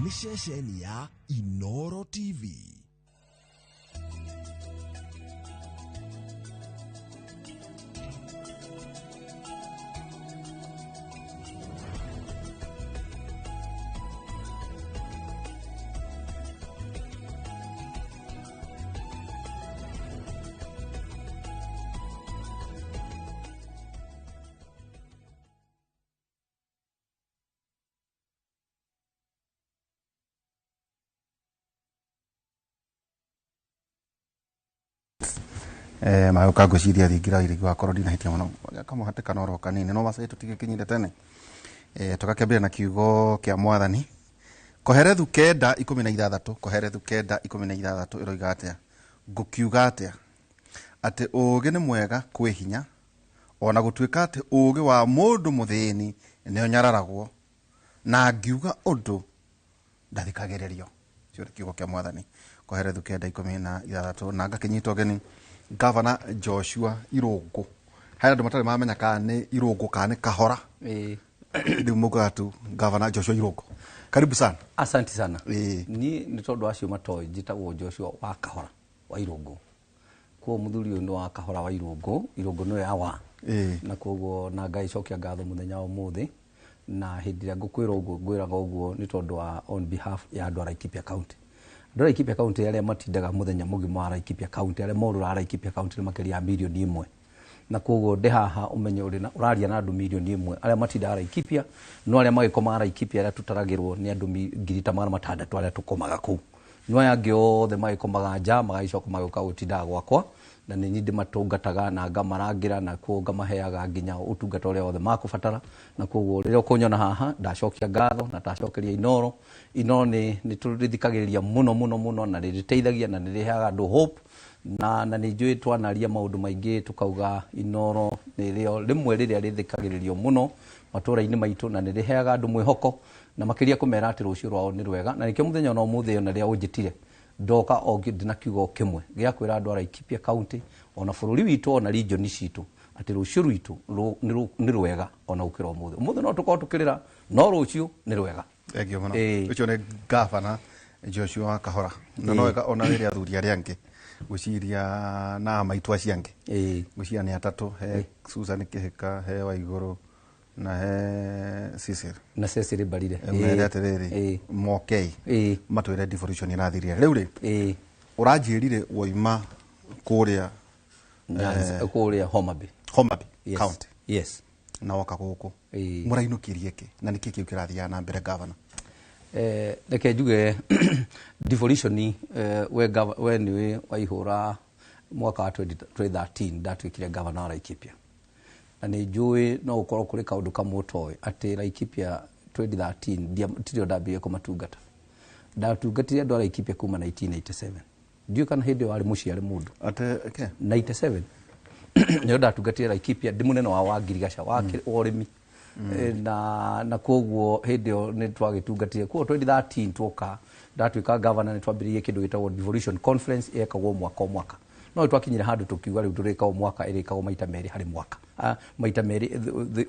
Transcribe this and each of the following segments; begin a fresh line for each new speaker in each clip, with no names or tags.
Nĩ ceceni ya Inoro TV.
Magũka ngwĩciria thingira irigi wakorwo ndinahĩtia mũno kamũhatĩkano oro kanini no maca tũtigĩkinyire tene. Tũgakĩambĩrĩria na kiugo kĩa mwathani Koherethu 9:16. Koherethu 9:16 ĩroiga atĩa? Ngũkiuga atĩa? Atĩ ũũgĩ nĩ mwega kwĩ hinya, ona gũtuĩka atĩ ũũgĩ wa mũndũ mũthĩni nĩ ũnyararagwo, na ngiuga ũndũ ndathikagĩrĩrio. Ũcio nĩ kiugo kĩa mwathani Koherethu 9:16. Na ngakĩnyita ũgeni Gavana Joshua Irũngũ. Harĩ andũ matarĩ mamenya kana nĩ Irũngũ kana nĩ Kahora. Rĩu mũkaga tu Gavana Joshua Irũngũ, karibu sana.
Asante sana.
Ĩĩ.
Niĩ nĩ tondũ acio matoĩ, njĩtagwo Joshua wa Kahora wa Irũngũ. Koguo mũthuri ũyũ nĩ wa Kahora wa Irũngũ, Irũngũ nĩwe awa. Na koguo na Ngai cokia ngatho mũthenya wa ũmũthĩ. Na hĩndĩ ĩrĩa ngũkwĩra ũguo, ngwĩraga ũguo nĩ tondũ wa on behalf ya andũ a Laikipia County. Andũ a Laikipia County arĩa matindaga mũthenya mũgima wa Laikipia County, arĩa morũraga Laikipia County nĩ makĩria ya 1 mirioni. Na koguo ndĩ haha ũmenye ũrĩ na ũraria na andũ 1 mirioni arĩa matindaga Laikipia, no arĩa magĩkomaga Laikipia arĩa tũtaragĩrwo nĩ andũ 600,000 arĩa tũkomaga kũu. No aya angĩ othe magĩkomaga nja, magagĩcoka magĩũka gũtindaga gwakwa, na nĩ niĩ ndĩmatungataga na ngamarangĩra, na koguo ngamaheaga nginya ũtungata ũrĩa wothe makũbatara. Na koguo rĩrĩa ũkũnyona haha, ndacokia ngatho na ndacokeria Inoro. Inoro nĩ tũrĩthikagĩrĩria mũno mũno mũno, na nĩ rĩteithagia na nĩ rĩheaga andũ hope, na nĩ njũĩ twanaria maũndũ maingĩ tũkauga Inoro nĩrĩo rĩmwe rĩrĩa rĩthikagĩrĩrio mũno matũũra-inĩ maitũ, na nĩ rĩheaga andũ mwĩhoko na makĩria kũmera atĩ rũciũ rwao nĩ rwega. Na nĩkĩo mũthenya ona ũmũthĩ ona rĩrĩa ũnjĩtire ndoka o ndĩna kiugo kĩmwe gĩa kwĩra andũ a Laikipia County, ona bũrũri witũ, ona region citũ, atĩ rũciũ rwitũ nĩ rwega ona gũkĩra ũmũthĩ. Ũmũthĩ no tũkorwo tũkĩrĩra, no rũciũ nĩ rwega.
Thank you mũno.
Ĩĩ.
Ũcio nĩ Gavana Joshua wa Kahora, na no wega ona rĩrĩa athuri arĩa angĩ ngwĩciria na maitũ acio angĩ, ngwĩciria nĩ atatũ, he Susan Kĩhĩka, he Waigũrũ na he Cecil.
Na Cecil Mbarire.
Mere atĩrĩrĩ, mokei matwĩre devolution ĩrathirie rĩu rĩ. Ũranjĩrire woima kũrĩa
Nyanza, kũrĩa Homa Bay.
Homa Bay
Yes.
County.
Yes.
Na woka gũkũ.
Ĩĩ.
Mũrainũkirie kĩ na nĩkĩ kĩu kĩrathiaga na mbere, Gavana?
Reke njuge devolution, we nĩwe waihũra mwaka wa 2013 ndatuĩkire governor wa Laikipia, na nĩ njũĩ no gũkorwo kũrĩ kaũndũ kamwe ũtoĩ, atĩ Laikipia 2013 tirio ndambire kũmatungata. Ndatungatire andũ a Laikipia kuma 1987. Ndiũĩ kana hĩndĩ ĩyo warĩ mũciare mũndũ.
Ate ke
97 nĩyo ndatungatire Laikipia ndĩ mũnene wa ngirigaca wa ũrĩmi. Na koguo hĩndĩ ĩyo nĩ twagĩtungatire. Koguo 2013 tuoka ndatuĩka governor, nĩ twambĩrĩirie kĩndũ gĩtagwo devolution conference yekagwo mwaka o mwaka, no nĩ twakinyire handũ tũkiuga rĩu ndũrĩkagwo mwaka, ĩrĩkagwo maita merĩ harĩ mwaka, maita merĩ,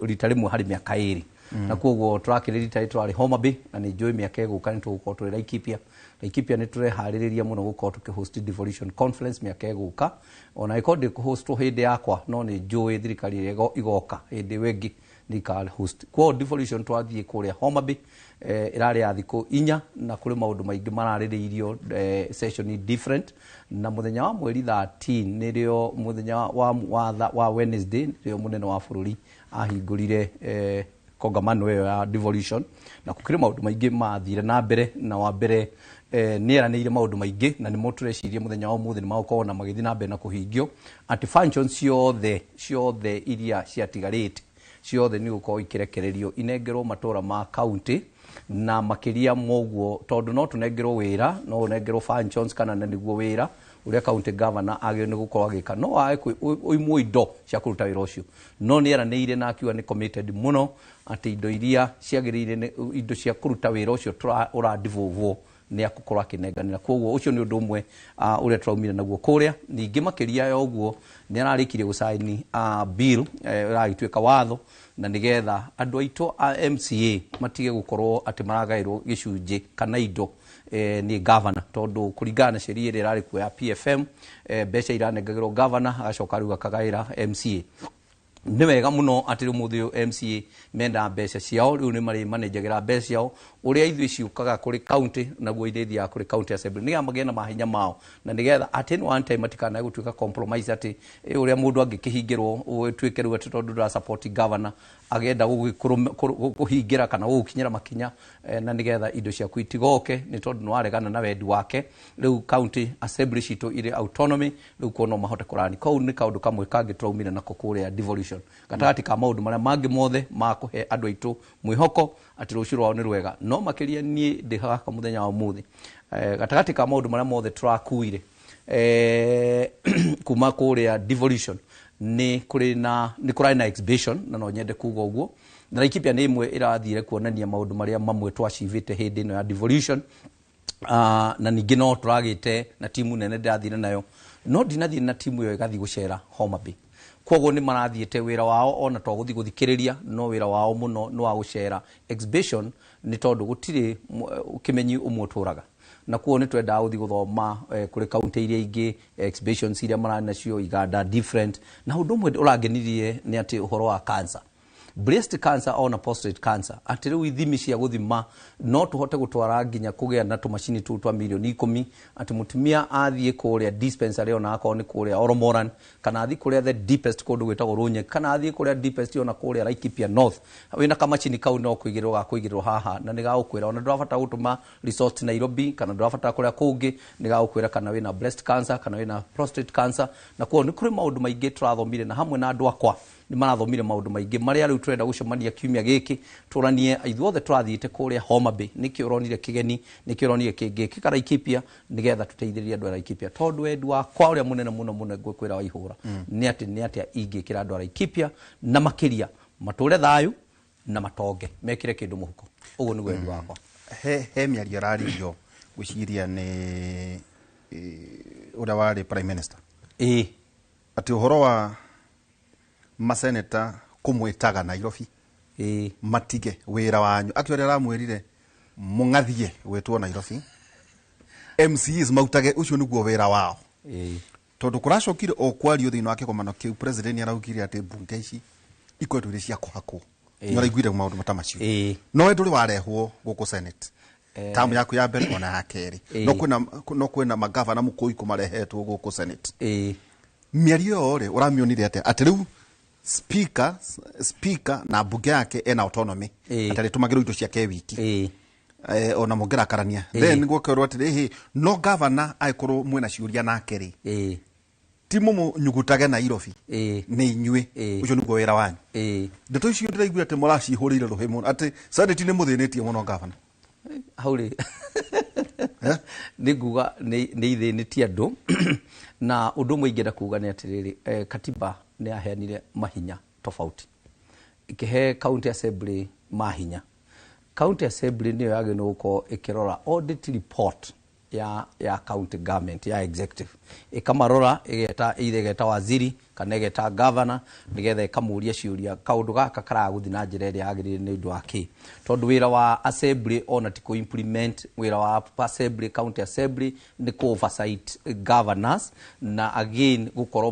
rita rĩmwe harĩ mĩaka 2. Na koguo tũrakĩrĩ rita rĩ tũrarĩ Homa Bay, na nĩ njũĩ mĩaka ĩgũka nĩ tũgũkorwo tũrĩ Laikipia. Laikipia nĩ tũreharĩrĩria mũno gũkorwo tũkĩhost devolution conference mĩaka ĩgũka, ona ĩkorwo ndĩkũhostwo hĩndĩ yakwa, no nĩ njũĩ thirikari ĩrĩa igoka hĩndĩ ĩyo ĩngĩ nĩ ika host. Koguo devolution twathiĩ kũrĩa Homa Bay, ĩrarĩ ya thikũ 4, na kũrĩ maũndũ maingĩ mararĩrĩirio, session different. Na mũthenya wa mweri 13 nĩrĩo mũthenya wa Wednesday, nĩrĩo mũnene wa bũrũri ahingũrire kongamano ĩyo ya devolution, na gũkĩrĩ maũndũ maingĩ mathire na mbere. Na wa mbere, nĩ eranĩire maũndũ maingĩ, na nĩmo tũreciria mũthenya wa ũmũthĩ nĩ magũkorwo na magĩthiĩ na mbere na kũhingio, atĩ functions ciothe ciothe iria ciatigarĩte ciothe nĩ gũkorwo ikĩrekererio inengerwo matũra ma county. Na makĩria moguo, tondũ no tũnengerwo wĩra, no ũnengerwo functions kana na nĩguo wĩra ũrĩa county governor agĩrĩirwo nĩ gũkorwo agĩka, no wage ũimwo indo cia kũruta wĩra ũcio. No nĩ eranĩire na akiuga nĩ committed mũno atĩ indo iria ciagĩrĩire nĩ indo cia kũruta wĩra ũcio ũra devolve. nĩ akũkorwo akĩnenganĩra. Koguo ũcio nĩ ũndũ ũmwe ũrĩa tũraumire naguo kũrĩa. Ningĩ makĩria ya ũguo nĩ ararĩkirie gũcaini bill ĩragĩtuĩka watho, na nĩgetha andũ aitũ a MCA matige gũkorwo atĩ maragaĩrwo gĩcunjĩ kana indo nĩ governor, tondũ kũringana na sheria ĩrĩa ĩrarĩ kuo ya PFM, mbeca iranengagĩrwo governor agacoka rĩu akagaĩra MCA. Nĩ wega mũno atĩ rĩu mũthĩ ũyũ MCA menda mbeca ciao, rĩu nĩ marĩ manenjagĩra mbeca ciao ũrĩa ithuĩ ciũkaga kũrĩ county, naguo ithuĩ ithiaga kũrĩ county assembly, nĩgetha magĩe na mahinya mao, na nĩgetha at any one time matikanae gũtuĩka compromise atĩ ũrĩa mũndũ angĩkĩhingĩrwo ũtuĩke rĩu atĩ tondũ ndũra support governor agenda gũkũhingĩra kana gũgũkinyĩra makinya, na nĩgetha indo ciaku itigoke nĩ tondũ nĩ waregana na wendi wake. Rĩu county assembly citũ irĩ autonomy, rĩu kuo no mahote kũrani. Kau nĩ kaũndũ kamwe kangĩ tũraumire nako kũrĩa devolution, gatagatĩ ka maũndũ marĩa mangĩ mothe ma kũhe andũ aitũ mwĩhoko atĩ rũciũ rwao nĩ rwega. No makĩria niĩ ndĩ haha mũthenya wa ũmũthĩ, gatagatĩ ka maũndũ marĩa mothe tũrakuire kuma kũrĩa devolution, nĩ kũrĩ na nĩ kũrarĩ na exhibition, na no nyende kuga ũguo, na Laikipia nĩ ĩmwe ĩrathire kuonania maũndũ marĩa mamwe twacivĩte hĩndĩ ĩno ya devolution. Na ningĩ no tũragĩte na timu nene ndĩrathire nayo, no ndinathiĩ na timu ĩyo ĩgathiĩ gũcera Homa Bay. Koguo nĩ marathiĩte wĩra wao ona to gũthiĩ gũthikĩrĩria, no wĩra wao mũno nĩ wa gũcera exhibition, nĩ tondũ gũtirĩ kĩmenyi ũmwe ũtũraga, na kuo nĩ twendaga gũthiĩ gũthoma kũrĩ kaunti iria ingĩ exhibitions iria mararĩ nacio iganda different. Na ũndũ ũmwe ũrangenirie nĩ atĩ ũhoro wa cancer, breast cancer ona prostate cancer, atĩ rĩu ithimi cia gũthima no tũhote gũtwara nginya kũgĩa na tũmacini tũu twa mirioni 10, atĩ mũtumia athiĩ kũrĩa dispensary ona akorwo nĩ kũrĩa Oromoran, kana athiĩ kũrĩa the deepest kũndũ gwĩtagwo Rũnyek, kana athiĩ kũrĩa deepest ona kũrĩa Laikipia North, wĩna kamacini kau no kũigĩrĩrwo gakũigĩrĩrwo haha, na nĩ gagũkwĩra ona ndũrabatara gũtũma resort Nairobi kana ndũrabatara kũrĩa kũngĩ, nĩ gagũkwĩra kana wĩna breast cancer kana wĩna prostate cancer. Na kuo nĩ kũrĩ maũndũ maingĩ tũrathomire, na hamwe na andũ akwa nĩ marathomire maũndũ maingĩ marĩa rĩu tũrenda gũcemania kiumia gĩkĩ tũranie ithuothe tũrathiĩte kũrĩa Homa Bay, nĩkĩ ũronire kĩgeni, nĩkĩ ũronire kĩngĩkĩka Laikipia, nĩgetha tũteithĩrĩrie andũ a Laikipia. Tondũ wendi wakwa ũrĩa mũnene mũno mũno ngwĩkwĩra wa ihũra nĩ atĩ nĩ atĩa ingĩkĩra andũ a Laikipia, na makĩria matũre thayũ na matonge mekĩre kĩndũ mũhuko. Ũguo nĩguo wendi wakwa.
He mĩario ĩraririo gwĩciria nĩ ũrĩa warĩ prime minister, atĩ ũhoro wa maseneta kũmwĩtaga Nairobi matige wĩra wanyu. Actually aramwĩrire mũng'athie gwĩtwo Nairobi, MCAs mautage ũcio nĩguo wĩra wao, tondũ kũracokire o kwario thĩinĩ wa kĩgomano kĩu president nĩaraugire atĩ mbunge ici ikoretwo irĩ cia kũhakwo. Nĩ ũraiguire maũndũ ta macio? No we ndũrĩ warehwo gũkũ Senate tamu yaku ya mbere ona ya kerĩ, no kwĩna magavana mũkũikũ marehetwo gũkũ Senate. Mĩario ĩyo rĩ, ũramĩonire atĩa atĩ rĩu speaker na mbunge yake ena autonomy, atĩ arĩtũmagĩrwo indo ciake wiki, ona mũngĩrakarania, then gũkerwo atĩrĩ hĩ no governor angĩkorwo mwĩna ciũria nake rĩ, ti mũmũnyugutage Nairobi, nĩ inyuĩ, ũcio nĩguo wĩra wanyu. Ndeto icio ndĩraigua atĩ mũracihũrĩire rũhĩ mũno, atĩ Senate nĩ mũthĩnĩtie mũno governor
hau rĩ. Nĩ nguga nĩ ithĩnĩtie andũ. Na ũndũ ũmwe ingĩenda kuga nĩ atĩrĩrĩ, katiba nĩ yaheanire mahinya tofauti, ĩkĩhe county assembly mahinya. County assembly nĩyo yagĩrĩirwo gũkorwo ĩkĩrora audit report ya county government ya executive, ĩkamarora, ĩgeta either ĩgeta waziri kana ĩgeta governor, nĩgetha ĩkamũria ciũria kaũndũ gaka karagũthiĩ na njĩra ĩrĩa yagĩrĩire nĩ ũndũ wa kĩ. Tondũ wĩra wa assembly ona ti kũ implement, wĩra wa assembly, county assembly nĩ kũ oversight governors, na again gũkorwo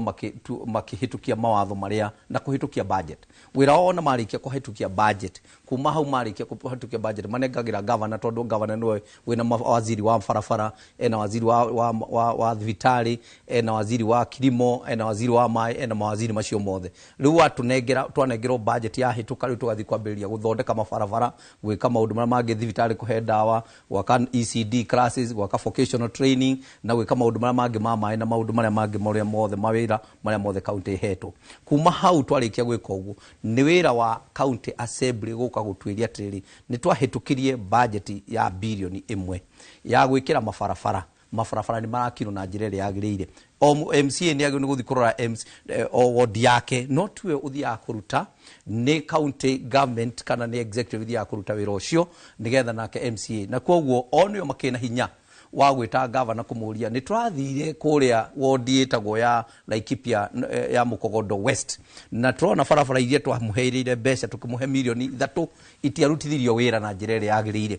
makĩhĩtũkia mawatho marĩa na kũhĩtũkia budget. Wĩra wao ona marĩkia kũhĩtũkia budget, kuma hau marĩkia kũhĩtũkia budget manengagĩra governor, tondũ governor nĩwe wĩna waziri wa barabara, ena waziri wa thibitarĩ, ena waziri wa kilimo, ena waziri wa maĩ, ena mawaziri macio mothe. Rĩu watũnengera, twanengerwo budget yahĩtũka, rĩu tũgathiĩ kwambĩrĩria gũthondeka mabarabara, gwĩka maũndũ marĩa mangĩ thibitarĩ, kũhe ndawa, gwaka ECD classes, gwaka vocational training, na gwĩka maũndũ marĩa mangĩ ma maĩ na maũndũ marĩa mangĩ marĩa mothe mawĩra marĩa mothe county ĩhetwo. Kuma hau twarĩkia gwĩka ũguo, nĩ wĩra wa county assembly gũka gũtuĩria atĩrĩrĩ, nĩ twahĩtũkirie budget ya bilioni 1 ya gwĩkĩra mabarabara Mabarabara nĩ marakirwo na njĩra ĩrĩa yagĩrĩire. O MCA nĩ agĩrĩirwo nĩ gũthiĩ kũrora MC, o ward yake, no tiwe ũthiaga kũruta, nĩ county government kana nĩ executive ithiaga kũruta wĩra ũcio nĩgetha nake MCA, na koguo o nĩo makĩna hinya wa gwĩta gavana kũmũria nĩ tũrathire kũrĩa wodi ĩtagwo ya Laikipia, ya Mukogodo West, na tũrona barabara iria twamũheirĩire mbeca, tũkĩmũhe mirioni 3, itiarutithirio wĩra na njĩra ĩrĩa yagĩrĩire.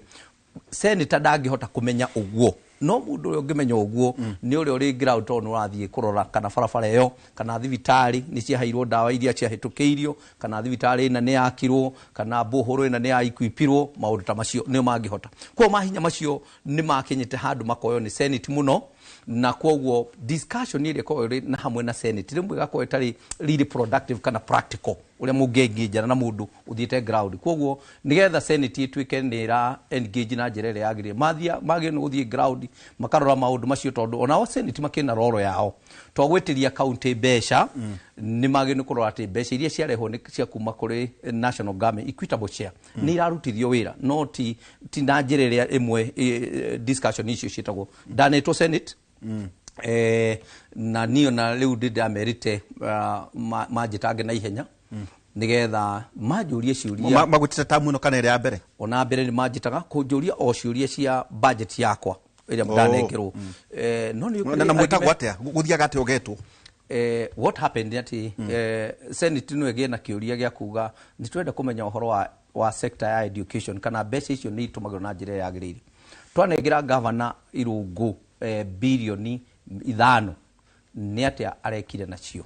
Senator ndangĩhota kũmenya ũguo, no mũndũ ũrĩa ũngĩmenya ũguo nĩ ũrĩa ũrĩ ground, tondũ nĩ ũrathiĩ kũrora kana barabara ĩyo kana thibitarĩ nĩ ciaheirwo ndawa iria ciahĩtũkĩirio, kana thibitarĩ ĩna nĩ yakirwo, kana bohoro ĩna nĩ yaequipirwo. Maũndũ ta macio nĩo mangĩhota. Koguo mahinya macio nĩ makinyĩte handũ makoywo nĩ Senate mũno, na koguo discussion ĩrĩa ĩkoragwo ĩrĩ na hamwe na Senate rĩmwe ĩgakorwo ĩtarĩ really productive kana practical ũrĩa mũngĩengĩnjana na mũndũ ũthiĩte ground. Koguo nĩgetha Senate ĩtuĩke nĩ ĩra engage na njĩra ĩrĩa yagĩrĩire, magĩrĩirwo nĩ gũthiĩ ground makarora maũndũ macio, tondũ onao Senate makĩrĩ na roro yao to gwĩtĩria county mbeca. Nĩ magĩrĩirwo nĩ kũrora atĩ mbeca iria ciarehwo nĩ cia kuma kũrĩ national government, equitable share, nĩ irarutithio wĩra, no ti na njĩra ĩrĩa ĩmwe. Discussion icio ciĩtagwo ndanetwo Senate, na niĩ ona rĩu ndĩ ndamerĩte manjĩtange na ihenya nĩgetha manjũrie ciũria.
Magwĩtĩte tamu ĩno kana ĩrĩa ya mbere?
Ona mbere nĩ manjĩtaga kũnjũria o ciũria cia budget yakwa ĩrĩa ndanengerwo. No nĩ
Na mwĩtagwo atĩa? Gũthiaga atĩa ũgetwo?
What happened nĩ atĩ Senate no ĩgĩe na kĩũria gĩa kuga nĩ tũrenda kũmenya ũhoro wa sector ya education, kana mbeca icio nĩ itũmagĩrwo na njĩra ĩrĩa yagĩrĩire. Twanengera gavana irũngũ 5 birioni nĩ atĩa arekire nacio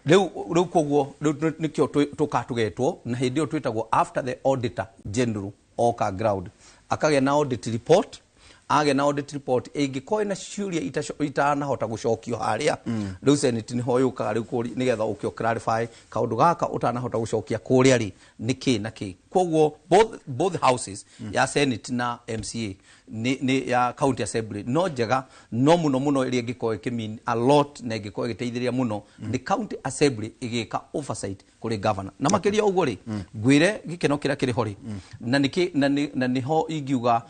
rĩu. Koguo rĩu nĩkĩo tũka tũgetwo, na hĩndĩ ĩyo twĩtagwo after the auditor general oka ground, akagĩa na audit report. Agĩa na audit report, ĩngĩkorwo ĩna ciũria itanahota gũcokio harĩa, rĩu Senate nĩho yũkaga rĩu nĩgetha ũke clarify kaũndũ gaka ũtanahota gũcokia kũrĩa rĩ nĩ kĩ na kĩ. Koguo both houses, ya Senate na MCA, nĩ ya county assembly no njega, no mũno mũno ĩrĩa ĩngĩkorwo ĩkĩ a lot na ĩngĩkorwo ĩgĩteithĩrĩria mũno nĩ county assembly ĩgĩka oversight kũrĩ governor. Na makĩria ũguo rĩ, ngwĩre gĩkeno kĩrĩa kĩrĩ ho rĩ, na nĩkĩ na nĩho ingiuga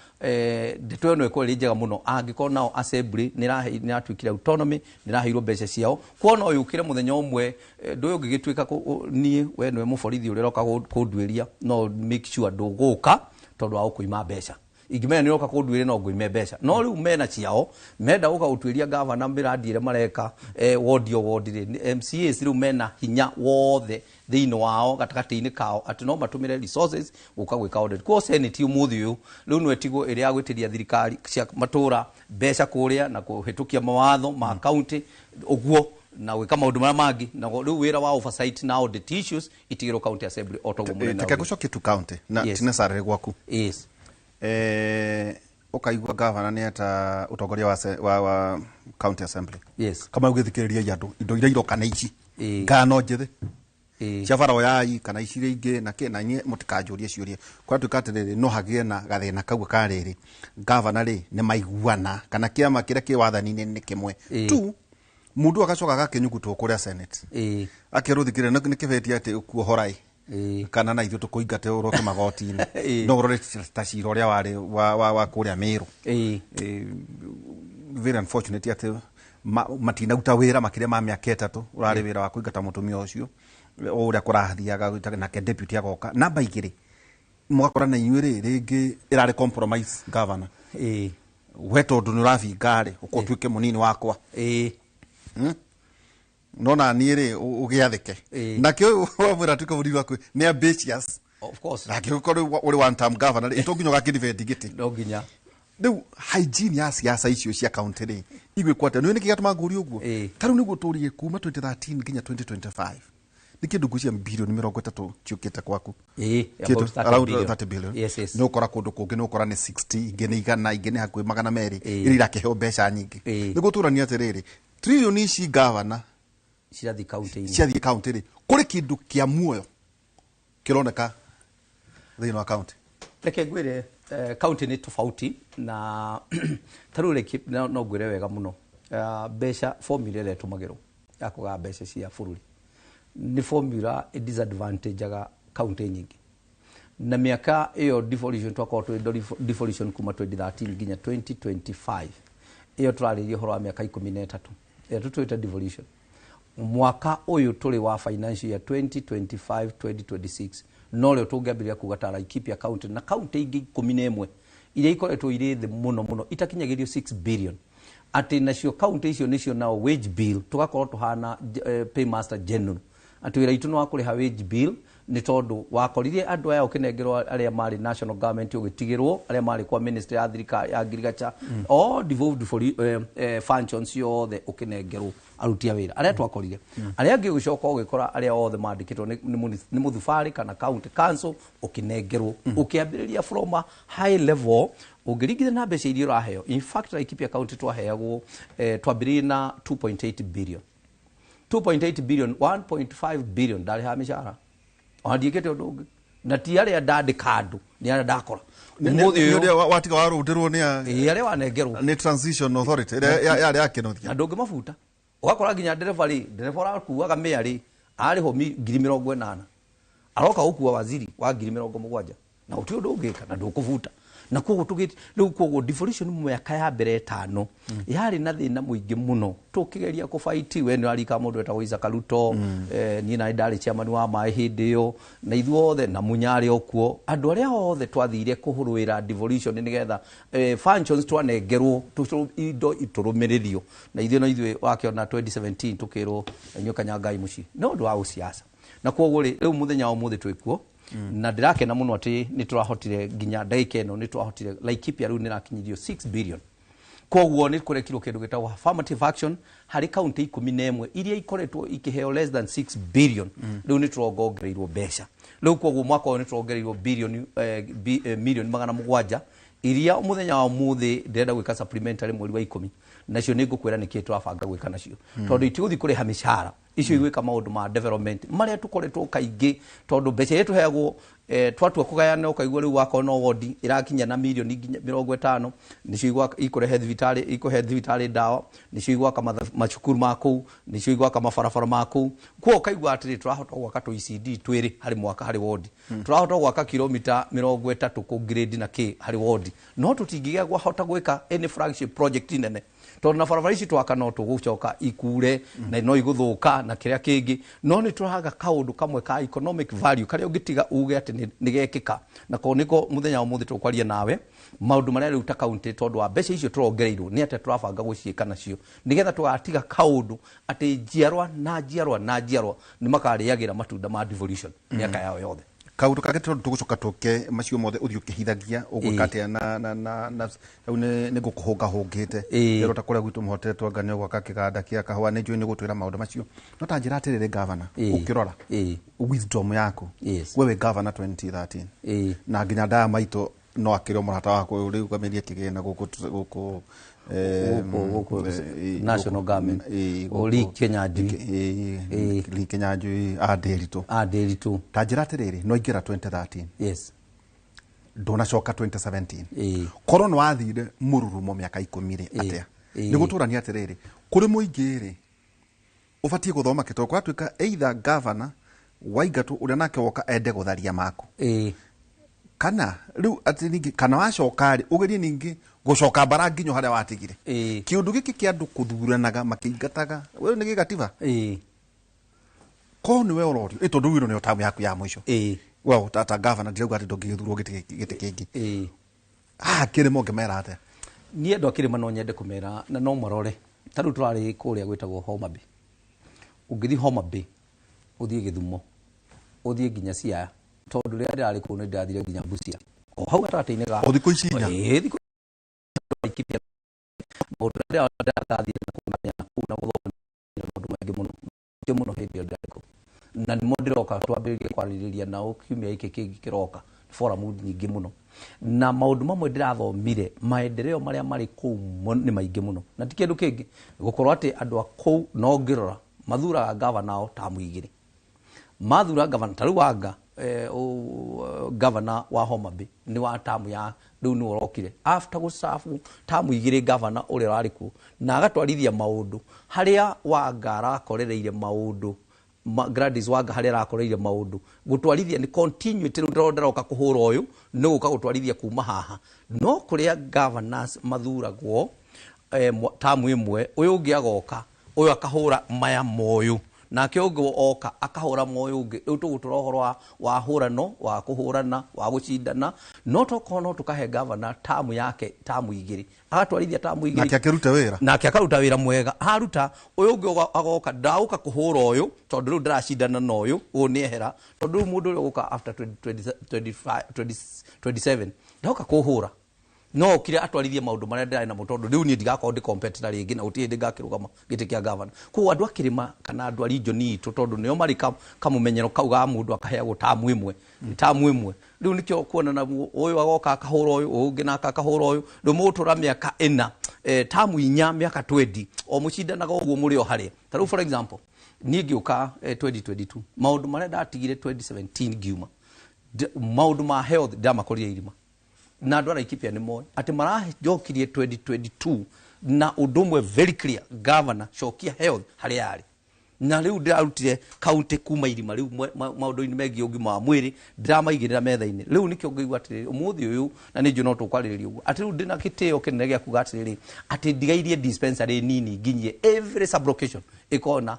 ndeto ĩno ĩkorwo ĩrĩ njega mũno angĩkorwo nao assembly nĩ ĩratuĩkire autonomy, nĩ ĩraheirwo mbeca ciao. Kuo no yũkĩre mũthenya ũmwe, ndũ ũyũ ũngĩgĩtuĩka niĩ we nĩwe mũborithi ũrĩa ũroka kũnduĩria, no make sure ndũgũka tondũ wa gũkũima mbeca. Ingĩmenya nĩ ũroka kũnduĩria, no ngũime mbeca. No rĩu mena ciao, menda gũka gũtuĩria gavana mĩrandi ĩrĩa mareka, wodi o wodi rĩ, MCAs rĩu mena hinya wothe thĩinĩ wao, gatagatĩ-inĩ kao, atĩ no matũmĩre resources gũka gwĩka audit. Kuo Senate ũmũthĩ ũyũ rĩu no ĩtigwo ĩrĩa ya gwĩtĩria thirikari cia matũra mbeca kũrĩa na kũhĩtũkia mawatho ma county ũguo na gwĩka maũndũ marĩa mangĩ, na rĩu wĩra wa oversight na audit issues itigĩrwo county assembly o toguo mũnene
Reke
augire.
ngũcokie tu county na
Yes.
tinecarĩrĩ gwaku.
Yes.
Ũkaigua gavana nĩ eta ũtongoria wa county assembly kama ũgĩthikĩrĩria andũ, indo iria iroka nĩ ici, ngano njĩthĩ cia bara oyai kana ici ingĩ na kĩ, na inyuĩ mũtikanjũrie ciũria. Kwatuĩka atĩrĩrĩ, no hagĩe na gathĩna kau ka rĩrĩ, gavana rĩ nĩ maiguana kana kĩama kĩrĩa kĩ wathani-inĩ nĩ kĩmwe tu, mũndũ agacoka agakĩnyugutwo kũrĩa Senate, akerwo thikĩrĩria nĩ kĩbeti atĩ kuohora ĩ kana na ithuĩ tũkũingate ũroke magoti-inĩ. No ũrore ta cira ũrĩa warĩ wa kũrĩa Mĩrũ. Very unfortunate atĩ matinauta wĩra makĩria ma mĩaka 3, ũrarĩ wĩra wa kũingata mũtumia ũcio o ũrĩa kũrathiaga, nake deputy agoka namba 2, mũgakora na inyuĩ rĩ rĩngĩ ĩrarĩ compromise, governor, we tondũ nĩ ũrabinga rĩ, ũkorwo ũtuĩke mũnini wakwa, no na niĩ rĩ ũgĩathĩke. Nakĩo wamwĩra atuĩke mũnini waku nĩ ambitious.
Of course.
Nake ũkorwo ũrĩ one term governor rĩ, to nginya ũgakĩdefend gĩtĩ.
No nginya.
Rĩu hygiene ya siasa icio cia county rĩ igwĩkwo atĩa? Nĩ nĩkĩ gĩatũma ngũrie ũguo? Ta rĩu nĩguo tũrie kuma 2013 nginya 2025 nĩ kĩndũ ngwĩciria 30 birioni ciũkĩte kwaku.
About 30
around
billion.
30 billion.
Yes.
Nĩ ũkora kũndũ kũngĩ nĩ ũkora nĩ 60, ingĩ nĩ 100, ingĩ nĩ hakuhĩ 200, iria irakĩheo mbeca nyingĩ. Nĩguo tũrania atĩrĩrĩ, trilioni ici gavana
cirathiĩ county-inĩ,
ciathiĩ county rĩ, kũrĩ kĩndũ kĩa muoyo kĩroneka thĩinĩ wa county?
Reke ngwĩre, county nĩ tofauti na ta rĩu reke no ngwĩre wega mũno. Mbeca, formula ĩrĩa ĩtũmagĩrwo ya kũgaya mbeca cia bũrũri nĩ formula disadvantageaga county nyingĩ, na mĩaka ĩyo devolution twakorwo twĩ devolution kuma 2013 nginya 2025. Ĩyo tũrarĩria ũhoro wa mĩaka 13 ĩrĩa tũtwĩte devolution. Mwaka ũyũ tũrĩ wa financial year 2025 2026 no rĩo tũngĩambĩrĩria kuga ta Laikipia County na kaunti ingĩ 11 iria ikoretwo irĩ thĩ mũno mũno itakinyagĩrio 6 billion, atĩ nacio kaunti icio nĩcio nao wage bill tũgakorwo tũhana paymaster general, atĩ wĩra itũ nĩ wa kũrĩha wage bill, nĩ tondũ wakorire andũ aya ũkĩnengerwo arĩa marĩ national government, ũgĩtigĩrwo arĩa marĩ kwa ministry ya thirikari ya ngirigacha, all devolved for, functions ciothe ũkĩnengerwo aruti a wĩra arĩa twakorire. Arĩa angĩ ũgĩcoka ũgĩkora arĩa othe mandĩkĩtwo nĩ mũthubarĩ kana county council ũkĩnengerwo, ũkĩambĩrĩria from a high level ũngĩringithania na mbeca iria ũraheo. In fact, Laikipia County twaheagwo, twambĩrĩirie na 2.8 billion, 2.8 billion, 1.5 billion ndarĩhaga mĩcara, ona ndiĩkĩte ũndũ ũngĩ, na ti arĩa ndandĩka andũ, nĩ arĩa ndakora.
Nĩ
Ũmũthĩ ũyũ
ũrĩa watiga warũndĩrwo nĩ
ĩĩ, arĩa wanengerwo
nĩ transition authority ĩrĩa yarĩ ya Kĩnuthia.
Na ndũngĩmabuta. Ũgakora nginya ndereba rĩ, ndereba ũrakuaga mĩa rĩ, arĩhwo 80,000, aroka gũkua waziri wa 70,000, na gũtirĩ ũndũ ũngĩka na ndũkũbuta. Na koguo tũgĩ rĩu, koguo devolution mĩaka ya mbere 5 yarĩ na thĩna mũingĩ mũno tũkĩgeria kũbaiti. We nĩ ũrarika mũndũ wetagwo Isaac Ruto, niĩ nani ndarĩ chairman wa maĩ hĩndĩ ĩyo, na ithuothe na Munyarĩ okuo, andũ arĩa othe twathire kũhũrũĩra devolution nĩgetha functions twanengerwo indo itũrũmĩrĩrio, na ithuĩ no ithuĩ wakĩona 2017 tũkĩrwo inyuĩ kanyangai mũciĩ nĩ ũndũ wa ũciaca. Na koguo rĩ, rĩu mũthenya wa ũmũthĩ twĩkuo na ndĩrakena mũno atĩ nĩ tũrahotire nginya ndagĩka ĩno nĩ tũrahotire Laikipia rĩu nĩ ĩrakinyirio 6 billion. Koguo nĩ kũrekirwo kĩndũ gĩtagwo affirmative action harĩ kaunti 11 iria ikoretwo ikĩheo less than 6 billion. Rĩu nĩ tũrongongereirwo mbeca rĩu, koguo mwaka ũyũ nĩ tũrongereirwo bilioni milioni 700 iria mũthenya wa ũmũthĩ ndĩrenda gwĩka supplementary mweri wa 10. Nacio nĩ ngũkwĩra nĩkĩ tũrabanga gwĩka nacio, tondũ itigũthiĩ kũrĩha mĩcara icio, igwĩka maũndũ ma development marĩa tũkoretwo kaingĩ, tondũ mbeca iria tũheagwo, twatua kũgayana, ũkaigua rĩu wakorwo no wodi ĩrakinya na milioni nginya 50, nĩcio ikũrehe thibitarĩ, ikũhe thibitarĩ ndawa, nĩcio igwaka macukuru ma kũu, nĩcio igwaka mabarabara ma kũu. Kuo ũkaigua atĩrĩ, tũrahota gwaka tũ ECD twĩrĩ harĩ mwaka harĩ wodi, tũrahota gwaka kilomita 30 kũ grade na kĩ harĩ wodi, no tũtingĩgĩa gwahota gwĩka any flagship project nene, tondũ na barabara ici twaka no tũgũcoka ikure na no igũthũka na kĩrĩa kĩngĩ. No nĩ tũraga kaũndũ kamwe ka economic value karĩa ũngĩtiga uge atĩ nĩ gekĩka, na ko nĩko mũthenya wa ũmũthĩ tũkwaria nawe maũndũ marĩa rĩu ta kaunti, tondũ wa mbeca icio tũrongereirwo, nĩ atĩa tũrabanga gũciĩka nacio nĩgetha tũgatiga kaũndũ atĩ njiarwa na njiarwa na njiarwa nĩ makarĩagĩra matunda ma devolution mĩaka yao yothe.
Kaũndũ kangĩ, tondũ tũgũcoka tũke macio mothe ũthiĩ ũkĩhithagia ũgwĩka atĩa na rĩu nĩ ngũkũhũngahũngĩte rĩro ta kũrĩa gwitũ mũhotetwo anga nĩ gwaka kĩganda kĩa kahũa, nĩ njũĩ nĩ gũtwĩra maũndũ macio, no ta njĩra atĩrĩrĩ, gavana, ũkĩrora wisdom yaku, we wĩ gavana 2013 na nginya ndaya maitũ no akĩrĩ o mũrata wakwa ũyũ rĩu gamirie kĩgĩna gũkũ
Gũkũ national government. O Lee Kinyanjui.
Lee Kinyanjui a Ndĩritũ.
A Ndĩritũ.
Ta njĩra atĩrĩrĩ, no ingĩra 2013, ndũnacoka 2017, korwo nĩ wathire mũrurumo mĩaka 10 rĩ, atĩa? Nĩ gũtũrania atĩrĩrĩ, kũrĩ mũingĩ rĩ, ũbatiĩ gũthoma kĩ? Tondũ kũratuĩka either governor waingatwo ũrĩa nake woka ende gũtharia maku, kana rĩu atĩ ningĩ kana wacoka rĩ, ũgerie ningĩ gũcoka mbara nginyo harĩa watigire. Kĩũndũ gĩkĩ kĩa andũ kũthuranaga makĩingataga we nĩ gĩgatiba. Korwo nĩwe ũrorio ĩ, tondũ rĩu ĩno nĩyo tamu yaku ya mũico, well, ta governor, ndirauga atĩ ndũngĩgĩthurwo gĩtĩ kĩngĩ, haha kĩrĩma ũngĩmera atĩa?
Niĩ andũ a kĩrĩma no nyende kũmera na no marore ta rĩu tũrarĩ kũrĩa gwĩtagwo Homa Bay. Ũngĩthiĩ Homa Bay, ũthiĩ Gĩthumo, ũthiĩ nginya Siaya, tondũ rĩrĩa ndĩrarĩ kũu nĩ ndĩrathire nginya Busia o hau gatagatĩ-inĩ ga
O thikũ ici 4?
Ĩĩ, thikũ Laikipia maũndũ marĩa ndĩrathire na kũmenya na kũu na gũthoma maũndũ maingĩ mũno, maingĩ mũno hĩndĩ ĩyo ndĩrarĩ kũu, na nĩmo ndĩroka twambĩrĩrie kwarĩrĩria nao kiumia gĩkĩ kĩngĩ kĩroka, forum nyingĩ mũno, na maũndũ mamwe ndĩrathomire, maendeleo marĩa marĩ kũu nĩ maingĩ mũno, na ti kĩndũ kĩngĩ gũkorwo atĩ andũ a kũu no ngĩrora mathuraga gavana ao tamu 2, mathura gavana ta rĩu wanga gavana wa Homa Bay nĩ wa tamu ya rĩu nĩ ũrokire after gũcabu tamu 2 gavana ũrĩa ũrarĩ kuo, na agatwarithia maũndũ harĩa wanga arakorereire maũndũ Gladys Wanga harĩa arakoreire maũndũ gũtwarithia nĩ continuity. Rĩu ndĩroka kũhũra ũyũ nĩ gũka gũtwarithia kuma haha, no kũrĩa governors mathuragwo. Tamu ĩmwe, ũyũ ũngĩ agoka, ũyũ akahũra maya moyũ, nake ũngĩ oka akahũra moyũ ũngĩ. Rĩu tũgũtũra ũhoro wa hũrano, wa kũhũrana, wa gũcindana. No tokorwo no tũkahe gavana tamu yake, tamu igĩrĩ, agatwarithia tamu igĩrĩ.
Nake akĩrute wĩra.
Nake akaruta wĩra mwega. Aruta, ũyũ ũngĩ agoka, ndagũka kũhũra ũyũ tondũ rĩu ndĩracindana na ũyũ, ũyũ nĩ ehera, tondũ rĩu mũndũ ũrĩa ũgũka after 20, 25, 27 ndoka kũhũra, no okire atwarithie maũndũ marĩa ndĩrarĩ namo, tondũ rĩu niĩ ndigakorwo ndĩ competitor rĩngĩ na gũtirĩ hĩndĩ ngakĩrũgama gĩtĩ kĩa gavana. Koguo andũ a kĩrĩma kana andũ a region itũ, tondũ nĩo marĩ kamũmenyero kau ga mũndũ akaheagwo tamu ĩmwe, tamu ĩmwe, rĩu nĩkĩo kuona na ũyũ agoka akahũra ũyũ, ũyũ ũngĩ nake akahũra ũyũ. Rĩu mũgũtũra mĩaka 4, tamu 4, mĩaka 20, o mũcindanaga ũguo mũrĩ o harĩa. Ta rĩu, for example, niĩ ngĩũka 2022, maũndũ marĩa ndatigire 2017 ngiuma, maũndũ ma health ndamakorire irima, na andũ a Laikipia nĩ moĩ atĩ maranjokirie 2022 na ũndũ ũmwe very clear: governor, cokia health harĩa yarĩ. Na rĩu ndĩrarutire county kuma irima rĩu maũndũ-inĩ megiĩ ũgima wa mwĩrĩ, ndĩramaigĩrĩra metha-inĩ. Rĩu nĩkĩo ngĩigua atĩrĩrĩ, ũmũthĩ ũyũ, na nĩ njũĩ no tũkwarĩrĩria ũguo, atĩ rĩu ndĩna gĩtĩo kĩnene gĩa kuga atĩrĩrĩ, atĩ ndigairie dispensary nini nginyie every sublocation ĩkorwo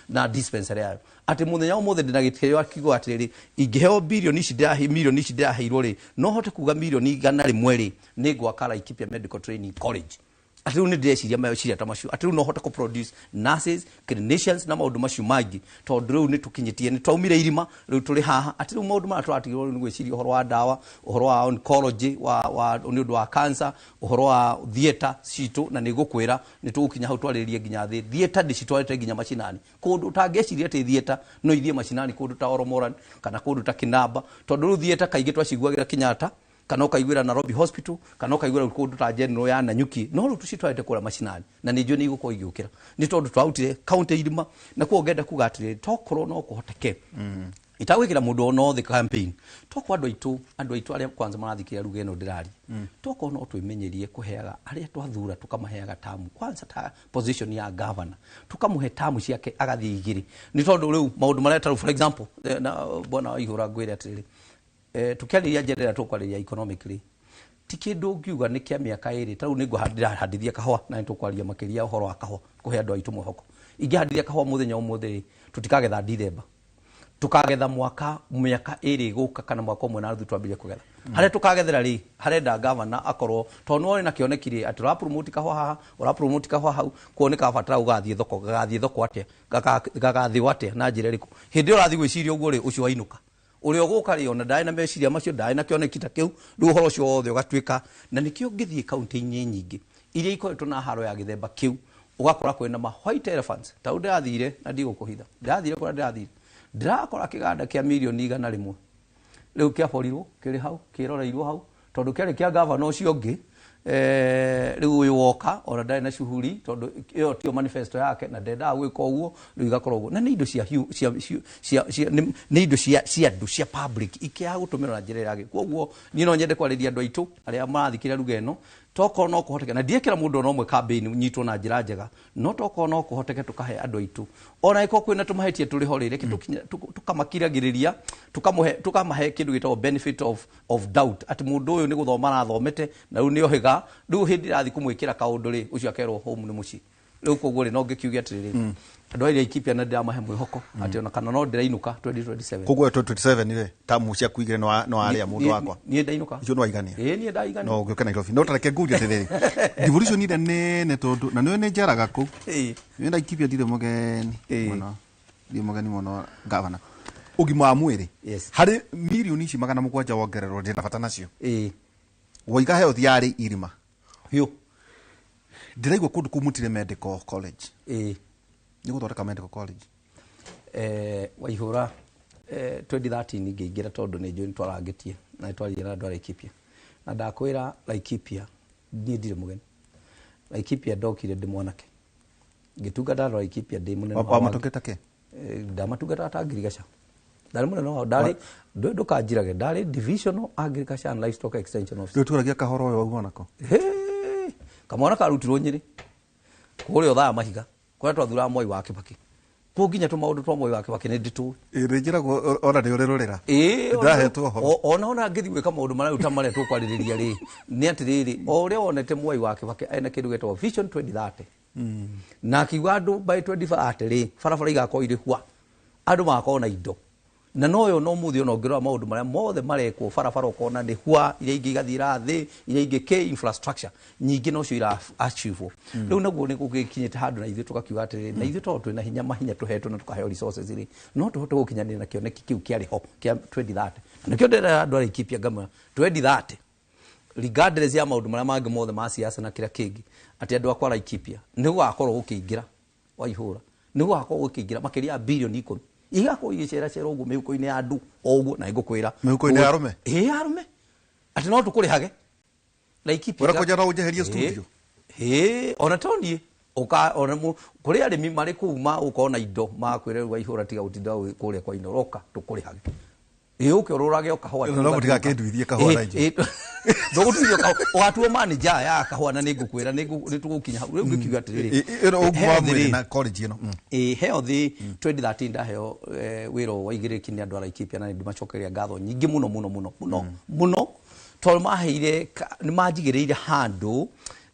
na dispensary yayo, atĩ mũthenya ũmũthĩ ndĩna gĩtĩo akiuga atĩrĩrĩ, ingĩheo bilioni ici ndĩrahe, milioni ici ndĩraheirwo rĩ, no hote kuga milioni 100 rĩ, nĩ ngwaka Laikipia Medical Training College. Atĩ rĩu nĩ ndĩreciria meciria ta macio, atĩ rĩu no hote kũ produce nurses, clinicians na maũndũ macio mangĩ, tondũ rĩu nĩ tũkinyĩtie, nĩ twaumire irima, rĩu tũrĩ haha, atĩ rĩu maũndũ maya tũratigĩrwo rĩu nĩ gwĩciria ũhoro wa ndawa, ũhoro wa oncology, wa nĩ ũndũ wa cancer, ũhoro wa theatre citũ. Na nĩ ngũkwĩra nĩ tũgũkinya hau twarĩrĩrie nginya thĩ theatre ndĩcitwarĩte nginya macinani, kũndũ ũtangĩeciria atĩ theatre no ithiĩ macinani, kũndũ ta Oromoran kana kũndũ ta Kinamba, tondũ rĩu theatre kaingĩ twaciguagĩra Kenyatta kana ũkaiguĩra Nairobi Hospital kana ũkaiguĩra kũndũ ta General ya Nanyuki, no rĩu tũcitwarĩte kũrĩa macinani, na nĩ njũĩ nĩ igũkorwo igĩũkĩra nĩ tondũ twarutire kaunti irima. Na kuo ngenda kuga atĩrĩrĩ, tokorwo no kũhoteke, itagwĩkĩra mũndũ ona othe campaign, tokorwo andũ aitũ arĩa kwanza marathikĩrĩria ruga ĩno ndĩraria, tokorwo no twĩmenyerie kũheaga arĩa twathura, tũkamaheaga tamu kwanza, ta position ya governor, tũkamũhe tamu ciake agathiĩ igĩrĩ, nĩ tondũ rĩu maũndũ marĩa tarĩu, for example, na bwana Waihũra, ngwĩre atĩrĩrĩ, tũkĩarĩria njĩra ĩrĩa tũkwarĩria economically, ti kĩndũ ũngiuga nĩ kĩa mĩaka 2. Ta rĩu nĩ ngũhandithia kahũa, na nĩ tũkwaria makĩria ũhoro wa kahũa kũhe andũ aitũ mwĩhoko. Ingĩhandithia kahũa mũthenya ũmũthĩ rĩ, tũtikagetha Dithemba, tukagetha mwaka mĩaka 2 gũka kana mwaka ũmwe na nuthu twambĩrĩrie kũgetha. Harĩa tũkagethera rĩ, harenda gavana akorwo tondũ nĩ na kĩoneki rĩ, atĩ ũrapromote kahũa haha, ũrapromote kahũa hau, kuo nĩ kabatara gũgathiĩ thoko, gagathiĩ thoko atĩa, gagathĩo atĩa, na njĩra ĩrĩkũ? Hĩndĩ ĩyo ũrathiĩ gwĩciria ũguo rĩ, ũcio wainũka, ũrĩa ũgũka rĩ, ona ndarĩ na meciria macio, ndarĩ na kĩoneki ta kĩu. Rĩu ũhoro ũcio wothe ũgatuĩka, na nĩkĩo ngĩthiĩ kaunti-inĩ nyingĩ iria ikoretwo na haro ya gĩthemba kĩu, ũgakora kwĩna ma white elephants. Ta rĩu ndĩrathire, na ndigũkũhitha, ndĩrathire kũrĩa ndĩrathire, ndĩrakora kĩganda kĩa milioni 100 rĩu kĩaborirwo, kĩrĩ hau, kĩroreirwo hau, tondũ kĩarĩ kĩa gavana ũcio ũngĩ. Rĩu ũyũ woka ona ndarĩ na shughuli, tondũ ĩyo tio manifesto yake na ndendaga gwĩka ũguo. Rĩu igakorwo ũguo, na nĩ indo cia cia cia cia nĩ indo cia andũ, cia public, ikĩaga gũtũmĩrwo na njĩra ĩrĩa yagĩrĩire. Koguo niĩ no nyende kwarĩria andũ aitũ arĩa marathikĩrĩria ruga ĩno, tokorwo no kũhoteke, na ndiĩkĩra mũndũ ona ũmwe campaign nyitwo na njĩra njega, no tokorwo no kũhoteke tũkahe andũ aitũ, ona ĩkorwo kwĩna tũmahĩtia tũrĩ ho rĩ, reke tũkamakiragĩrĩria, tũkamũhe, tũkamahe kĩndũ gĩtagwo benefit of doubt, atĩ mũndũ ũyũ nĩ gũthoma arathomete na rĩu nĩ ohĩga, rĩu hĩndĩ ĩrathiĩ kũmwĩkĩra kaũndũ rĩ, ũcio akerwo home nĩ mũciĩ. Rĩu koguo rĩ, no ngĩkiuge atĩrĩrĩ, andũ a Laikipia, na ndĩramahe mwĩhoko atĩ ona kana no ndĩrainũka 2027.
Koguo 2027 rĩ, tamu ciaku igĩrĩ no arĩa mũndũ wakwa.
Niĩ ndainũka.
Icio no waigania.
Ĩĩ, niĩ ndaigania.
No ũgĩũke Nairobi, no tareke ngurie atĩrĩrĩ, devolution ĩrĩa nene, tondũ na nĩwe nĩ njaraga kũu. Niĩ Laikipia ndirĩ mũgeni mũno, ndirĩ mũgeni mũno, gavana. Ũgima wa mwĩrĩ, harĩ mirioni ici 700 wongererwo, ndĩna bata nacio. Woiga health yarĩ irima.
Biũ.
Ndĩraigua kũndũ kũu mũtirĩ medical college. Nĩ gũthondeka medical college?
Waihũra, 2013 ngĩingĩra, tondũ nĩ njũĩ nĩ twarangĩtie na nĩ twaririe na andũ a Laikipia, na ndakwĩra Laikipia niĩ ndirĩ mũgeni. Laikipia ndokire ndĩ mwanake, ngĩtungata andũ a Laikipia ndĩ mũnene wa
Wamatungata kĩ?
Ndamatungataga ta ngirigaca, ndarĩ mũnene wao, ndarĩ ndũkanjirage, ndarĩ divisional agriculture and livestock extension officer.
Rĩu twaragia kahoro ũyũ wauma nako.
Hĩ, kamwana karutirwo Nyĩrĩ kũrĩa ũthaya mahiga, kũrĩa twathuraga Mwai wa Kĩbakĩ. Kuo nginya tũmaũndũ twa Mwai wa Kibaki nĩ ndĩtũĩ.
Ĩrĩnjĩragwo ona nĩ ũrĩrũrĩra.
Ĩĩ,
Ndahetwo ũhoro.
Ona ngĩthiĩ gwĩka maũndũ marĩa rĩu ta marĩa tũkwarĩrĩria rĩ, nĩ atĩrĩrĩ, o ũrĩa wonete Mwai wa Kibaki ena kĩndũ gĩtagwo Vision 2030, na akiuga andũ by 2030 rĩ, barabara igakorwo irĩ hwa, andũ magakorwo na indo, na noyo no mũthĩ ona ũngĩrora maũndũ marĩa mothe marekwo barabara ũkona nĩ hwa, iria ingĩ igathiĩra thĩ, iria ingĩ kĩ infrastructure nyingĩ nocio ira achieve. Rĩu naguo nĩ gũgĩkinyĩte handũ na ithuĩ tũgakiuga atĩrĩrĩ, na ithuĩ tondũ twĩna hinya, mahinya tũhetwo na tũkaheo resources rĩ, no tũhote gũkinyanĩria na kĩoneki kĩu kĩarĩ ho kĩa 2030. Na nĩkĩo ndĩrera andũ a Laikipia ngamwĩra 2030, regardless ya maũndũ marĩa mangĩ mothe ma siasa na kĩrĩa kĩngĩ, atĩ andũ akwa Laikipia nĩ gũgakorwo gũkĩingĩra Waihũra, nĩ gũgakorwo gũkĩingĩra makĩria ya 10 bilioni igakorwo igĩceracera ũguo mĩhuko-inĩ ya andũ o ũguo, na ngũkwĩra.
Mĩhuko-inĩ ya arũme?
Ĩĩ, ya arũme, atĩ no tũkũrĩhage Laikipia.
Ũrĩa kũnja no ũnjeherie studio?
Ĩĩ, ona to niĩ ũka ona kũrĩ arĩmi marĩ kũu ma ũkorwo na indo makwĩra rĩu Waihũra, tiga gũtinda kũrĩa kwa Inooro, tũkũrĩhage. Ĩĩ, ũke ũrũrage o kahũa.
No mũtigakĩnduithie kahũa na indo.
Ndũgũtuithio kahũa, ũgatuo manager ya kahũa, na nĩngũkwĩra nĩ tũgũkinya hau. Rĩu ngĩkiuga atĩrĩrĩ,
Ĩno ũguo wa
health
mwĩrĩ
rĩ,
na college ĩno.
Ĩ health 2013 ndaheo wĩra wa igĩrĩki nĩ andũ a Laikipia, na nĩ ndĩmacokeria ngatho nyingĩ mũno mũno mũno mũno mũno, tondũ maheire nĩ manjigĩrĩire handũ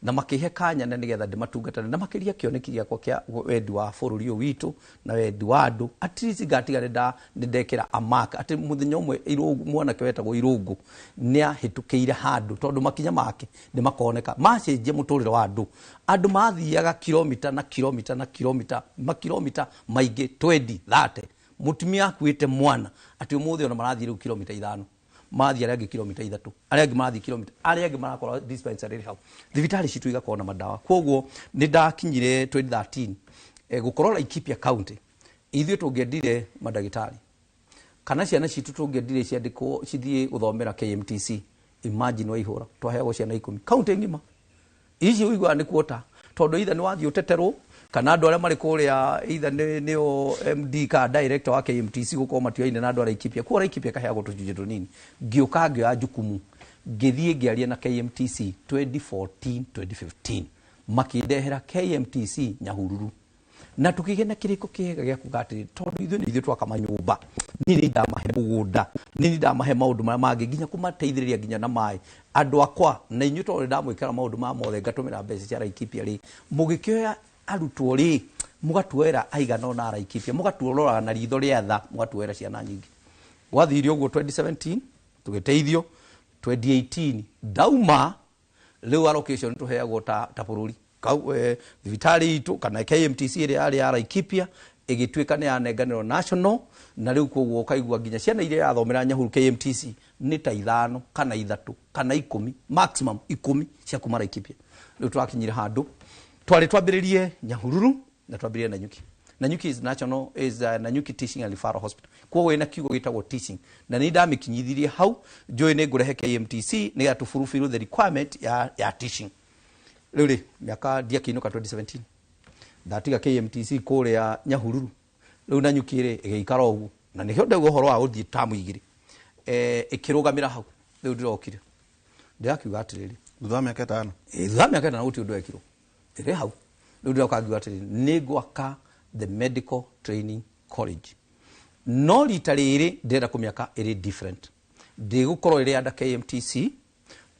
na makĩhe kanya na nĩgetha ndĩmatungatane na makĩria kĩoneki gĩakwa kĩa wendi wa bũrũri ũyũ witũ na wendi wa andũ. At least ngatiga nĩ ndekĩra a mark atĩ mũthenya ũmwe Irũngũ, mwanake wetagwo Irũngũ nĩ ahĩtũkĩire handũ, tondũ makinya make nĩ makoneka macenjia mũtũrĩre wa andũ. Andũ mathiaga kilomita na kilomita na kilomita, makilomita maingĩ 20 30, mũtumia akuĩte mwana, atĩ ũmũthĩ ona marathiĩ rĩu kilomita 5, mathiĩ arĩa angĩ kilomita 3, arĩa angĩ marathiĩ kilomita, arĩa angĩ marakorwo dispensary hau, thibitarĩ citũ igakorwo na madawa. Koguo nĩ ndakinyire 2013 gũkorwo Laikipia County ithuĩ tũngĩendire mandagĩtarĩ kana ciana citũ tũngĩendire ciandĩkwo cithiĩ gũthomera KMTC. Imagine, Waihũra, twaheagwo ciana 10 kaunti ng'ima. Ici ũiguaga nĩ kuota, tondũ either nĩ wathiĩ ũteterwo kana andũ arĩa marĩ kũrĩa, either nĩo MD ka director wa KMTC gũkorwo matioaine na andũ a Laikipia, kuo Laikipia kaheagwo tũcunjĩ tũnini. Ngĩũka ngĩoya jukumu, ngĩthiĩ ngĩaria na KMTC 2014 2015, makĩndehera KMTC Nyahururu, na tukĩgĩa na kĩrĩko kĩega gĩa kuga atĩrĩ, tondũ ithuĩ nĩ ithuĩ twaka manyũmba, niĩ nĩ ndamahe mũgũnda, niĩ nĩ ndamahe maũndũ marĩa mangĩ, nginya kũmateithĩrĩria nginya na maĩ. Andũ akwa na inyuĩ, tondũ ndamwĩkĩra maũndũ maya mothe, ngatũmĩra mbeca cia Laikipia rĩ, mũgĩkĩoya arutwo rĩ, mũgatuoera aigana ũna a Laikipia, mũgatuoraga na ritho rĩa tha, mũgatuoera ciana nyingĩ. Gwathire ũguo 2017 tũgĩteithio, 2018 ndauma rĩu allocation tũheagwo ta bũrũri kau thibitarĩ itũ kana KMTC ĩrĩa yarĩ ya Laikipia ĩgĩtuĩka nĩ yanenganĩrwo national, na rĩu koguo ũkaigua nginya ciana iria irathomera Nyahururu KMTC nĩ ta 5 kana 3 kana 10, maximum 10 cia kuma Laikipia. Rĩu twakinyire handũ twarĩ twambĩrĩrie Nyahururu na twambĩrĩrie Nanyuki. Nanyuki is national, is Nanyuki Teaching and Referral Hospital. Koguo ĩna kiugo gĩtagwo teaching, na nĩ ndamĩkinyithirie hau, njũĩ nĩ ngũrehe KMTC nĩgetha tũ fulfill the requirement ya teaching. Rĩu rĩ, mĩaka ndiakĩinũka 2017 ndatiga KMTC kũrĩa Nyahururu, rĩu Nanyuki rĩ ĩgĩikara ũguo, na nĩkĩo ndauga ũhoro wa gũthiĩ tamu 2, ĩkĩrũgamĩra hau. Rĩu ndĩrokire ndĩrakiuga atĩrĩrĩ,
Thutha wa mĩaka 5.
Ĩ, thutha wa mĩaka 5 gũtirĩ ũndũ wekirwo, ĩrĩ hau. Rĩu ndĩroka ngiuga atĩrĩrĩ, nĩ ngwaka the medical training college, no rita rĩrĩ ndĩrenda kũmĩaka ĩrĩ different, ndĩgũkorwo ĩrĩ under KMTC.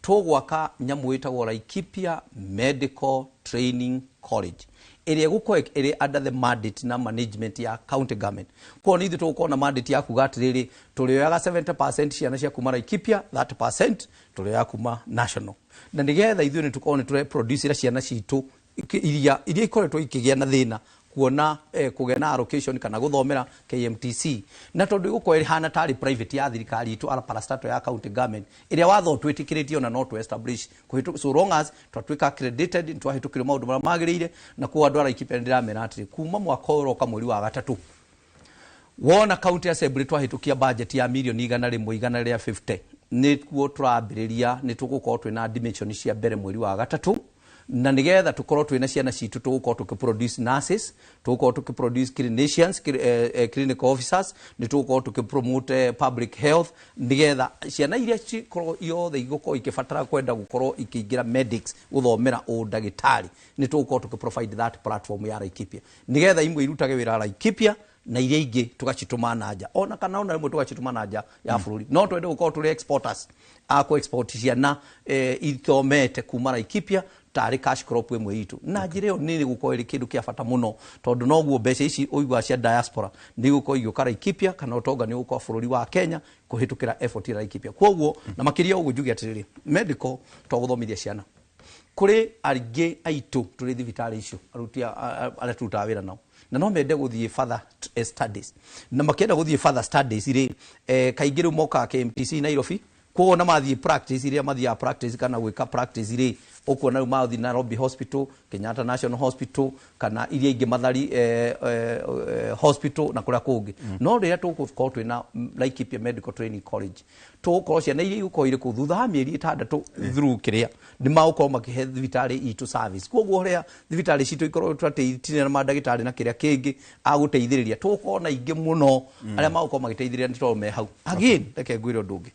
Tũgwaka nyamũ ĩtagwo Laikipia Medical Training College ĩrĩa ĩgũkorwo ĩrĩ under the mandate na management ya county government. Koguo nĩ ithuĩ tũgũkorwo na mandate ya kuga atĩrĩrĩ, tũrĩoyaga 70% ciana cia kuma Laikipia, 30% tũrĩoyaga kuma national, na nĩgetha ithuĩ nĩ tũkorwo nĩ tũreproducera ciana citũ iria ikoretwo ikĩgĩa na thĩna kuona kũgĩa na allocation kana gũthomera KMTC, na tondũ ĩgũkorwo ĩhana tarĩ private ya thirikari itũ, ara parastatal ya county government ĩrĩa watho twĩtĩkĩrĩtie ona no tũ establish so long as twatuĩka accredited, twahĩtũkĩrio maũndũ marĩa magĩrĩire. Na kuo andũ a Laikipia nĩ ndĩramera atĩrĩ, kuma mwaka ũyũ ũroka mweri wa gatatũ, wona county assembly twahĩtũkia budget ya mirioni 100, 150, nĩkuo tũrambĩrĩria, nĩ tũgũkorwo twĩna admission cia mbere mweri wa gatatũ. Na nĩgetha tũkorwo twĩna ciana citũ, tũgũkorwo tũkĩproduce nurses, tũgũkorwo tũkĩproduce clinicians, clinical officers, nĩ tũgũkorwo tũkĩpromote public health, nĩgetha ciana iria cikorwo iothe igũkorwo ikĩbatara kwenda gũkorwo ikĩingĩra medics, gũthomera ũndagĩtarĩ, nĩ tũgũkorwo tũkĩprovide that platform ya Laikipia, nĩgetha imwe irutage wĩra Laikipia na iria ingĩ tũgacitũma na nja, ona kana ona rĩmwe tũgacitũma na nja ya bũrũri. No twende gũkorwo tũrĩ exporters a kũ export ciana ithomete kuma Laikipia tarĩ cash crop ĩmwe itũ. Na njĩra ĩyo nĩ gũkorwo ĩrĩ kĩndũ kĩa bata mũno, tondũ noguo mbeca ici ũiguaga cia diaspora nĩ igũkorwo igĩũka Laikipia, kana ũtonga nĩ ũgũkorwo bũrũri wa Kenya kũhĩtũkĩra effort ya Laikipia. Koguo na makĩria ũguo njuge atĩrĩrĩ, medical to gũthomithia ciana, kũrĩ aingĩ aitũ tũrĩ thibitarĩ icio, aruti arĩa tũrutaga wĩra nao, na no mende gũthiĩ further studies. Na makĩenda gũthiĩ further studies rĩ, kaingĩ rĩu mokaga KMTC Nairobi. Koguo na mathiĩ practice, iria mathiaga practice kana gwĩka practice rĩ, ũkuona rĩu mathiĩ Nairobi Hospital, Kenyatta National Hospital, kana iria ingĩ Mathari Hospital na kũrĩa kũngĩ. No rĩrĩa tũgũkorwo twĩna Laikipia Medical Training College, tũgũkorwo ciana iria igũkorwo irĩ kũu thutha wa mĩeri 6 through kĩrĩa nĩ magũkorwo makĩhe thibitarĩ itũ service. Koguo ũrĩa thibitarĩ citũ ikorwo atĩ itirĩ na mandagĩtarĩ na kĩrĩa kĩngĩ agũteithĩrĩria, tũgũkorwo na aingĩ mũno arĩa magũkorwo magĩteithĩrĩria nĩ tondũ me hau. Again, reke ngwĩre ũndũ ũngĩ.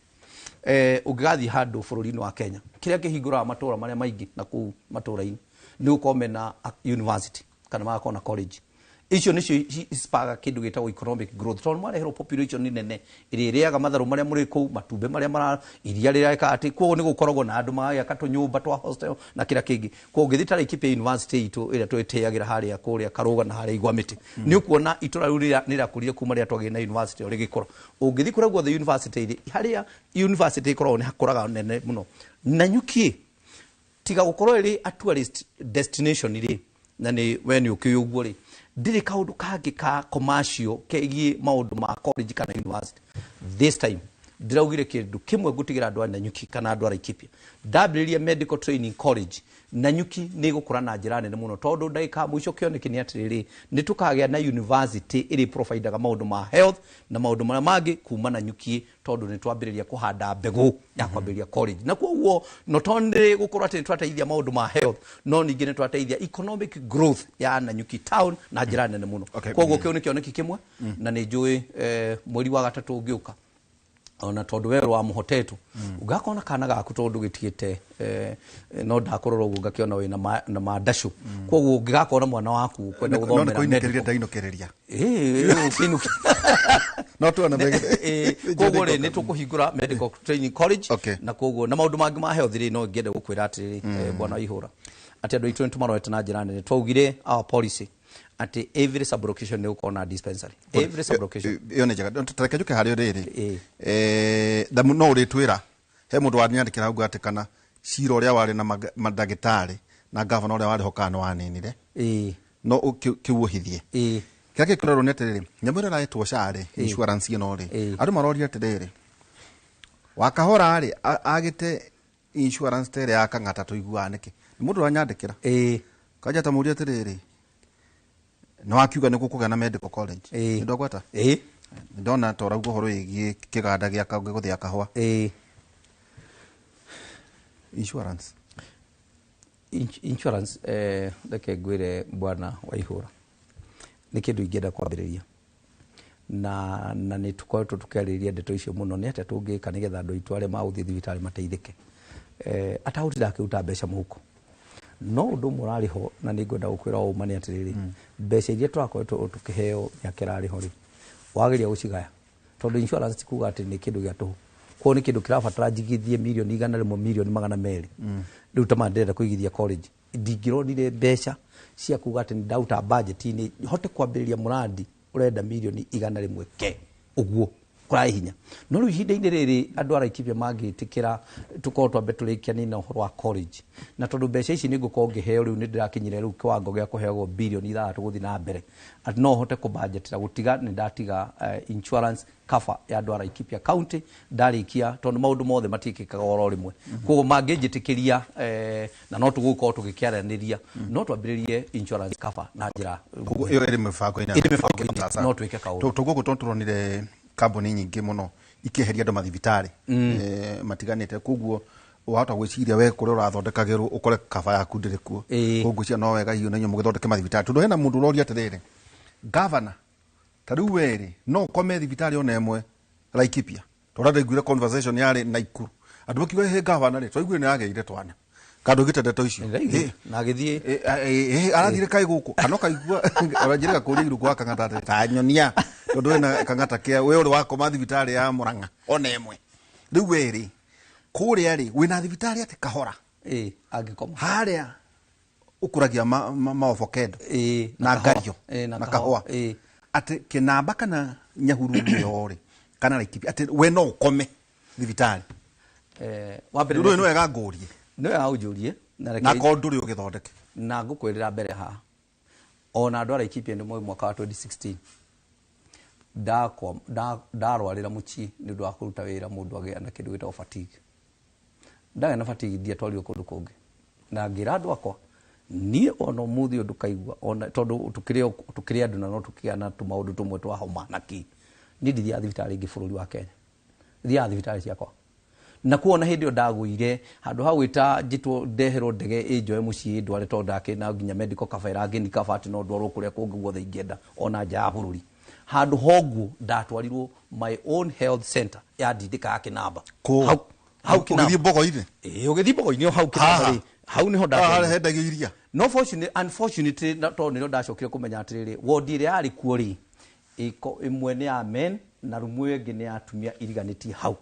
Ũngĩgathiĩ handũ bũrũri-inĩ wa Kenya, kĩrĩa kĩhingũraga matũra marĩa maingĩ na kũu matũra-inĩ nĩ gũkorwo mena university kana magakorwo na college. Icio nĩcio ispaga kĩndũ gĩtagwo economic growth, tondũ mareherwo population nene ĩrĩa ĩrĩaga matharũ marĩa mũrĩ kũu, matumbĩ marĩa mara iria rĩrĩa atĩ. Koguo nĩ gũkoragwo na andũ magagĩaka tũnyũmba twa hostel na kĩrĩa kĩngĩ. Koguo ũngĩthiĩ ta Laikipia University itũ ĩrĩa twĩtĩagĩra harĩa kũrĩa Karũga na harĩa Igwamĩtĩ, nĩ ũkuona itũra rĩu rĩrĩa nĩ rĩrakũrire kuma rĩrĩa twagĩire na university ĩyo rĩgĩkũra. Ũngĩthiĩ kũrĩa guothe university ĩrĩ, harĩa university ĩkoragwo nĩ hakũraga nene mũno. Nanyuki tiga gũkorwo ĩrĩ a tourist destination rĩ, na nĩ we nĩ ũkĩũĩ ũguo rĩ, ndĩrĩ kaũndũ kangĩ ka commercial kegiĩ maũndũ ma college kana university. This time ndĩraugire kĩndũ kĩmwe ngũtigĩra andũ a Nanyuki kana andũ a Laikipia: ndambĩrĩria medical training college, Nanyuki nĩ ĩgũkũra na njĩra nene mũno, tondũ ndagĩka ya mũico kĩoneki nĩ atĩrĩrĩ, nĩ tũkagĩa na university ĩrĩ providaga maũndũ ma health na maũndũ marĩa mangĩ kuma Nanyuki, tondũ nĩ twambĩrĩria kũhanda mbegũ ya kwambĩrĩria college. Na koguo not only gũkorwo atĩ nĩ twateithia maũndũ ma health, no ningĩ nĩ twateithia economic growth ya Nanyuki town na njĩra nene mũno. Koguo kĩu nĩ kĩoneki kĩmwe, na nĩ njũĩ mweri wa gatatũ ũngĩũka, ona tondũ we wa mũhotetwo ũngakona kana gaku tondũ gĩtigĩte no ndakũrora ũguo ngakĩona wĩna na mandacũ. Koguo ũngĩgakona mwana waku kwenda
No nĩ
gũthomera
kũinũkĩrĩria
medical.
Ndainũkĩrĩria.
Ĩĩ, ũkĩinũkia.
No tuona.
Koguo rĩ, nĩ tũkũhingũra medical training college. Na koguo na maũndũ mangĩ ma health rĩ, no ngĩende gũkwĩra atĩrĩrĩ, bwana Waihũra, atĩ andũ aitũ nĩ tũmarorete na njĩra nene. Twaugire our policy atĩ every sub-location nĩ gũkorwo na dispensary, every sub-location.
Ĩyo nĩ njega. Tareke njũke harĩ rĩrĩ.
Ĩĩ.
No ũrĩtwĩra he mũndũ wanyandĩkĩra hau atĩ kana cira ũrĩa warĩ na mandagĩtarĩ na gavana ũrĩa warĩ ho kana nĩ waninire. No kĩu ũhithie. Kĩrĩa gĩkorerwo nĩ atĩrĩrĩ, nyamũ ĩrĩa ĩraĩtwo SHA rĩ, insurance ĩno rĩ, andũ maroria atĩrĩrĩ, wakahora rĩ agĩte insurance ta ĩrĩa ya Kang'ata tũiguaga nĩkĩ? Nĩ mũndũ ũranyandĩkĩra kanja ta mũria atĩrĩrĩ, nĩ wakiuga nĩ gũkũgĩa na medical college. Nĩ ndwagwata. Ndona ta ũrauga ũhoro wĩgiĩ kĩganda gĩa gũthĩa kahũa. Insurance.
Insurance, reke ngwĩre bwana Waihũra, nĩ kĩndũ ingĩenda kwambĩrĩria, na nĩ tũkoretwo tũkĩarĩrĩria ndeto icio mũno, nĩ atĩa tũngĩka nĩgetha andũ aitũ arĩa magũthiĩ thibitarĩ mateithĩke. Atahotire akĩruta mbeca mũhuko, no ũndũ ũmwe ũrarĩ ho na nĩ ngwenda gũkwĩra ũma nĩ atĩrĩrĩ, mbeca iria tũrakoretwo tũkĩheo mĩaka ĩrarĩ ho rĩ, wageria gũcigaya, tondũ insurance ti kuga atĩ nĩ kĩndũ gĩa tũhũ. Koguo nĩ kĩndũ kĩrabatara njigithie mirioni 100, mirioni 200. Rĩu ta ma ndĩrenda kũigithia college, ndingĩronire mbeca cia kuga atĩ nĩ ndaruta budget-inĩ hote kwambĩrĩria mũrandi ũrenda mirioni 100 ke ũguo kũrarĩ hinya. No rĩu ihinda-inĩ rĩrĩ andũ a Laikipia mangĩtĩkĩra tũkorwo twambe tũrĩkianie na ũhoro wa college, na tondũ mbeca ici nĩ ngũkorwo ngĩheo rĩu, nĩ ndĩrakinyire rĩu kĩwango gĩa kũheagwo birioni 6 gũthiĩ na mbere, atĩ no hote kũbanjetera gũtiga nĩ ndatiga insurance cover ya andũ a Laikipia County ndarĩkia, tondũ maũndũ mothe matiĩkĩkaga oro rĩmwe. Koguo mangĩnjĩtĩkĩria, na no tũgũkorwo tũgĩkĩaranĩria, no twambĩrĩrie insurance cover na njĩra
Koguo ĩyo ĩrĩ mĩbango-inĩ.
Ĩrĩ mĩbango-inĩ, no twĩke kaũndũ.
Tũgũkũ tondũ tũronire kambuni nyingĩ mũno ikĩeheria andũ mathibitarĩ matiganĩte, koguo Wahota gwĩciria we kũrĩa ũrathondekagĩrwo ũkore kaba yaku ndĩrĩ kuo. Koguo no wega hiũ na inyuĩ mũgĩthondeke mathibitarĩ, tondũ hena mũndũ ũroria atĩrĩrĩ, gavana ta rĩu werĩ no ũkome thibitarĩ ona ĩmwe Laikipia? Tondũ ndaiguire conversation yarĩ Naikuru, andũ makiuga he gavana rĩ, twaiguire nĩ agĩire twana kandũ gĩte ndeto icio.
Na agĩthiĩ.
Arathire kaĩ gũkũ kana ũkaigua ona njĩrĩga kũria iruku wa Kang'ata atĩ ta nyonia, tondũ wĩna Kang'ata kĩa we ũrĩ wakoma thibitarĩ ya Murang'a ona ĩmwe. Rĩu werĩ kũrĩa rĩ wĩna thibitarĩ atĩ kahora
angĩkoma
harĩa ũkũragia maovocado na ngario
na
na kahũa, atĩ Kĩnamba kana Nyahururu ĩyo rĩ kana Laikipia, atĩ we no ũkome thibitarĩ?
Wa mbere,
Rĩu nĩ wega ngũrie.
Nĩ wega ũnjũrie na
na korwo ndũrĩ ũgĩthondeke.
Na ngũkwĩrĩra mbere haha, ona andũ a Laikipia nĩ moĩ mwaka wa 2016 ndarwarĩra mũciĩ nĩ ũndũ wa kũruta wĩra, mũndũ agĩa na kĩndũ gĩtagwo fatigue. Ndagĩa na fatigue, ndiatwarirwo kũndũ kũngĩ, na ngĩra andũ akwa niĩ ona ũmũthĩ ũyũ ndũkaigua ona tondũ tũkĩrĩ andũ na no tũkĩgĩa na tũmaũndũ tũmwe twa homa na kĩ, niĩ ndithiaga thibitarĩ ĩngĩ bũrũri wa Kenya, thiaga thibitarĩ ciakwa. Na kuona hĩndĩ ĩyo ndagũire handũ ha gwĩta njĩtwo ndeherwo ndege ĩnjoe mũciĩ ndware, tondũ ndakĩrĩ na nginya medical cover ĩrangĩni cover atĩ no ndwarwo kũrĩa kũngĩ guothe ingĩenda ona nja ya bũrũri. Handũ hoguo ndatwarirwo my own health center ya ndindĩka ya Kĩnamba.
Kũ?
Hau
Ũgĩthiĩ
Kĩnamba.
Mbogo-inĩ?
Ĩĩ, ũgĩthiĩ Mbogo-inĩ o hau Kĩnamba
Haha.
rĩ, hau nĩho
Haha
ndatwarirwo.
hendagio iria.
No unfortunately, na tondũ nĩrĩo ndacokire kũmenya atĩrĩrĩ, wodi ĩrĩa yarĩ kuo rĩ, ĩko ĩmwe nĩ ya men na rumu ĩyo ĩngĩ nĩ ya atumia iriganĩtie hau.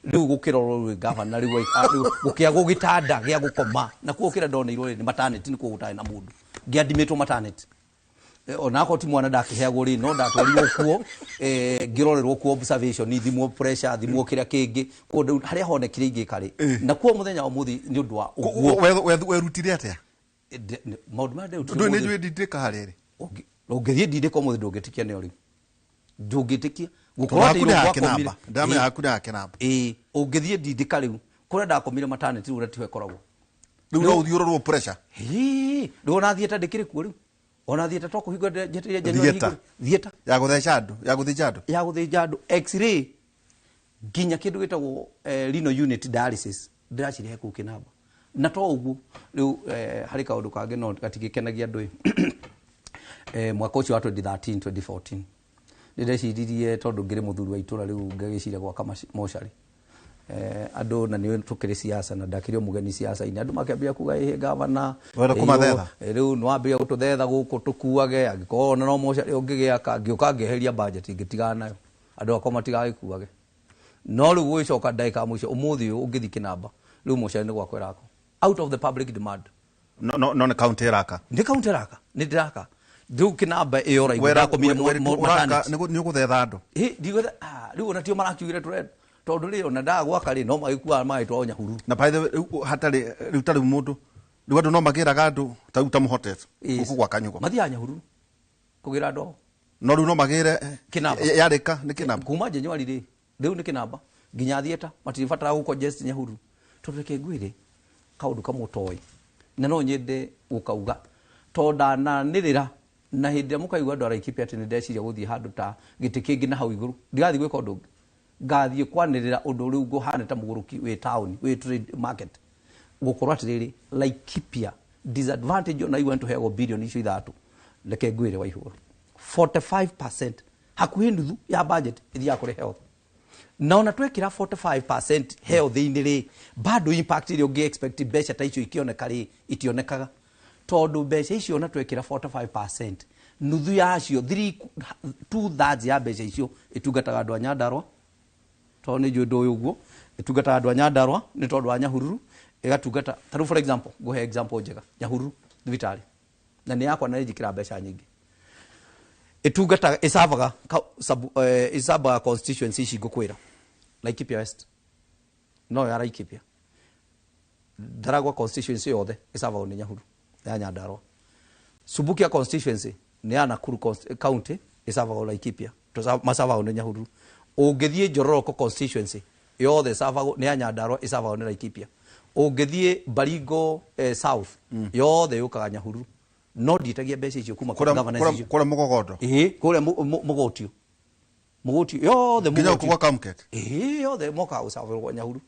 Rĩu gũkĩrorwo rĩu gavana rĩu rĩu gũkĩagwo gĩtanda gĩa gũkoma, na kuo kĩrĩa ndoneirwo rĩ nĩ maternity, nĩkuo gũtarĩ na mũndũ, ngĩadmitwo maternity. Ona akorwo ti mwana ndakĩheagwo rĩ, no ndatwarirwo kuo, ngĩrorerwo kuo observation, thimwo pressure, thimwo kĩrĩa kĩngĩ, kuo rĩu harĩa honekire ingĩka rĩ, na kuo mũthenya wa ũmũthĩ nĩ ũndũ wa ũguo.
Werutire atĩa?
Maũndũ marĩa nderutire
Ndũĩ nĩ
ũmũthĩ-
njũĩ ndindĩka harĩa rĩ.
Ũngĩthiĩ ndindĩka ũmũthĩ ndũngĩtĩkia nĩo rĩu, ndũngĩtĩkia
Tondũ
gũkorwo atĩ
haku nĩ
irũngũ
ha
akomire.
Kĩnamba, ndamenya haku nĩ ha Kĩnamba.
Ĩĩ, ũngĩthiĩ ndindĩka rĩu kũrĩa ndakomire maternity rĩu ũrĩa tiho ĩkoragwo.
Rĩu no ũthiĩ ũrorwo pressure.
Hĩ, rĩu ona theatre ndĩkĩrĩ kuo rĩu, ona theatre to kũhingwo njetereire January
Theatre.
hingũre. Theatre.
Ya gũtheca andũ, ya gũthĩnja andũ.
Ya gũthĩnja andũ, x-ray, nginya kĩndũ gĩtagwo renal unit dialysis ndĩracirehe kũu Kĩnamba. Na to ũguo rĩu, harĩ kaũndũ kangĩ no gatigĩkenagia andũ ĩ. Mwaka ũcio wa 2013 2014 nĩ ndeciririe, tondũ ngĩrĩ mũthuri wa itũra rĩu, ngagĩciria gwaka mocarĩ. Andũ na nĩ tũkĩrĩ siasa na ndakĩrĩ o mũgeni siasa-inĩ, andũ makĩambia kuga ĩhĩ gavana,
Wenda kũmathetha?
Rĩu nĩ wambĩrĩria gũtũthetha gũkũ tũkuage, angĩkorwo ona no mocarĩ ũngĩgĩaka. Ngĩũka ngĩeheria budget, ngĩtigana nayo, andũ akwa matigagĩkuage. No rĩu gũgĩcoka ndagĩka ya mũico ũmũthĩ ũyũ ũngĩthiĩ Kĩnamba rĩu mocarĩ nĩ gwakwa ĩrakwo out of the public demand.
No nĩ county ĩraka?
Nĩ county ĩraka, nĩ ndĩraka rĩu Kĩnamba ĩyo raigua ndakomire
Ũraka
maternity.
nĩ ũgũthetha andũ?
Ĩ, ndigwetha, rĩu ona tio marakiugire tũrenda, tondũ rĩ ona ndagwaka rĩ no magĩkuaga magĩtwarwo Nyahururu.
Na by the way, rĩu hatarĩ rĩu ta rĩu mũndũ rĩu andũ no magĩraga andũ ta rĩu ta mũhotete gũkũ gwa Kanyugo?
Mathiaga Nyahururu kũgĩra andũ ao.
No rĩu no magĩre
Kĩnamba.
Yarĩka nĩ Kĩnamba?
Kuma January rĩ, rĩu nĩ Kĩnamba nginya theatre, matiribatara gũ congest Nyahururu, tondũ reke ngwĩre kaũndũ kamwe ũtoĩ na no nyende gũkauga, tondũ ndananĩrĩra na hĩndĩ ĩrĩa mũkaigua andũ a Laikipia atĩ nĩ ndeciria gũthiĩ handũ ta gĩtĩ kĩngĩ na hau igũrũ, ndigathiĩ gwĩka ũndũ ũngĩ, ngathiĩ kwanĩrĩra ũndũ rĩu ngũhana ta mũgũrũki wĩ town wĩ trade market, gũkorwo atĩrĩrĩ, Laikipia disadvantage ona igua nĩtũheagwo bilioni icio 3. Reke ngwĩre Waihũra, 45%, hakuhĩ nuthu ya budget ĩthiaga kũrĩ health, na ona twekĩra 45% health-inĩ rĩ, bado impact ĩrĩa ũngĩ expect mbeca ta icio ikĩoneka rĩ itionekaga, tondũ mbeca icio ona twekĩra 45%, nuthu yacio, 2/3 ya mbeca icio ĩtungataga andũ a Nyandarua, tondũ nĩ njũĩ ndũ ũyũ ũguo ĩtungataga andũ a Nyandarua nĩ tondũ wa Nyahururu ĩgatungata. Ta rĩu for example, ngũhe example njega, Nyahururu thibitarĩ na nĩ yakwa na nĩ njĩkĩra mbeca nyingĩ, ĩtungataga ĩcavaga ĩcavaga constituency ici ngũkwĩra: Laikipia West no ya Laikipia, Ndaragwa constituency yothe ĩcavagwo nĩ Nyahururu ya Nyandarua, Subukia constituency nĩ ya Nakuru county ĩcavagwo Laikipia, macavagwo nĩ Nyahururu. Ũngĩthiĩ Njororoko constituency yothe ĩcavagwo nĩ ya Nyandarua, ĩcavagwo nĩ Laikipia. Ũngĩthiĩ Baringo South yothe yũkaga Nyahururu, no ndiĩtagia mbeca icio kuma kũrĩ governors icio.
Kũrĩa mũgogondo?
Ĩĩ, kũrĩa mũgotio mũgotio yothe
Nginya
mũgotio.
gũkũ gwa Kamket?
Ĩĩ, yothe mokaga gũcavĩrwo Nyahururu.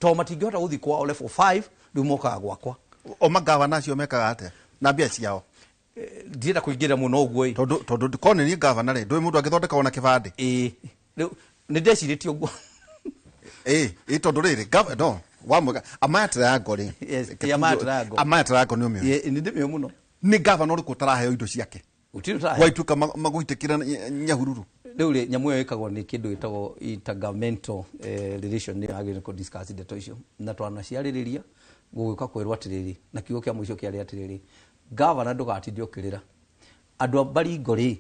To matingĩhota gũthiĩ kwao level 5 rĩu mokaga gwakwa.
O magavana acio mekaga atĩa na mbia ciao?
Ndienda kũingĩra mũno ũguo ĩ.
Tondu korwo nĩ niĩ gavana rĩ, ndũĩ mũndũ angĩthondeka ona kĩbandĩ.
Ĩĩ, rĩu nĩ ndecirĩtie ũguo.
Ĩ tondu rĩrĩ no wamwega Amaya Triangle rĩ.
Yes, Amaya Triangle.
Amaya Triangle nĩ ũmĩũĩ?
Nĩ ndĩmĩũĩ mũno.
Nĩ gavana ũrĩkũ ũtaraheo indo ciake?
Gũtirĩ ũtaraheo.
Waituĩka magũitĩkĩra Nyahururu.
Rĩu rĩ, nyamũ ĩyo ĩkagwo nĩ kĩndũ gĩtagwo intergovernmental relation, nĩ yagĩrĩirwo kũ discuss ndeto icio na twanaciarĩrĩria gũgĩũka kwĩrwo atĩrĩrĩ, na kiugo kĩa mũico kĩarĩ atĩrĩrĩ, gavana ndũgatinde ũkĩrĩra andũ a Baringo rĩ,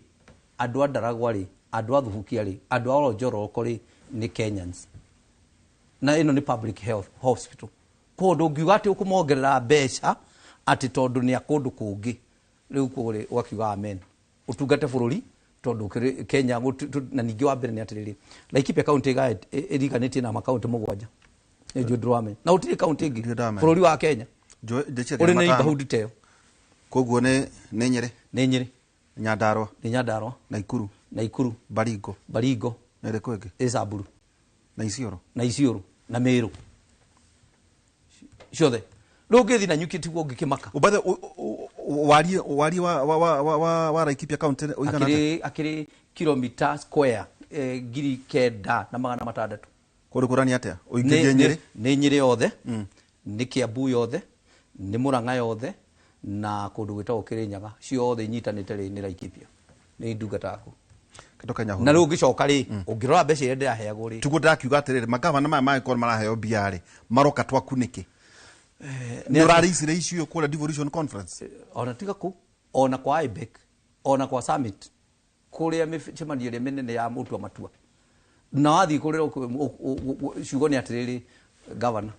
andũ a Ndaragwa rĩ, andũ a Thubukia rĩ, andũ a Oronjoroko rĩ, nĩ Kenyans, na ĩno nĩ public health hospital. Koguo ndũngiuga atĩ ũkũmongerera mbeca atĩ tondũ nĩ a kũndũ kũngĩ. Rĩu koguo rĩ, ũgakiuga amen, ũtungate bũrũri tondũ Kenya na ningĩ wa mbere nĩ atĩrĩrĩ, Laikipia county ĩriganĩtie na makaunti 7. Nĩ njũĩ ndũramenya. Na gũtirĩ kaunti ĩngĩ
Ndirĩ ndamenya.
bũrũri wa Kenya
Njũĩ
ũrĩ na
matano.
neighborhood ta ĩyo.
Koguo nĩ Nyĩrĩ.
Nĩ Nyĩrĩ.
Nyandarua.
Nĩ Nyandarua.
Naikuru.
Naikuru.
Baringo.
Baringo.
Na ĩrĩkũ ĩngĩ?
Ĩ Samburu.
Na Isiolo.
Na Isiolo na Meru. Ciothe. Rĩu ũngĩthiĩ na Nyuki tiguo ũngĩkĩmaka.
Ũbathe warie wa Laikipia county ũigana atĩa?
Akĩrĩ kilomita square 9,600.
Kũndũ kũrani atĩa? Ũingĩrie Nyĩrĩ?
Nĩ Nyĩrĩ yothe, nĩ Kiambu yothe, nĩ Murang'a yothe, na kũndũ gwĩtagwo Kĩrĩnyaga, ciothe inyitanĩte rĩ nĩ Laikipia. Nĩ ndungata yaku.
Kĩndũ kĩa Nyahururu.
Na rĩu ũngĩcoka rĩ, ũngĩrora mbeca iria ndĩraheagwo rĩ.
Tiguo ndĩrakiuga atĩrĩrĩ, magavana maya mangĩkorwo maraheo mbia rĩ, maroka twaku nĩkĩ? Nĩ ũrarĩicire icio kũrĩa devolution conference?
Ona tiga kũu, ona kwa IBEC, ona kwa summit, kũrĩa mĩcemanio ĩrĩa mĩnene ya mũtua matua. Na wathiĩ kũrĩa ciugo nĩ atĩrĩrĩ, governor,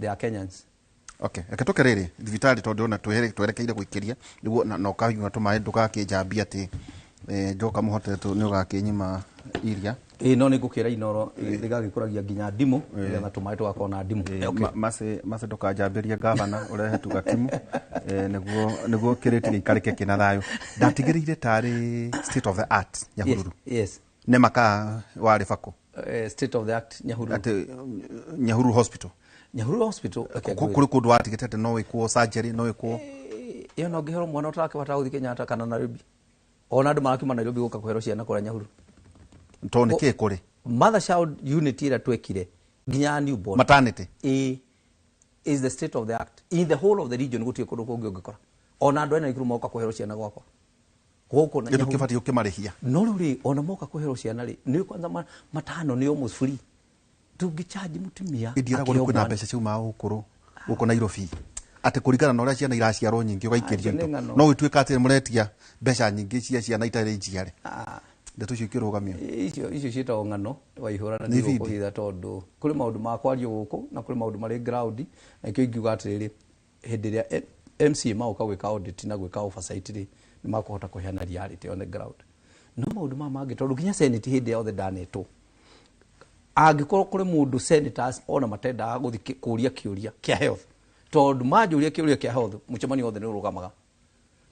they are Kenyans.
Okay, reke tũke rĩrĩ thibitarĩ tondũ ona twerekeire gũikĩria nĩguo na ũkanyua tũmaĩ ndũgakĩnjambia atĩ njoka mũhote nĩ ũgakĩnyima iria.
Ĩĩ, no nĩngũkĩra Inooro rĩgagĩkũragia nginya ndimũ, nĩgetha tũmaĩ tũgakorwo na ndimũ. Okay.
Mace ndũkanjambĩrie gavana ũrehe tũgatimu, nĩguo kĩrĩti gĩikarĩke kĩna thayũ. Ndatigĩrĩire tarĩ state of the art Nyahururu.
Yes, yes.
Nĩ maka warĩ bako.
State of the art Nyahururu.
Atĩ Nyahururu hospital.
Nyahururu hospital, okay,
Kũrĩ kũndũ watigĩte atĩ no wĩkwo surgery, no wĩkwo.
Ĩyo no ngĩheo mwana ũtarakĩbata gũthiĩ Kenyatta kana Nairobi. Ona andũ marakiuma Nairobi gũka kũheo ciana kũrĩa Nyahururu.
Tondũ nĩ kĩĩ kũrĩ?
Mother child unit ĩrĩa twekire nginya newborn.
Maternity.
Ĩ, is the state of the act in the whole of the region, gũtirĩ kũndũ kũngĩ ũngĩkora. Ona andũ a Naikuru moka kũheo ciana gwakwa. Gũkũ na
Gĩtũ
Nyahururu.
kĩbatiĩ ũkĩmarĩhia.
No rĩu rĩ, ona moka kũheo ciana rĩ, nĩ kwanza matano nĩ almost free. Tũngĩcharge mũtumia
Ĩndiĩragwo nĩ
akĩheo
kwĩna
mwana.
mbeca ciumaga gũkũ Nairobi. Atĩ kũringana na ũrĩa ciana iraciarwo nyingĩ ũgaikĩrio
Acio nĩ
indo.
ng'ano.
No gũtuĩka atĩ mũretia mbeca nyingĩ cia ciana itarĩ njiare. Ndeto icio ikĩrũgamio.
Icio ciĩtagwo ng'ano, waihũra na
Nĩ ibindi.
ndigũkũhitha tondũ kũrĩ maũndũ ma kwario gũkũ na kũrĩ maũndũ marĩ ground, na nĩkĩo ingiuga atĩrĩrĩ, hĩndĩ ĩrĩa MCA magoka gwĩka audit na gwĩka oversight rĩ, nĩ makũhota kũheana reality on the ground. No maũndũ maya mangĩ tondũ nginya Senate hĩndĩ yothe ndanetwo. Angĩkorwo kũrĩ mũndũ senators ona matendaga gũthiĩ kũũria kĩũria kĩa health, tondũ manjũria kĩũria kĩa health mũcemanio wothe nĩ ũrũgamaga.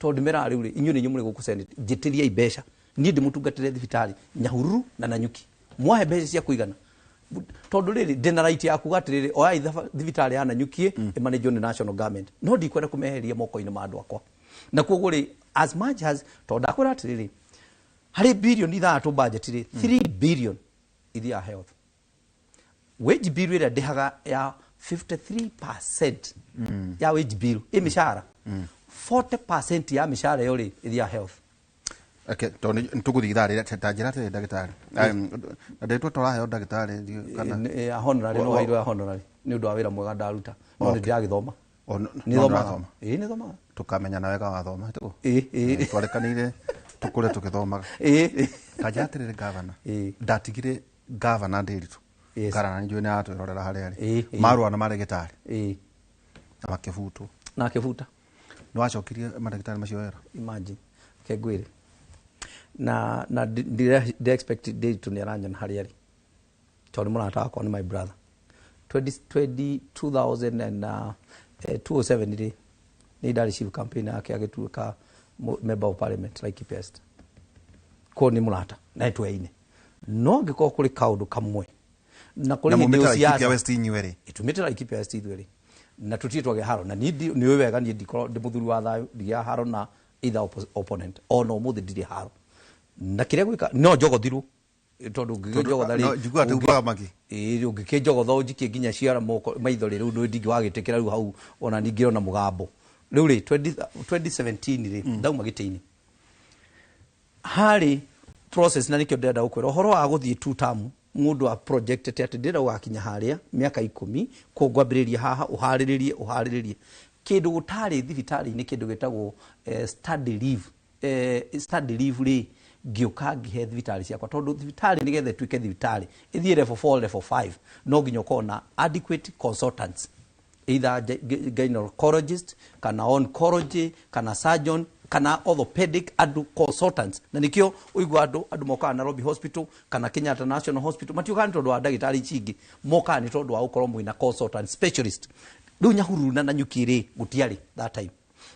Tondũ meraga rĩu rĩ, inyuĩ nĩ inyuĩ mũrĩ gũkũ Senate, njĩtĩriai mbeca, niĩ ndĩmũtungatĩre thibitarĩ Nyahururu na Nanyuki, mwahe mbeca cia kũigana. Tondũ rĩrĩ ndĩna right ya kuga atĩrĩrĩ, oyai thibitarĩ ya Nanyuki ĩmanĩnjwo nĩ national government, no ndikwenda kũmeheria moko-inĩ ma andũ akwa. Na koguo rĩ, as much as tondũ ndakwĩra atĩrĩrĩ, harĩ bilioni 6 budget rĩ, 3 billion ithiaga health. Wage bill ĩrĩa ndĩhaga ya 53% ya wage bill, ĩ mĩcara. 40% ya mĩcara ĩyo rĩ, ĩthiaga health.
Okay, tondũ nĩ tũgũthiĩ ithaa rĩrĩa, ta njĩra atĩrĩ ndagĩtarĩ. Na ndĩtwo tũraheo ndagĩtarĩ, ndiũ kana
Ya honorary, no hairwo ya honorary nĩ ũndũ wa wĩra mwega ndaruta. No nĩ ndĩragĩthoma.
O,
Nĩ
no
thomaga.
ndĩrathoma.
Ĩĩ, nĩ thomaga.
Tũkamenya wega wathoma, tiguo?
Ĩĩ, ĩĩ.
Twarekanĩire tũkũre tũgĩthomaga.
Ĩĩ, ĩĩ.
Ta njĩra atĩrĩrĩ gavana.
Ĩĩ.
Ndatigire gavana Ndiritu.
Yes.
Karana nĩ njũĩ nĩ aratwĩrorera harĩa arĩ.
Ĩĩ, ĩĩ.
Marũa na marĩgĩtarĩ.
Ĩĩ.
Na makĩbutwo.
Na akĩbuta.
Nĩ wacokirie mandagĩtarĩ macio wĩra?
Imagine. Reke ngwĩre. Na ndi expect Ndiritu nĩ aranyona harĩa arĩ. Tondũ nĩ mũrata wakwa, nĩ my brother. Twenty, twenty, two thousand and two oh seven rĩ, nĩ ndarĩ chief campaign yake agĩtuĩka member of parliament like best. Koguo nĩ mũrata na nĩ tweine. No angĩkorwo kũrĩ kaũndũ kamwe Na kũrĩ
Na
hĩndĩ
mumĩte
ĩyo
Laikipia
siasa
West inyuĩ rĩ.
Tumĩte Laikipia West ithuĩ rĩ, na tũtirĩ twagĩa haro, na niĩ nĩ ũĩ wega niĩ ndikorwo ndĩ mũthuri wa thayũ, ndigĩa haro na either opponent, ona ũmũthĩ ndirĩ haro na kĩrĩa gwĩka no njogothirwo, tondũ ũngĩkĩnjogotha rĩ,
No, njiguaga atĩ ugaga magi.
Ĩĩ, ũngĩkĩnjogotha ũnjikie nginya ciara moko maitho rĩ, rĩu nĩ ndingĩwagĩtĩkĩra rĩu hau ona ningĩ ona mũgambo rĩu rĩ. 2017 rĩ, ndauma gĩtĩ-inĩ, harĩ process, na nĩkĩo ndĩrenda gũkwĩra ũhoro wa gũthiĩ two term. Mũndũ a projected atĩ ndĩrenda gũgakinya harĩa mĩaka 10, koguo ngwambĩrĩria haha, ũharĩrĩrie ũharĩrĩrie kĩndũ gũtarĩ thibitarĩ-inĩ, kĩndũ gĩtagwo study leave. Study leave rĩ, ngĩũka ngĩhe thibitarĩ ciakwa, tondũ thibitarĩ nĩgetha ĩtuĩke thibitarĩ ĩthiĩ level 4, level 5, no nginya ũkorwo na adequate consultants, either gynecologist kana oncology kana surgeon kana orthopedic, andũ consultants. Na nikio ũigua andũ mokaga Nairobi Hospital kana Kenyatta National Hospital, matiũkaga nĩ tondũ wa ndagĩtarĩ ici ingĩ, mokaga nĩ tondũ wa gũkorwo mwĩna consultant specialist. Rĩu Nyahururu na Nanyuki rĩ, gũtiarĩ that time,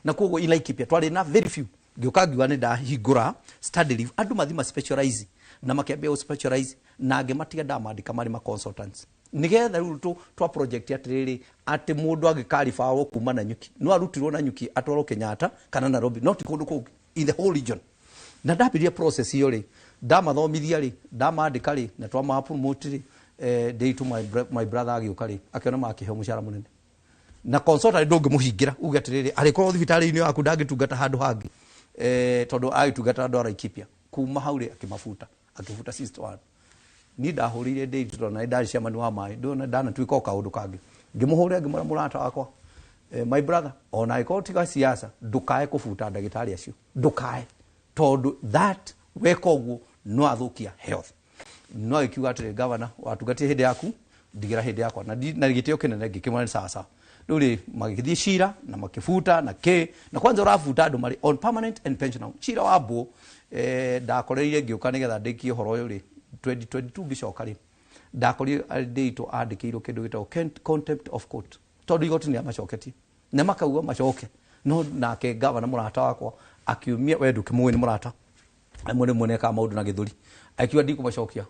na koguo in Laikipia twarĩ na very few. Ngĩũka ngiuga nĩ ndahingũra study leave, andũ mathi ma specialize, na makĩambia gũ specialize, na angĩ matiga ndamandĩka marĩ ma consultants, nigetha rĩu twa project atĩrĩrĩ, atĩ mũndũ angĩkaribawo kuma Nanyuki no arutirwo Nanyuki atwarwo Kenyatta kana Nairobi, no ti kũndũ kũngĩ in the whole region. Na ndambirie process ĩyo rĩ, ndamathomithia rĩ, ndamandĩka rĩ, na twama promote rĩ, Ndeitu my brother agĩũka rĩ, akĩona makĩheo mũcara mũnene, na consultant ndũngĩmũhingĩra uge atĩrĩrĩ arĩkorwo thibitarĩ-inĩ yaku ndangĩtungata handũ hangĩ, tondũ agĩtungata andũ a Laikipia. Kuma hau rĩ, akĩmabuta, akĩbuta 61. Niĩ ndahũrĩire Ndeitu tondũ nĩ ndarĩ chairman wa maĩ, ndona ndanatuĩka o kaũndũ kangĩ, ngĩmũhũrĩra ngĩmwĩra, mũrata wakwa, my brother, ona angĩkorwo tiga siasa, ndũkae kũbuta ndagĩtarĩ acio, ndũkae, tondũ that weka ũguo no athũkia health. No agĩkiuga atĩrĩ, governor, watungatire hĩndĩ yaku, ndigĩra hĩndĩ yakwa. Na gĩtĩo kĩnene ngĩkĩmwĩra nĩ sawa sawa. Rĩu rĩ, magĩthiĩ cira na makĩbuta na kĩ, na kwanza ũrabuta andũ marĩ on permanent and pensionable. Cira wa mbũ, ndakoreire ngĩũka nĩgetha ndĩkie ũhoro ũyũ rĩ, 2022 ngĩcoka rĩ, ndakorire Ndeitu andĩkĩirwo kĩndũ gĩtagwo contempt of court, tondũ igoti nĩ amacoketie na makauga macoke. No nake gavana mũrata wakwa akiumia, we ndũkĩmũĩ, nĩ mũrata rĩmwe rĩmwe nĩekaga maũndũ na gĩthũri, akiuga ndikũmacokia,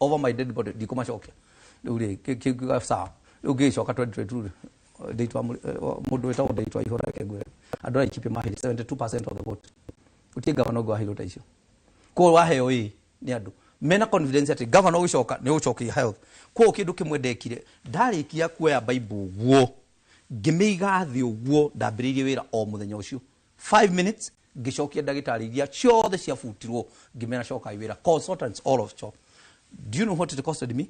over my dead body ndikũmacokia. Rĩu rĩ, kĩu sawa. Rĩu ngĩgĩcoka 2022 rĩ, Ndeitu mũndũ wĩtagwo Ndeitu Aihũra, reke ngwĩre, andũ a Laikipia maheire 72% of the vote. Gũtirĩ gavana ũngĩ waheirwo ta icio. Koguo waheo ĩ nĩ andũ mena confidence atĩ gavana ũgĩcoka nĩ ũgũcokia health. Koguo kĩndũ kĩmwe ndekire, ndarĩkia kuoya Bible ũguo, ngĩmĩiga thĩ ũguo, ndambĩrĩirie wĩra o mũthenya ũcio, 5 minutes ngĩcokia ndagĩtarĩ iria ciothe ciabutirwo, ngĩmera cokai wĩra, consultants all of cho. Do you know what it costed me?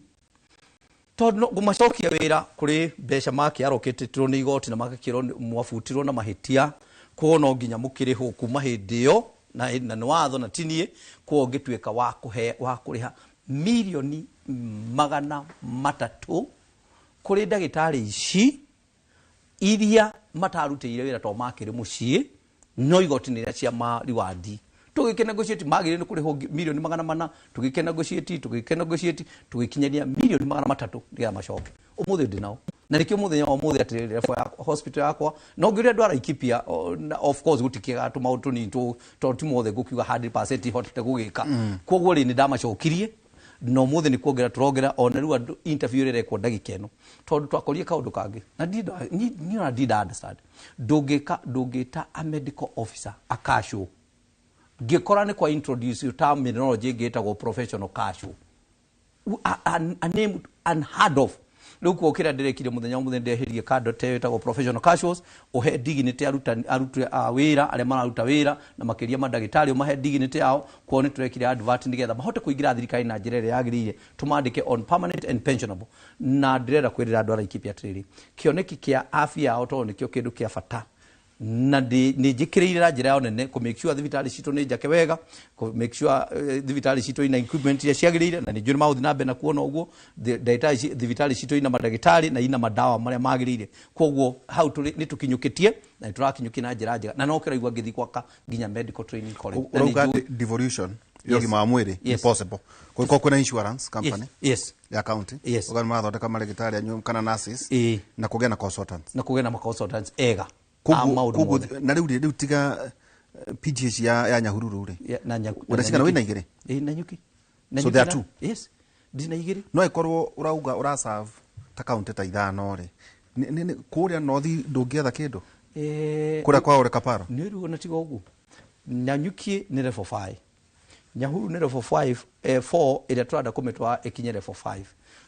Tondũ ngũmacokia wĩra kũrĩ mbeca makĩarokĩtĩtwo nĩ igoti na magakĩrwo mwabutirwo na mahĩtia, koguo no nginya mũkĩrĩhwo kuma hĩndĩ ĩyo, na nĩ watho na tinie. Koguo ngĩtuĩka wa kũhe wa kũrĩha 300,000,000 kũrĩ ndagĩtarĩ ici iria matarutĩire wĩra tondũ makĩrĩ mũciĩ, no igoti nĩ rĩa cia mariwandi. Tũgĩkĩnegotiate, magĩrĩire nĩ kũrĩhwo 400,000,000, tũgĩkĩnegotiate, tũgĩkĩnegotiate, tũgĩkinyania 300,000,000 nĩgetha macoke. Ũmũthĩ ndĩ nao, na nĩkĩo mũthenya wa ũmũthĩ atĩrĩrĩ, level ya hospital yakwa no ngĩũria andũ a Laikipia, na of course gũtikĩaga tũmaũndũ tũnini tondũ ti mothe ngũkiuga 100% hotete gũgĩka. Koguo rĩ, nĩ ndamacokirie, na ũmũthĩ nĩ kuongerera tũrongerera, ona rĩu andũ interview ĩrĩa ĩrekwo ndagĩka ĩno, tondũ twakorire kaũndũ kangĩ na niĩ ona ndinda understand. Ndũngĩka, ndũngĩta a medical officer a casual, ngĩkora nĩ kwa introduce terminology ĩngĩ ĩtagwo professional casual, a name unheard of. Rĩu kuo kĩrĩa ndĩrekire mũthenya wa mũthenya, ndeheririe kando ta ĩyo ĩtagwo professional casuals, ũhe dignity arutani, aruti a wĩra arĩa mararuta wĩra, na makĩria mandagĩtarĩ, ũmahe dignity yao. Kuo nĩ tũrekire advert nĩgetha mahote kũingĩra thirikari na njĩra ĩrĩa yagĩrĩire, tũmandĩke on permanent and pensionable. Na ndĩrenda kwĩrĩra andũ a Laikipia atĩrĩrĩ, kĩoneki kĩa afya yao tondũ nĩkĩo kĩndũ kĩa bata, na nĩ njĩkĩrĩire na njĩra yao nene kũ make sure thibitarĩ citũ nĩ njake wega, kũ make sure thibitarĩ citũ ina equipment iria ciagĩrĩire, na nĩ njũĩ nĩ magũthiĩ na mbere na kuona ũguo. Thibitarĩ citũ ina mandagĩtarĩ na ina madawa marĩa magĩrĩire. Koguo hau tũrĩ nĩ tũkinyũkĩtie, na nĩ tũrakinyũkia na njĩra njega, na no kĩraigua ngĩthiĩ gwaka nginya medical training college. Na nĩ
Ũrauga
njũĩ
atĩ devolution ya
Yes.
ũgima wa mwĩrĩ nĩ
Yes.
possible kũngĩkorwo kwĩna insurance company
Yes.
ya county,
Yes.
ũga nĩ marathondeka marĩgĩtarĩ anyu kana nurses,
Ĩĩ.
na kũgĩa na consultants,
na kũgĩa na ma consultants ega a maũndũ
Koguo
mothe.
na rĩu rĩ, rĩu tiga PGH ya Nyahururu rĩ,
Ya, na
Wĩna cigana? Wĩna igĩrĩ?
Ĩĩ, Nanyuki.
So there are
Nanyuki
two?
Yes. Ndina igĩrĩ.
No ĩkorwo ũrauga ũraserve ta kaunti ta ithano rĩ, kũrĩa nothi ndũngĩetha kĩndũ kũrĩa kwa Ole Kaparo
nĩ rĩu ona tiga ũguo. Nanyuki nĩ level 5, Nyahururu nĩ level 5, 4 ĩrĩa tũrenda kũmĩtwara ĩkinye level 5.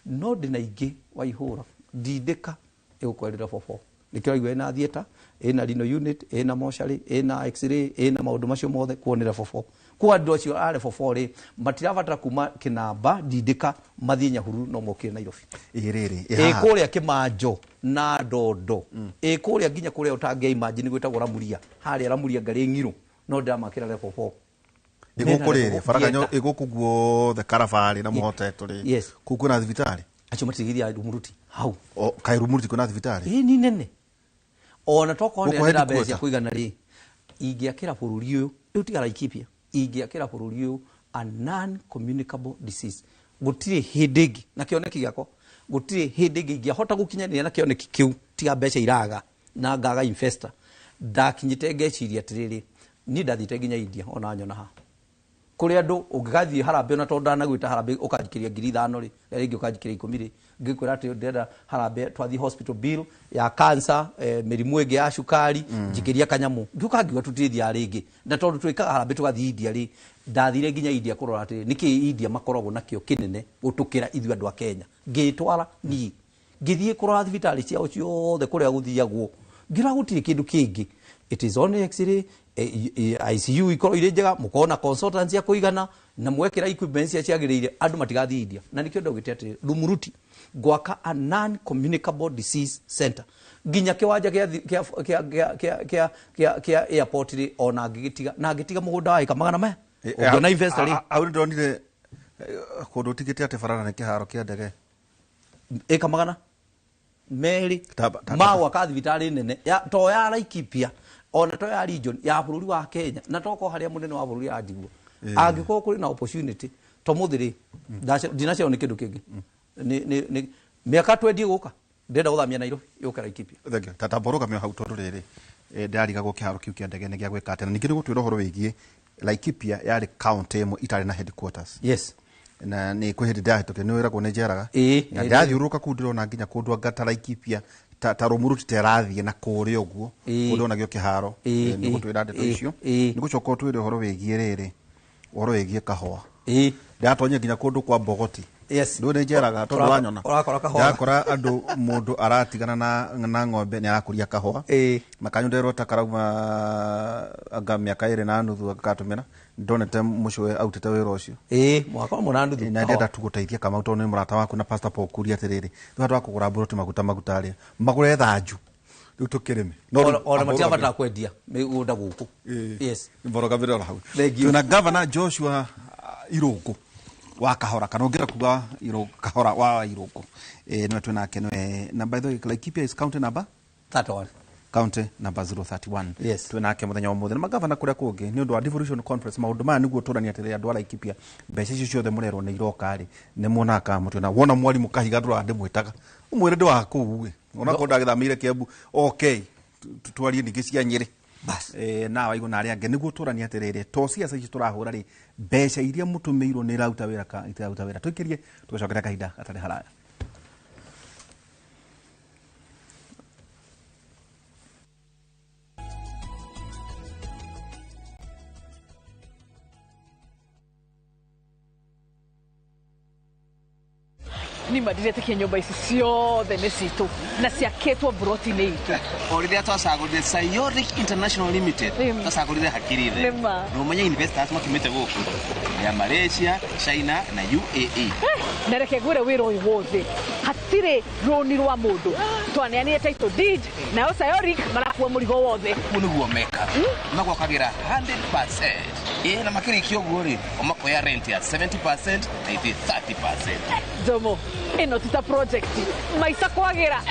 No ndĩna ingĩ Waihũra ndindĩka ĩgũkorwo ĩrĩ level 4. Nĩkĩo ũraigua ĩna theatre, ĩna renal unit, ĩna mortuary, ĩna x-ray, ĩna maũndũ macio mothe, kuo nĩ level 4. Kwa andũ acio a level 4 rĩ, matirabatara kuma Kĩnamba ndindĩka mathiĩ Nyahururu, no mokire Nairobi.
Ĩ rĩrĩ, ĩ
ĩ
haha.
Kũrĩa Kĩmanjo na Ndondo, ĩ kũrĩa nginya kũrĩa ũtangĩa imagine gwĩtagwo Ramuria, harĩa Ramuria ngarĩ ng'iro, no ndĩramakĩra level 4.
Ĩgũkũ rĩrĩ baraganyo ĩgũkũ guothe karabarĩ na mũhotetwo rĩ,
Yes.
kũu kwĩna thibitarĩ.
Acio matigithia Rumuruti hau.
O, kaĩ Rumuruti kwĩna thibitarĩ?
Ĩ ni nene ona tokorwo
Gũkũ
nĩ mbeca cia
headquarter?
kũigana rĩ, ingĩakĩra bũrũri ũyũ rĩu tiga Laikipia, ingĩakĩra bũrũri ũyũ a non communicable disease, gũtirĩ hĩndĩ ĩngĩ na kĩoneki gĩakwa, gũtirĩ hĩndĩ ĩngĩ ingĩahota gũkinyanĩria na kĩoneki kĩu tiga mbeca iraga na ngaga investor. Ndakinyĩte ngeciria atĩrĩrĩ, niĩ ndathiĩte nginya India ona nyona haha kũrĩ andũ ũngĩgathiĩ harambee, ona tondũ ndanagwĩta harambee ũkanjikĩria 5,000 rĩ, na rĩngĩ ũkanjikĩria 10 rĩ, ngĩkwĩra atĩ ndĩrenda harambee twathiĩ hospital bill ya cancer, mĩrimũ ĩngĩ ya cukari, njikĩria kanyamũ, ngĩũka ngiuga tũtirĩthiaga rĩngĩ. Na tondũ twĩkaga harambee tũgathiĩ India rĩ, ndathire nginya India kũrora atĩrĩ nĩkĩ India makoragwo nakĩo kĩnene gũtũkĩra ithuĩ andũ a Kenya. Ngĩtwara niĩ ngĩthiĩ kũrora thibitarĩ ciao ciothe kũrĩa gũthiagwo, ngĩrora gũtirĩ kĩndũ kĩngĩ, it is only x-ray, ICU ikorwo irĩ njega, mũkorwo na consultants ya kũigana na mwekĩra equipment cia ciagĩrĩire, andũ matigathiĩ India. Na nĩkĩo ndaugĩte atĩrĩ, Rumuruti gwaka a non communicable disease center nginya kĩwanja kĩa kĩa kĩa kĩa kĩa kĩa kĩa kĩa airport rĩ, ona ngĩgĩtiga na ngĩtiga mũgũnda wa ĩka magana maya ũngĩona investor rĩ.
Hau nĩ ndonire kũndũ ũtigĩte atĩ barara nĩ kĩharo kĩa ndege.
Ĩka 200 ma gwaka thibitarĩ nene ya to ya Laikipia ona to ya region ya bũrũri wa Kenya, na tokorwo harĩa mũnene wa bũrũri anjigua angĩkorwo kũrĩ na opportunity to mũthĩ rĩ, ndinacerwo nĩ kĩndũ kĩngĩ. Nĩ mĩaka 20 gũka ndĩrenda gũthamia Nairobi yũke Laikipia.
Thank you. Tata mborogamio hau tondũ rĩrĩ, ndĩrarigagwo kĩharo kĩu kĩa ndege nĩ gĩa gwĩka atĩa. Na ningĩ nĩ gũtwĩra ũhoro wĩgiĩ Laikipia yarĩ county ĩmwe itarĩ na headquarters.
Yes.
Na nĩ kwĩ hĩndĩ ndahĩtũkire nĩ wĩragwo nĩ njeraga. Na ndathiũrũrũka kũu ndĩrona nginya kũndũ anga ta Laikipia ta Rumuruti ta ĩrathiĩ na kũrĩa ũguo kũndũ onagio kĩharo. Nĩ gũtwĩra ndeto icio. Nĩ gũcoka ũtwĩre ũhoro wĩgiĩ rĩrĩ, ũhoro wĩgiĩ kahũa. Ndatonyire nginya kũndũ kwa Bogoti.
Yes.
Ndũ nĩ njeraga tondũ wanyona.
Ũrakora kahũa.
Ndakora andũ mũndũ aratigana na ng'ombe nĩ arakũria kahũa. Makanyu nderwo ta karauma anga mĩaka 2.5 akatũmĩra. Ndonete mũcũwe autĩte wĩra ũcio.
Mwaka ũmwe na nuthu.
Na ndĩrenda tu gũteithia Kamau tondũ nĩ mũrata waku na Pastor Paul kũria atĩrĩrĩ, rĩu handũ ha kũgũra mburoti maguta rĩ, magũre thanju. Rĩu tũkĩrĩme. No rĩu
Ona matirabatara kwendia mĩgũnda gũkũ. Yes.
Mborogamĩrĩra oro hau.
Thank you.
Twĩna Governor Joshua Irũngũ wa Kahora, kana ũngĩenda kuga Kahora wa Irũngũ. Nĩwe twĩ nake, nĩwe na by the way, Laikipia is county number
31.
County number 031.
Yes.
Twĩ nake mũthenya wa ũmũthĩ. Na magavana kũrĩa kũngĩ nĩ ũndũ wa devolution conference, maũndũ maya nĩguo tũranie atĩrĩrĩ andũ a Laikipia, mbeca icio ciothe mũrerwo nĩ iroka rĩ, nĩ muonaga kana mũtiona. Wona mwarimũ Kahiga ndũraga ndĩmwĩtaga, ũmwĩre ndĩ wa kũu ĩ. Onakorwo ndagĩthamĩire Kiambu, okay, twarie ningĩ cia Nyĩrĩ.
Bas.
Na waigũ na arĩa angĩ nĩguo tũranie atĩrĩrĩ, to ciaca ici tũrahũra rĩ, mbeca iria mũtũmĩirwo nĩ iraruta wĩra kana itiraruta wĩra. Tũikĩrie tũgacokera kahinda gatarĩ haraya.
Ni mandiretĩkia nyũmba ici ciothe nĩ citũ na ciakĩtwo mburoti-inĩ itũ.
O rĩrĩa twacagũrire Sayoric International Limited, twacagũrire hakiri thĩ.
Nĩ ma.
Na ũmenye investors makiumĩte gũkũ ya Malaysia, China na UAE.
Na reke ngwĩre wĩra ũyũ wothe hatirĩ rũni rwa mũndũ, twaneanire title deed nayo Sayoric marakua mũrigo wothe.
Ũguo nĩguo mekaga. Magwakagĩra 100%. Na makĩrĩkia ũguo rĩ, o makoya rent ya 70% na ithuĩ 30%.
Njomo, ĩno ti ta project maica kwagĩra.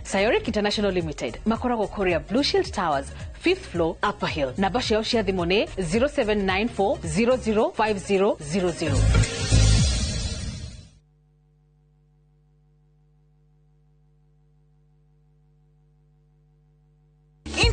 Sayoric International Limited makoragwo kũrĩa Blue Shield Towers, 5th floor, Upper Hill. Namba ciao cia thimũ nĩ 0794005000.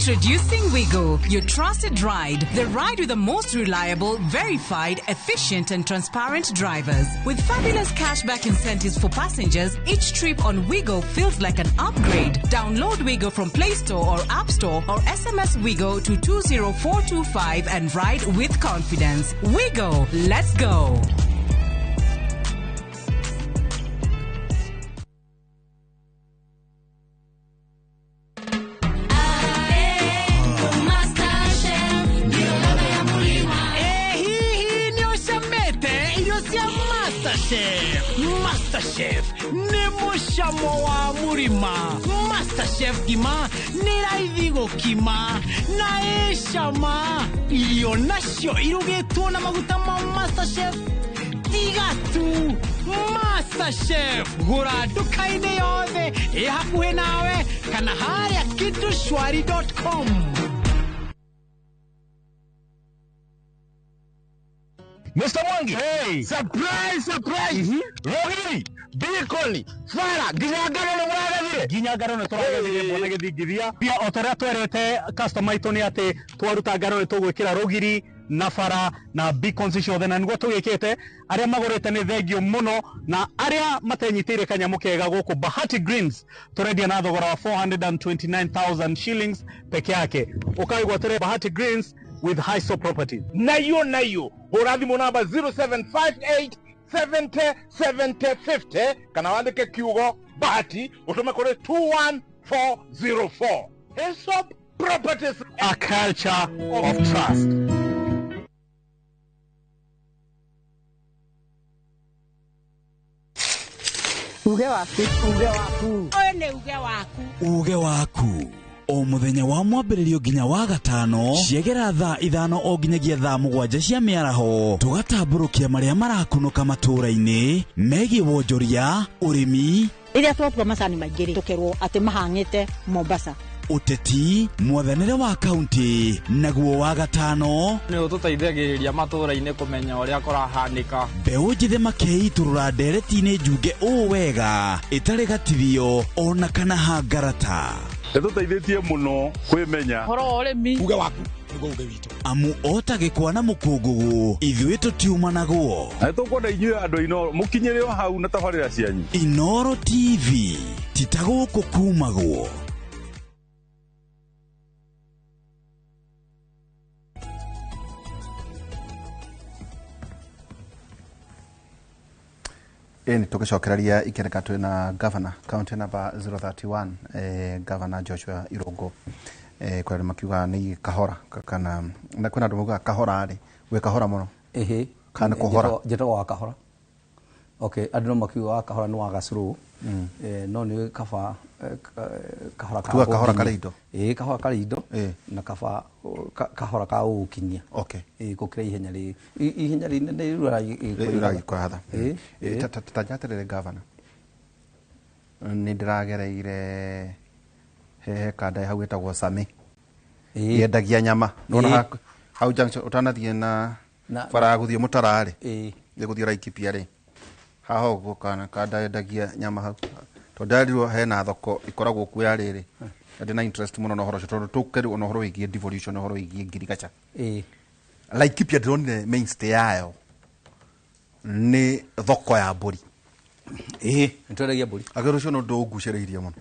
Introducing Wigo, your trusted ride. The ride with the most reliable, verified, efficient, and transparent drivers. With fabulous cashback incentives for passengers, each trip on Wigo feels like an upgrade. Download Wigo from Play Store or App Store or SMS Wigo to 20425 and ride with confidence. Wigo, let's go.
Hihi nĩ ũcamĩte irio cia MasterChef? MasterChef nĩ mũcamo wa mũrima. MasterChef ngima nĩ raithi gũkima na ĩ cama. Irio nacio irugĩtwo na maguta ma MasterChef tiga tu. MasterChef, gũra nduka-inĩ yothe ĩ hakuhĩ nawe kana harĩa kitushwari.com.
Mr. Mwangi. Hey. Surprise, surprise. Rogiri, Bikoni, Fara, nginya ngano nĩ mũragethire.
Nginya ngano nĩ tũragethire, bwana gĩthingithia. Pia o ta ũrĩa twerete customer aitũ nĩ atĩ twaruta ngano nĩ tũgwĩkĩra rũgiri na bara na beacons ciothe, na nĩguo tũgĩkĩte. Arĩa magũrĩte nĩ thengio mũno, na arĩa matenyitĩire kanyamũ kega gũkũ Bahati Greens tũrendia na thogora wa 429,000 shillings peke yake. Ũkaigua Bahati Greens with Hiso Properties.
Nayo nayo, hũra thimũ namba 0758 70 70 50 kana wandĩke kiugo Bahati ũtũme kũrĩ 21404. Hillsop Properties,
a culture of trust.
Uge waku. Uge waku.
Ũyũ nĩ uge waku.
Uge waku o muthenya wa mwambĩrĩrio nginya wa gatano ciegera thaa 5 o nginyagia thaa 7 cia mĩaraho, tũgatambũrũkia marĩa marakunũka matũũra-inĩ megiĩ wonjoria, ũrĩmi,
rĩrĩa twatua macani maingĩ rĩ, tũkerwo atĩ mahang'ĩte Mombasa,
ũteti, mwathanĩre wa kaunti, naguo wa gatano
nĩ ũtũteithagĩrĩria matũũra-inĩ kũmenya ũrĩa kũrahanĩka.
Mbeũ njĩthĩ makeitũrũra ndereti-inĩ njunge ũũ wega ĩtarĩ gatithio ona kana hangarata.
Ĩtũteithĩtie mũno kwĩmenya
ũhoro wa ũrĩmi.
Uge waku nĩguo uge witũ.
Amu ota gĩkwa na mũkũngũgũ ithuĩ tũtiumanagwo.
Na nĩtũkwenda inyuĩ andũ Inooro mũkinyĩre o hau na tabarĩra cianyu.
Inooro TV ti ta gũkũ kumagwo.
Ĩni tũgĩcokereria ikereka twĩna governor county number 031, Governor Joshua Irungu. Kwĩ andũ makiugaga nĩ kahora kana na kwĩna andũ maugaga kahora rĩ, wĩ kahora mũno.
Ĩhĩ.
Kana kũhora.
Njĩtagwo wa kahora. Okay, andũ no makiuga wa kahora nĩ wa gacũrũ. No nĩ kaba kahora ka
Tuga kahora karĩ indo.
Ĩĩ, kahora karĩ indo na kaba kahora ka gũgũkinyia.
Okay.
Ĩĩ, gũkĩra ihenya rĩ, ihenya rĩnene
rĩu rĩragĩkũratha. Ta njaterere governor, nĩ ndĩragereire hehe kanda hau ĩtagwo Same yendagia nyama. Nona hau junction ũtanathiĩ na bara ya gũthiĩ Mũtara rĩ, gũthiĩ Laikipia rĩ, haha ũguo kana kanda yendagia nyama hau, tondũ ndarirwo hena thoko ĩkoragwo kuo ya rĩrĩ, na ndĩna interest mũno na ũhoro ũcio tondũ tũkerwo na ũhoro wĩgiĩ devolution, ũhoro wĩgiĩ ngirigaca. Laikipia ndĩronire mainstay yayo nĩ thoko ya mbũri.
Ĩĩ, nĩtwendagia mbũri.
Agĩrwo ũcio nĩ ũndũ ũngucĩrĩirie mũno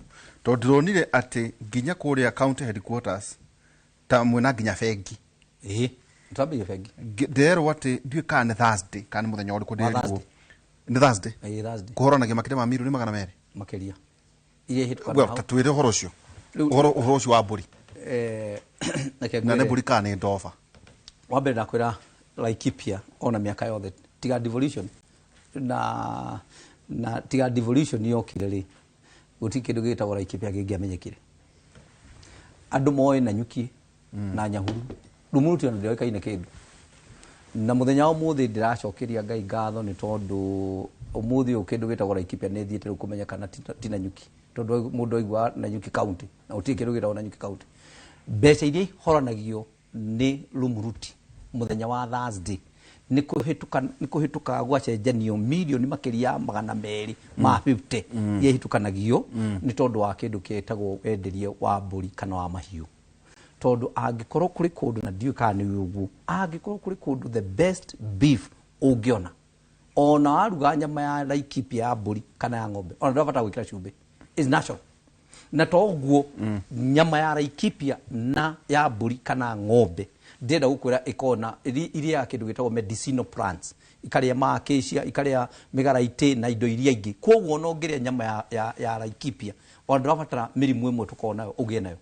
tondũ ndĩronire atĩ nginya kũrĩa county headquarters ta mwĩna nginya bengi.
Ĩĩ, nĩtwambĩrĩirie bengi.
Nderwo atĩ ndiũĩ kana nĩ Thursday kana nĩ mũthenya ũrĩkũ ndĩrerirwo. Nĩ Thursday?
Ĩĩ, Thursday.
Kũhoranagia makĩria ma mirioni 200.
Makĩria. Iria ihĩtũkaga
Well,
hau.
ta twĩre ũhoro ũcio. Ũhoro ũcio wa mbũri.
Reke
Na nĩ
ngwĩre.
mbũri kana nĩ ndoba?
Wa mbere ndakwĩra Laikipia ona mĩaka yothe tiga devolution na tiga devolution yokire rĩ, gũtirĩ kĩndũ gĩtagwo Laikipia kĩngĩamenyekire. Andũ moĩ Nanyuki na Nyahururu. Rumuruti ona ndĩoĩkaine kĩndũ. Na mũthenya wa ũmũthĩ ndĩracokeria Ngai ngatho nĩ tondũ ũmũthĩ ũyũ kĩndũ gĩtagwo Laikipia nĩ thiĩte rĩu kũmenyekana ti Nanyuki, tondũ mũndũ aigua Nanyuki county na gũtirĩ kĩndũ gĩtagwo Nanyuki county. Mbeca iria ihoranagio nĩ Rumuruti mũthenya wa Thursday nĩ kũhĩtũkaga gwacenjanio mirioni makĩria ya 250 iria ihĩtũkanagio nĩ tondũ wa kĩndũ kĩtagwo wenderia wa mbũri kana wa mahiũ. Tondu angikorwo kuri kundu na ndiũ kana nĩ ũguo, angĩkorwo kũrĩ kũndũ the best beef ũngĩona, ona waruga nyama ya Laikipia ya mbũri kana ya ng'ombe, ona ndũrabatara gwĩkĩra cumbĩ, is natural. Na to ũguo, nyama ya Laikipia na ya mbũri kana ng'ombe, ndĩrenda gũkwĩra ĩkona irĩaga kĩndũ gĩtagwo medicinal plants, ikarĩa maacacia, ikarĩa mĩgaraitĩ na indo iria ingĩ. Koguo ona ũngĩrĩa nyama ya Laikipia, ona ndũrabatara mĩrimũ ĩmwe tũkoragwo nayo ũgĩe nayo.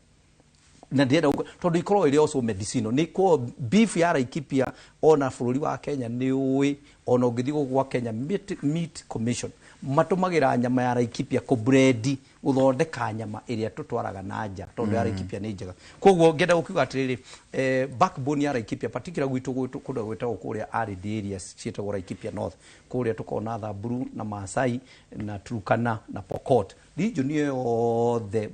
Na ndĩrenda tondũ ikoragwo ĩrĩ also medicinal. Nĩ ko beef ya Laikipia, ona bũrũri wa Kenya nĩ ũĩ, ona ũngĩthiĩ gũkũ gwa Kenya Meat Commission, matũmagĩra nyama ya Laikipia kũbrendi, gũthondeka nyama ĩrĩa tũtwaraga na nja, tondũ ya Laikipia nĩ njega. Koguo ngĩenda gũkiuga atĩrĩrĩ, backbone ya Laikipia, particular gwitũ kũndũ gwĩtagwo kũrĩa arid areas ciĩtagwo Laikipia North, kũrĩa tũkoragwo na Thamburu na Maasai na Turkana na Pokot, region ĩyo yothe,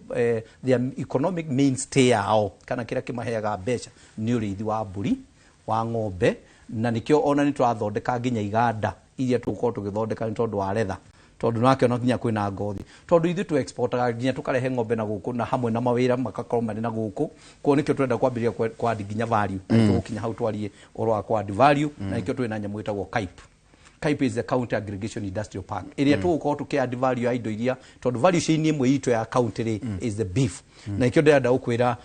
their economic mainstay yao kana kĩrĩa kĩmaheaga mbeca nĩ ũrĩithi wa mbũri, wa ng'ombe. Na nĩkĩo ona nĩ tũrathondeka nginya iganda iria tũgũkorwo tũgĩthondeka nĩ tondũ wa leather, tondũ nĩwakĩona nginya kwĩna ngothi, tondũ ithuĩ tũ exportaga nginya tũkarehe ng'ombe na gũkũ, na hamwe na mawĩra makakorwo marĩ na gũkũ. Koguo nĩkĩo tũrenda kwambĩrĩria kwa nginya value, na nĩkĩo gũkinya hau twarie ũhoro wa kwa value. Na nĩkĩo twĩna nyamũ ĩtagwo CAIP. CAIP is the County Aggregation Industrial Park, ĩrĩa tũgũkorwo tũkĩ add value ya indo iria, tondũ value chain ĩmwe itũ ya county rĩ is the beef. Na nĩkĩo ndĩrenda gũkwĩra,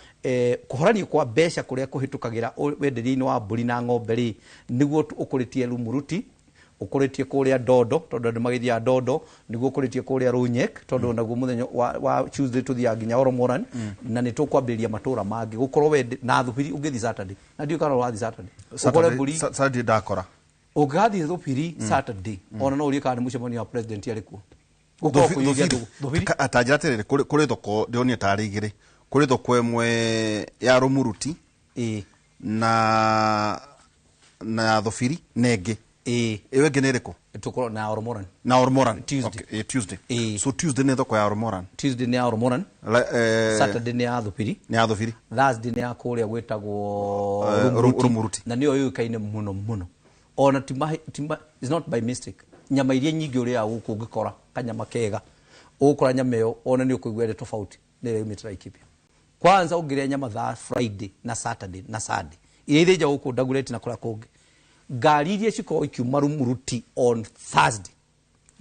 kũhoranio kwa mbeca kũrĩa kũhĩtũkagĩra wenderia-inĩ wa mbũri na ng'ombe rĩ, nĩguo ũkũrĩtie Rumuruti, ũkũrĩtie kũrĩa Ndondo, tondũ andũ magĩthiaga Ndondo, nĩguo ũkũrĩtie kũrĩa Rũnyek, tondũ naguo mũthenya wa Tuesday tũthiaga nginya Oromoran. Na nĩ tũkwambĩrĩria matũra mangĩ gũkorwo wende na Thubiri ũngĩthiĩ Saturday, na ndiũĩ kana ũrathiĩ Saturday, ũkore mbũri.
Saturday ndakora.
Ũngĩgathiĩ Thubiri Saturday, ona no ũrie kana nĩ mũcemanio wa president arĩ kuo. Gũkorwo kũiyũria Thubiri.
Ta njĩra atĩrĩrĩ, kũrĩ thoko ndĩronire tarĩ igĩrĩ. Kũrĩ thoko ĩmwe ya Rumuruti na ya Thubiri na ĩngĩ. Ĩyo ĩngĩ nĩ ĩrĩkũ?
Tũkorwo na Oromoran.
Na Oromoran.
Tuesday.
Okay, Tuesday. So Tuesday nĩ thoko ya Oromoran.
Tuesday nĩ ya Oromoran. Saturday nĩ ya Thubiri.
Nĩ ya Thubiri.
Thursday nĩ ya kũrĩa gwĩtagwo Rumuruti.
Rumuruti.
Na nĩyo yũĩkaine mũno mũno. Ona tima, it's not by mistake. Nyama iria nyingĩ ũrĩaga gũkũ, ũngĩkora kanyama kega, ũgũkora nyama ĩyo ona nĩ ũkũigua ĩrĩ tofauti nĩ ĩrĩa yumĩte Laikipia. Kwanza ũngĩrĩa nyama thaa Friday na Saturday na Sunday iria ithĩnjagwo gũkũ Dagoretti na kũrĩa kũngĩ, ngari iria cikoragwo ikiuma Rumuruti on Thursday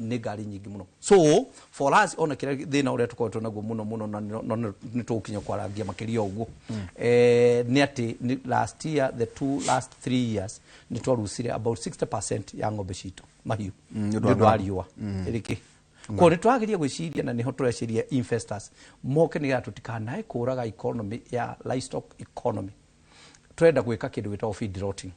nĩ ngari nyingĩ mũno. So for us, ona kĩrĩa thĩna ũrĩa tũkoretwo naguo mũno mũno, na nĩ tũgũkinya kwarangia makĩria ũguo, nĩ atĩ last year, the two last 3 years, nĩ twarucire about 60% ya ng'ombe citũ, mahiũ,
nĩ ũndũ
nĩ
wa
ũndũ wa
ng'aragu.
Riũa ĩrĩkĩ. Koguo nĩ tũrageria gwĩciria na nĩho tũreciria investors moke, nĩgetha tũtikanae kũraga economy ya livestock economy. Tũrenda gwĩka kĩndũ gĩtagwo feedlotting,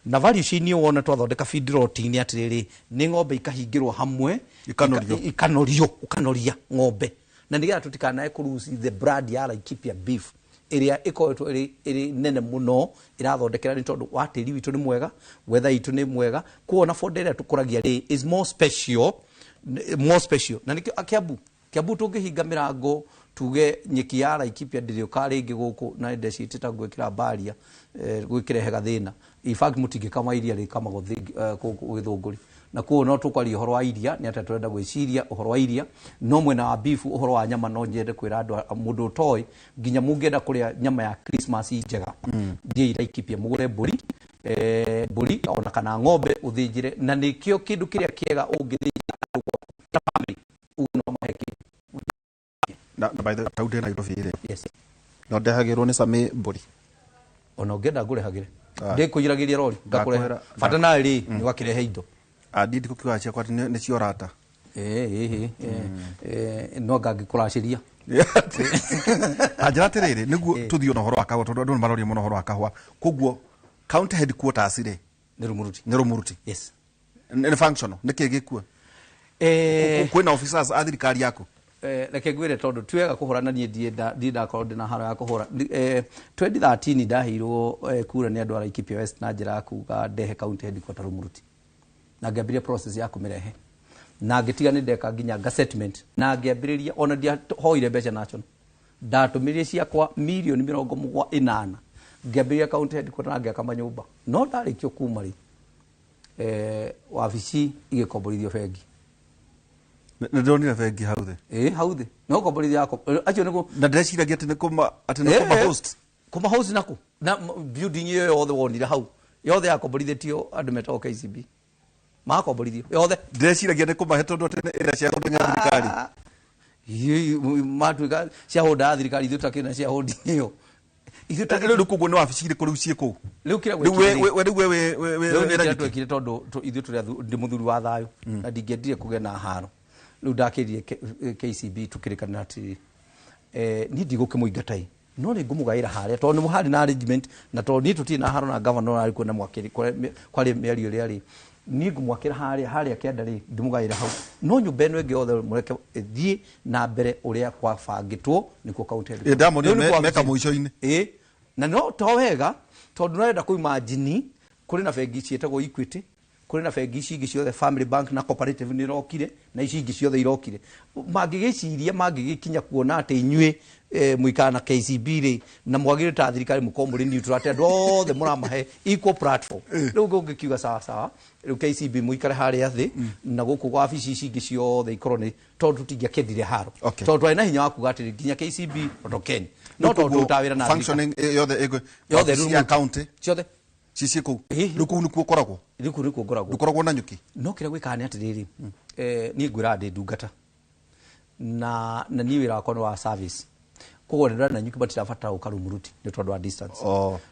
na value chain ĩyo wona twathondeka feedlotting nĩ atĩrĩrĩ, nĩ ng'ombe ikahingĩrwo hamwe.
Ikanorio.
Ikanorio, ũkanoria ng'ombe, na nĩgetha tũtikanae kũ the brand ya Laikipia beef ĩrĩa ĩkoretwo ĩrĩ nene mũno ĩrathondekera, nĩ tondũ wa tĩri witũ nĩ mwega, weather itũ nĩ mwega. Kuona fodder ĩrĩa tũkũragia rĩ is more special, more special. Na nĩkĩo Kiambu tũngĩhinga mĩrango tuge nyeki ya Laikipia ndĩrĩũka rĩngĩ gũkũ, na ndecitĩta gwĩkĩra baria, gwĩkĩrehe gathĩna. In fact, mũtingĩkama iria rĩkamagwo gũkũ Gĩthũngũri. Na koguo no tũkwaria ũhoro wa iria, nĩ atĩa tũrenda gwĩciria ũhoro wa iria. No mwena wa beef, ũhoro wa nyama, no nyende kwĩra andũ mũndũ ũtoĩ, nginya mũngĩenda kũrĩa nyama ya Christmas njega, thiĩi Laikipia mũgũre mbũri ona kana ng'ombe ũthĩnjĩre, na nĩkĩo kĩndũ kĩrĩa kĩega ũngĩthĩnjĩra andũ gwaku ta family, ũguo no mahe kĩndũ.
Na by the way, tau ndĩ Nairobi rĩ,
Yes.
no ndehagĩrwo nĩ Sami mbũri?
Ona ũngĩenda ngũrehagĩre.
Ah.
Ndĩkũiragĩria rori ngakũrehe. Bata nawe rĩ, nĩ ũgakĩrehe indo.
Ah, ndiĩ ndikũkiuga ciakwa atĩ nĩ ciorata.
Ĩĩ, no ngangĩkũracĩria.
Ta njĩra atĩrĩrĩ, nĩguo tũthiĩ ona ũhoro wa kahũa, tondũ andũ nĩ maroria mũno ũhoro wa kahũa. Koguo county headquarters rĩ
Nĩ Rumuruti.
Nĩ Rumuruti.
Yes.
Nĩ functional? Nĩ kĩĩ gĩkuo? Kwĩna officers a thirikari yaku?
Reke ngwĩre, tondũ ti wega kũhũra, na niĩ ndirĩ ndakorwo ndĩna haro ya kũhũra. 2013 ndaheirwo kura nĩ andũ a Laikipia West na njĩra ya kuga ndehe county headquarter Rumuruti, na ngĩambĩrĩria process ya kũmĩrehe, na ngĩtiga nĩ ndeka nginya gazettement, na ngĩambĩrĩria. Ona ndiahoire mbeca national, ndatũmĩrire ciakwa mirioni 78, ngĩambĩrĩria county headquarter na ngĩaka manyũmba. No ndarĩkio kuma rĩ, wabici igĩkomborithio bengi.
Nĩ ndĩronire bengi hau thĩ.
Ĩ, hau thĩ no komborithio yako acio nĩguo.
Na ndĩreciragia atĩ nĩ kũma host.
Kuma house naku na building iyo yothe wonire hau yothe yakomborithĩtio andũ metagwo KCB makomborithio yothe.
Ndĩreciragia nĩ kũmahe tondũ atĩ nĩ ĩrĩa ciahũndĩnya thirikari.
Matuĩka ciahũnda thirikari, ithuĩ tũtakĩrĩ na ciahũndi ĩyo. Ithuĩ
Rĩu koguo nĩ wabici irĩkũ rĩu ciĩ kũu?
Rĩu kĩrĩa
Rĩu rĩu we
rĩu
wĩ
kĩrĩa
Nanyuki?
twekire, tondũ ithuĩ tũrĩ ndĩ mũthuri wa thayũ na ndingĩendire kũgĩa na haro, rĩu ndakĩrire KCB tũkĩrĩkanĩra atĩrĩrĩ, niĩ ndigũkĩmũingata ĩ, no nĩ ngũmũgaĩra harĩa tondũ nĩ harĩ na arrangement, na tondũ niĩ tũtirĩ na haro na governor arĩ kuo na mwakĩri kwarĩ mĩario ĩrĩa rĩ, niĩ ngũmwakĩra harĩa kĩanda rĩ, ndĩmũgaĩra hau, no nyũmba ĩno ĩngĩ yothe mũreke ĩthiĩ na mbere ũrĩa kwabangĩtwo nĩkuo county headquarters.
Ĩ, ndamonire
Rĩu nĩ kwa
meka
wabici.
mũico-inĩ.
Ĩ, na no to wega tondũ narenda kũimagine kũrĩ na bengi ciĩtagwo Equity, kũrĩ na bengi ici ingĩ ciothe, Family Bank na Cooperative nĩ irokire, na ici ingĩ ciothe irokire, mangĩgĩciria mangĩgĩkinya kuona atĩ inyuĩ mũikara na KCB rĩ, na mwagĩrĩire ta thirikari mũkorwo mũrĩ neutral, atĩ andũ othe mũramahe equal platform. Rĩu ngũngĩkiuga sawa sawa, rĩu KCB mũikare harĩa thĩ na gũkũ wabici ici ingĩ ciothe ikorwo nĩ tondũ tũtingĩakĩendire haro, tondũ twarĩ na hinya wa kuga atĩrĩ nginya KCB ondokeni, no tondũ tũrutaga wĩra na thirikari.
Functioning yothe ĩgũ
Yothe
wabici
rĩu
ya county
ciothe
ciĩ kũu. Rĩu kũu nĩkuo ũkoragwo?
Rĩu kũu nĩkuo ngoragwo.
Ndũkoragwo Nanyuki?
No kĩrĩa gwĩkaga nĩ atĩrĩrĩ, niĩ ngwĩraga ndĩ ndungata na niĩ wĩra wakwa nĩ wa service, koguo ndĩra Nanyuki matirabatara gũka Rumuruti nĩ tondũ wa distance,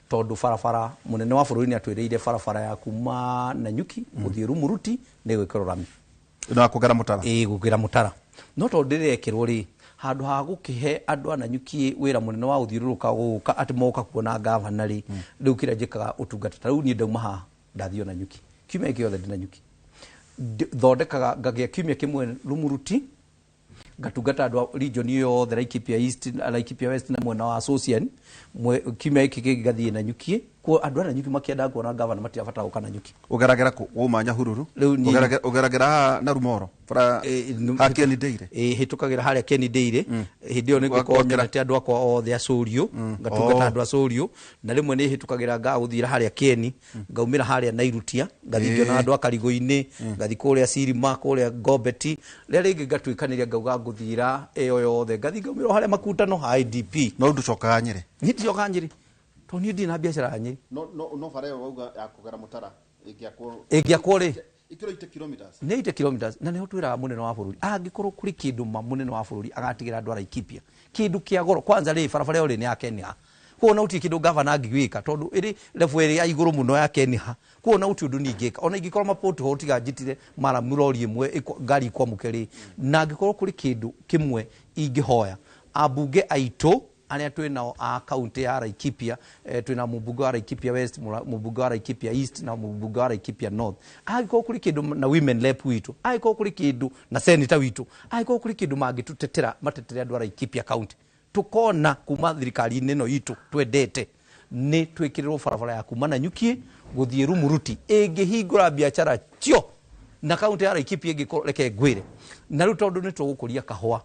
tondũ barabara mũnene wa bũrũri nĩ atwĩrĩire barabara ya kuma Nanyuki gũthiĩ Rumuruti nĩ gwĩkĩrwo rami.
Na kũgera mũtara.
Ĩĩ, gũkĩra mũtara, no tondũ ndĩrekĩrwo rĩ, handũ ha gũkĩhe andũ a Nanyuki wĩra mũnene wa gũthiũrũrũka gũka atĩ moka kuona gavana rĩ, rĩu kĩrĩa njĩkaga ũtungata ta rĩu niĩ ndauma haha ndathiĩ o Nanyuki kiumia gĩkĩ gĩothe ndĩ Nanyuki. Thondekaga ngagĩa kiumia kĩmwe Rumuruti, ngatungata andũ a region ĩyo yothe, Laikipia East, Laikipia West na mwena wa Sosian. Kiumia gĩkĩ kĩngĩ ngathiĩ Nanyuki kuo andũ a Nanyuki makĩenda kuona gavana matirabatara gũka Nanyuki.
Ũgeragera kũ? Wauma Nyahururu?
Rĩu niĩ-
Ũgeragera haha na Rumoro bara ha Kieni Dairy?
Ĩ, hĩtũkagĩra harĩa Kieni Dairy. Hĩndĩ ĩyo nĩ ngũkorwo nyonete andũ akwa othe acũriũ, ngatungata andũ acũriũ, na rĩmwe nĩ hĩtũkagĩra ngaga gũthiĩra harĩa Kieni, ngaumĩra harĩa Nairutia, ngathiĩ ngĩona andũ a Karigũ-inĩ, ngathiĩ kũrĩa Cirima, kũrĩa Gombeti, rĩrĩa rĩngĩ ngatuĩkanĩria ngauga ngũthiĩra ĩyo yothe, ngathiĩ ngaumĩra o harĩa Makutano ha IDP.
No ndũcokaga Nyĩrĩ?
Niĩ ndicokaga Nyĩrĩ tondũ niĩ ndirĩ na biacara ya Nyĩrĩ.
No bara ĩyo wauga ya kũgera mũtara ĩngĩakwo?
Ĩngĩakwo rĩ,
Ikĩro 80 kilometers.
Nĩ 80 kilometers, na nĩho twĩraga mũnene wa bũrũri angĩkorwo kũrĩ kĩndũ ma mũnene wa bũrũri agatigĩra andũ a Laikipia kĩndũ kĩa goro, kwanza rĩ, barabara ĩyo rĩ nĩ ya Kenya, koguo na gũtirĩ kĩndũ gavana angĩgwĩka tondũ ĩrĩ level ĩrĩ ya igũrũ mũno ya Kenya, koguo na gũtirĩ ũndũ niĩ ingĩka ona ingĩkorwo mapoti tiga njitire maramu rori ĩmwe ngari ikwamũke rĩ. Na angĩkorwo kũrĩ kĩndũ kĩmwe ingĩhoya ambunge aitũ arĩa twĩ nao a kaunti ya Laikipia, twĩna mũmbunge wa Laikipia West, mũmbunge wa Laikipia East na mũmbunge wa Laikipia North, angĩkorwo kũrĩ kĩndũ na women rep witũ, angĩkorwo kũrĩ kĩndũ na senator witũ, angĩkorwo kũrĩ kĩndũ mangĩtũtetera, matetere andũ a Laikipia county, tukona kuma thirikari-inĩ ĩno itũ twendete nĩ twĩkĩrĩrwo barabara ya kuma Nanyuki gũthiĩ Rumuruti ĩngĩhingũra biacara cio na kaunti ya Laikipia ĩngĩkorwo, reke ngwĩre, na rĩu tondũ nĩ tũgũkũria kahũa,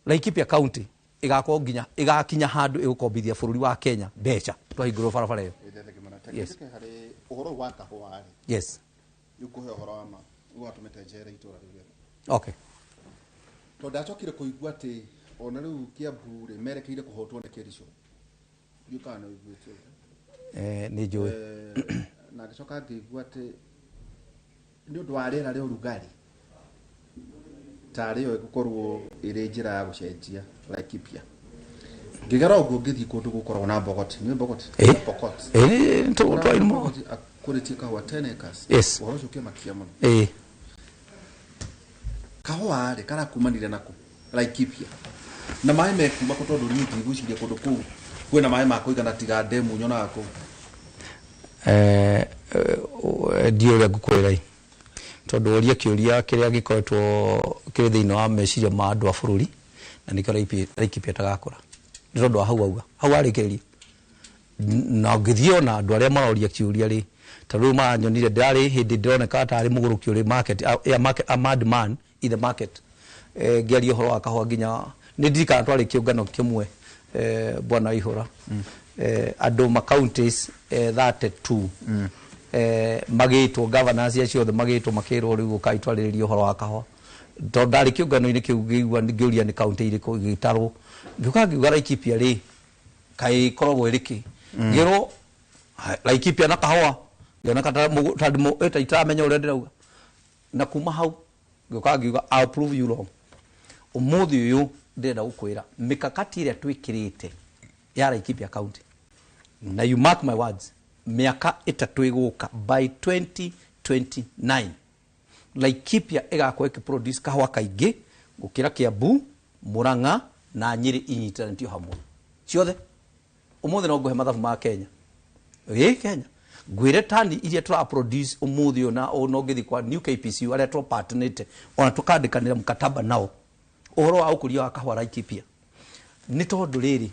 Laikipia county ĩgakorwo nginya ĩgakinya handũ ĩgũkombithia bũrũri wa Kenya mbeca twahingũrwo barabara ĩyo. Yes.
Harĩ ũhoro wa kahũa rĩ, nĩ ũkũhe ũhoro wa ma nĩguo watũmĩte njere itũra rĩu rĩothe. Tondũ ndacokire kũigua atĩ ona rĩu Kiambu rĩ merekeire kũhotwo nĩ Kericho. Ndiũĩ kana nĩ ũiguĩte ũguo.
Nĩ njũĩ.
Na ngĩcoka ngĩigua atĩ nĩ ũndũ wa rĩera rĩa ũrugarĩ tarĩ yo ĩgũkorwo ĩrĩ njĩra ya gũcenjia Laikipia. Ngĩgera ũguo ngĩthiĩ kũndũ gũkoragwo na Mbogoti. Nĩ Mbogoti? Pokot.
Ĩ, twairwo.
Mbogoti akũrĩtie kahũa 10 acres. Ũhoro ũcio ũkĩmakia mũno. Kahũa rĩ karakumanire nako Laikipia na maĩ mekuma kũ? Tondũ niĩ ndigwĩciria kũndũ kũu kwĩna maĩ ma kũigana tiga ndemu nyonaga kũu.
Ndiũĩ ũrĩa ngũkwĩra ĩ, tondũ ũria kĩũria kĩrĩa gĩkoretwo kĩrĩ thĩinĩ wa meciria ma andũ a bũrũri, na nĩkĩo Laikipia ĩtagakũra nĩ tondũ wa hau auga hau arĩkĩrĩria. Na ngĩthiĩ ona andũ arĩa maroria kĩũria rĩ, ta rĩu maranyonire ndĩrarĩ hĩndĩ ndĩroneka tarĩ mũgũrũki ũrĩ market, a market, a madman in the market, ngĩaria ũhoro wa kahũa nginya nĩ ndirikana twarĩ kĩũngano kĩmwe, bwana Ihũra, andũ ma counties 32 magĩtwo, governors acio othe magĩtwo, makĩrwo rĩu ũkai twarĩrĩrie ũhoro wa kahũa, tondũ ndarĩ kĩũngano-inĩ kĩu ngĩigua ngĩũria nĩ kaunti irĩkũ igĩtarwo, ngĩũka ngiuga Laikipia rĩ Kaĩ ĩkoragwo ĩrĩ kĩ? Ngĩrwo Laikipia na kahũa, ngĩona ta itaramenya ũrĩa ndĩrauga. Na kuma hau ngĩũka ngiuga, "I'll prove you wrong." Ũmũthĩ ũyũ ndĩrenda gũkwĩra mĩkakati ĩrĩa twĩkĩrĩte ya Laikipia County, na you mark my words, mĩaka 3 ĩgũka, by 2029 Laikipia ĩgakorwo ĩkĩproduce kahũa kaingĩ gũkĩra Kiambu, Murang'a na Nyĩrĩ inyitanĩtio hamwe ciothe. Ũmũthĩ no ngũhe mathabu ma Kenya, ĩ Kenya ngwĩre tani iria tũra produce ũmũthĩ ũyũ, na no ngĩthiĩ kwa New KPCU arĩa tũpartnerĩte ona tũkandĩkanĩra mkataba nao ũhoro wa ũkũria wa kahũa Laikipia. Nĩ tondũ rĩrĩ,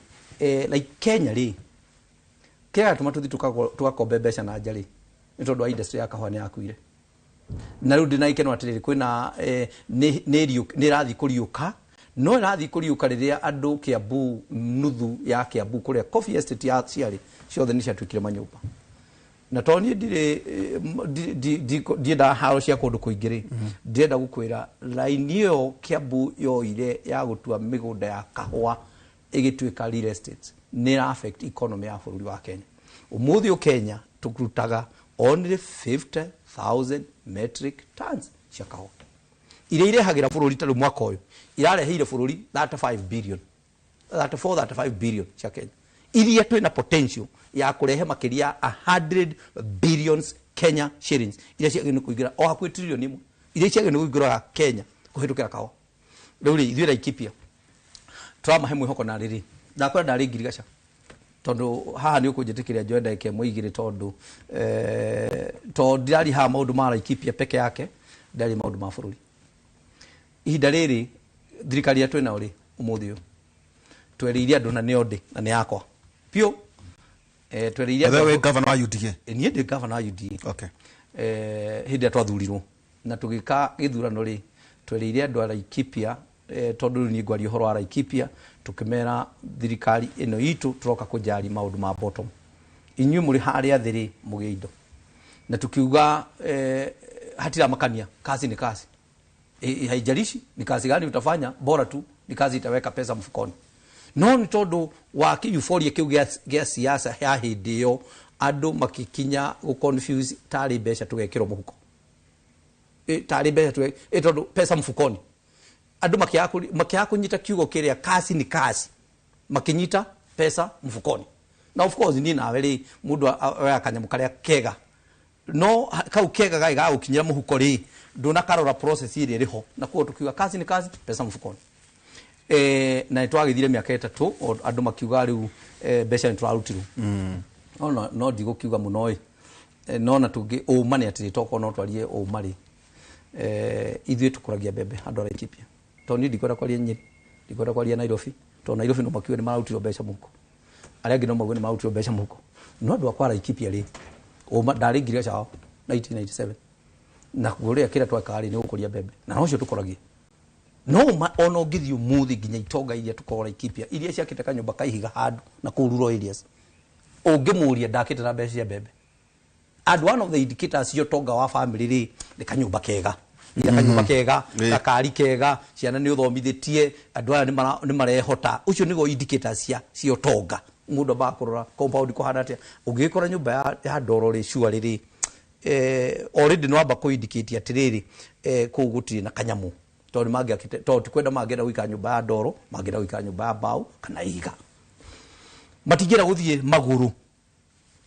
like Kenya rĩ, kĩrĩa gĩatũma tũthiĩ tũgakombe mbeca na nja rĩ, nĩ tondũ wa industry ya kahũa nĩ yakuire. Na rĩu ndĩna gĩkeno atĩrĩrĩ, kwĩna nĩ ĩrathiĩ kũriũka, no ĩrathiĩ kũriũka rĩrĩa andũ Kiambu, nuthu ya Kiambu kũrĩa coffee estate ya ciarĩ ciothe nĩ ciatuĩkire manyũmba. Na tondũ niĩ ndirĩ ndiendaga haro cia kũndũ kũingĩ rĩ, ndĩrenda gũkwĩra raini ĩyo Kiambu yoire ya gũtua mĩgũnda ya kahũa ĩgĩtuĩka real estate nĩ ĩra affect economy ya bũrũri wa Kenya. Ũmũthĩ ũyũ Kenya tũrutaga only 50,000 metric tons cia kahũa iria irehagĩra bũrũri, ta rĩu mwaka ũyũ irareheire bũrũri 35 billion, 34, 35 billion cia Kenya, iria twĩna potential ya kũrehe makĩria 100 billions Kenya shillings iria ciagĩrĩirwo nĩ kũingĩra, o hakuhĩ 1 trillion iria ciagĩrĩirwo nĩ kũingĩra Kenya kũhĩtũkĩra kahũa. Rĩu rĩ, ithuĩ Laikipia tũramahe mwĩhoko. Na rĩrĩ, ndakwĩra ndarĩ ngirigaca, tondũ haha nĩ ũkũnjĩtĩkĩria njoe ndagĩka 1 2 tondũ ndiraria haha maũndũ ma Laikipia peke yake, ndaria maũndũ ma bũrũri. Ihinda rĩrĩ thirikari ĩrĩa twĩnayo rĩ, ũmũthĩ ũyũ twerĩire andũ, na nĩo ndĩ na nĩ yakwa biũ, twerĩire
andũ. Wĩ governor wa UDA?
Niĩ ndĩ governor wa UDA. Hĩndĩ ĩrĩa twathurirwo na tũgĩka gĩthurano rĩ, twerĩire andũ a Laikipia, tondũ rĩu niĩ ngwaria ũhoro wa Laikipia, tũkĩmera thirikari ĩno itũ tũroka kũjari maũndũ ma bottom, inyuĩ mũrĩ harĩa thĩ rĩ, mũgĩe indo. Na tukiuga hatiramakania, kazi ni kazi. Haijalishi ni kazi gani utafanya, bora tu ni kazi itaweka pesa mfukoni. No nĩ tondũ wa euphoria kĩu gĩa siasa ya hĩndĩ ĩyo, andũ makikinya gũ confuse tarĩ mbeca tũgekĩrwo mũhuko, tarĩ mbeca tondũ pesa mfukoni, andũ makĩaga kũnyita kiugo kĩrĩa kazi ni kazi, makinyita pesa mfukoni. Na of course niĩ nawe rĩ, mũndũ oyaga kanyamũ karĩa kega, no kau kega gai gagũkinyĩra mũhuko rĩ, ndũnakarora process ĩrĩa ĩrĩ ho. Na koguo tukiuga kazi ni kazi, pesa mfukoni. Na nĩ twagĩthire mĩaka 3, andũ makiuga rĩu mbeca nĩ tũrarutirwo. No ndigũkiuga mũno ĩ. No na tũngĩ ũma nĩ atĩrĩ, tokorwo no twarie ũma rĩ, ithuĩ tũkũragia mbembe andũ a Laikipia, tondũ niĩ ndikwenda kwaria Nyĩrĩ, ndikwenda kwaria Nairobi, tondũ Nairobi no makiuge nĩ mararutirwo mbeca mũhuko, arĩa angĩ no mauge nĩ mararutirwo mbeca mũhuko, no andũ akwa Laikipia rĩ, ũma ndarĩ ngirigaca wao 1997 na kũrĩa kĩrĩa twekaga rĩ, nĩ gũkũria mbembe, na nocio tũkũragia. No ma ona ũngĩthiĩ ũmũthĩ nginya itonga iria tũkoragwo Laikipia, iria ciakĩte kanyũmba ka ihiga handũ na kũu rural areas, ũngĩmũria ndakĩte na mbeca cia mbembe. And one of the indicators cia ũtonga wa family rĩ, nĩ kanyũmba kega, nginya kanyũmba kega, gakari kega, ciana nĩ ũthomithĩtie, andũ aya nĩ marehota. Ũcio nĩguo indicators cia ũtonga. Mũndũ ambaga kũrora compound kũhana atĩa. Ũngĩgĩkora nyũmba ya ndoro rĩ, sure rĩrĩ, already nĩ wamba kũ indicate atĩrĩrĩ, kũu gũtirĩ na kanyamũ, tondũ nĩ mangĩakĩte, tondũ ti kwenda mangĩenda gũikara nyũmba ya ndoro, mangĩenda gũikara nyũmba ya mbaũ kana ihiga. Matingĩenda gũthiĩ magũrũ,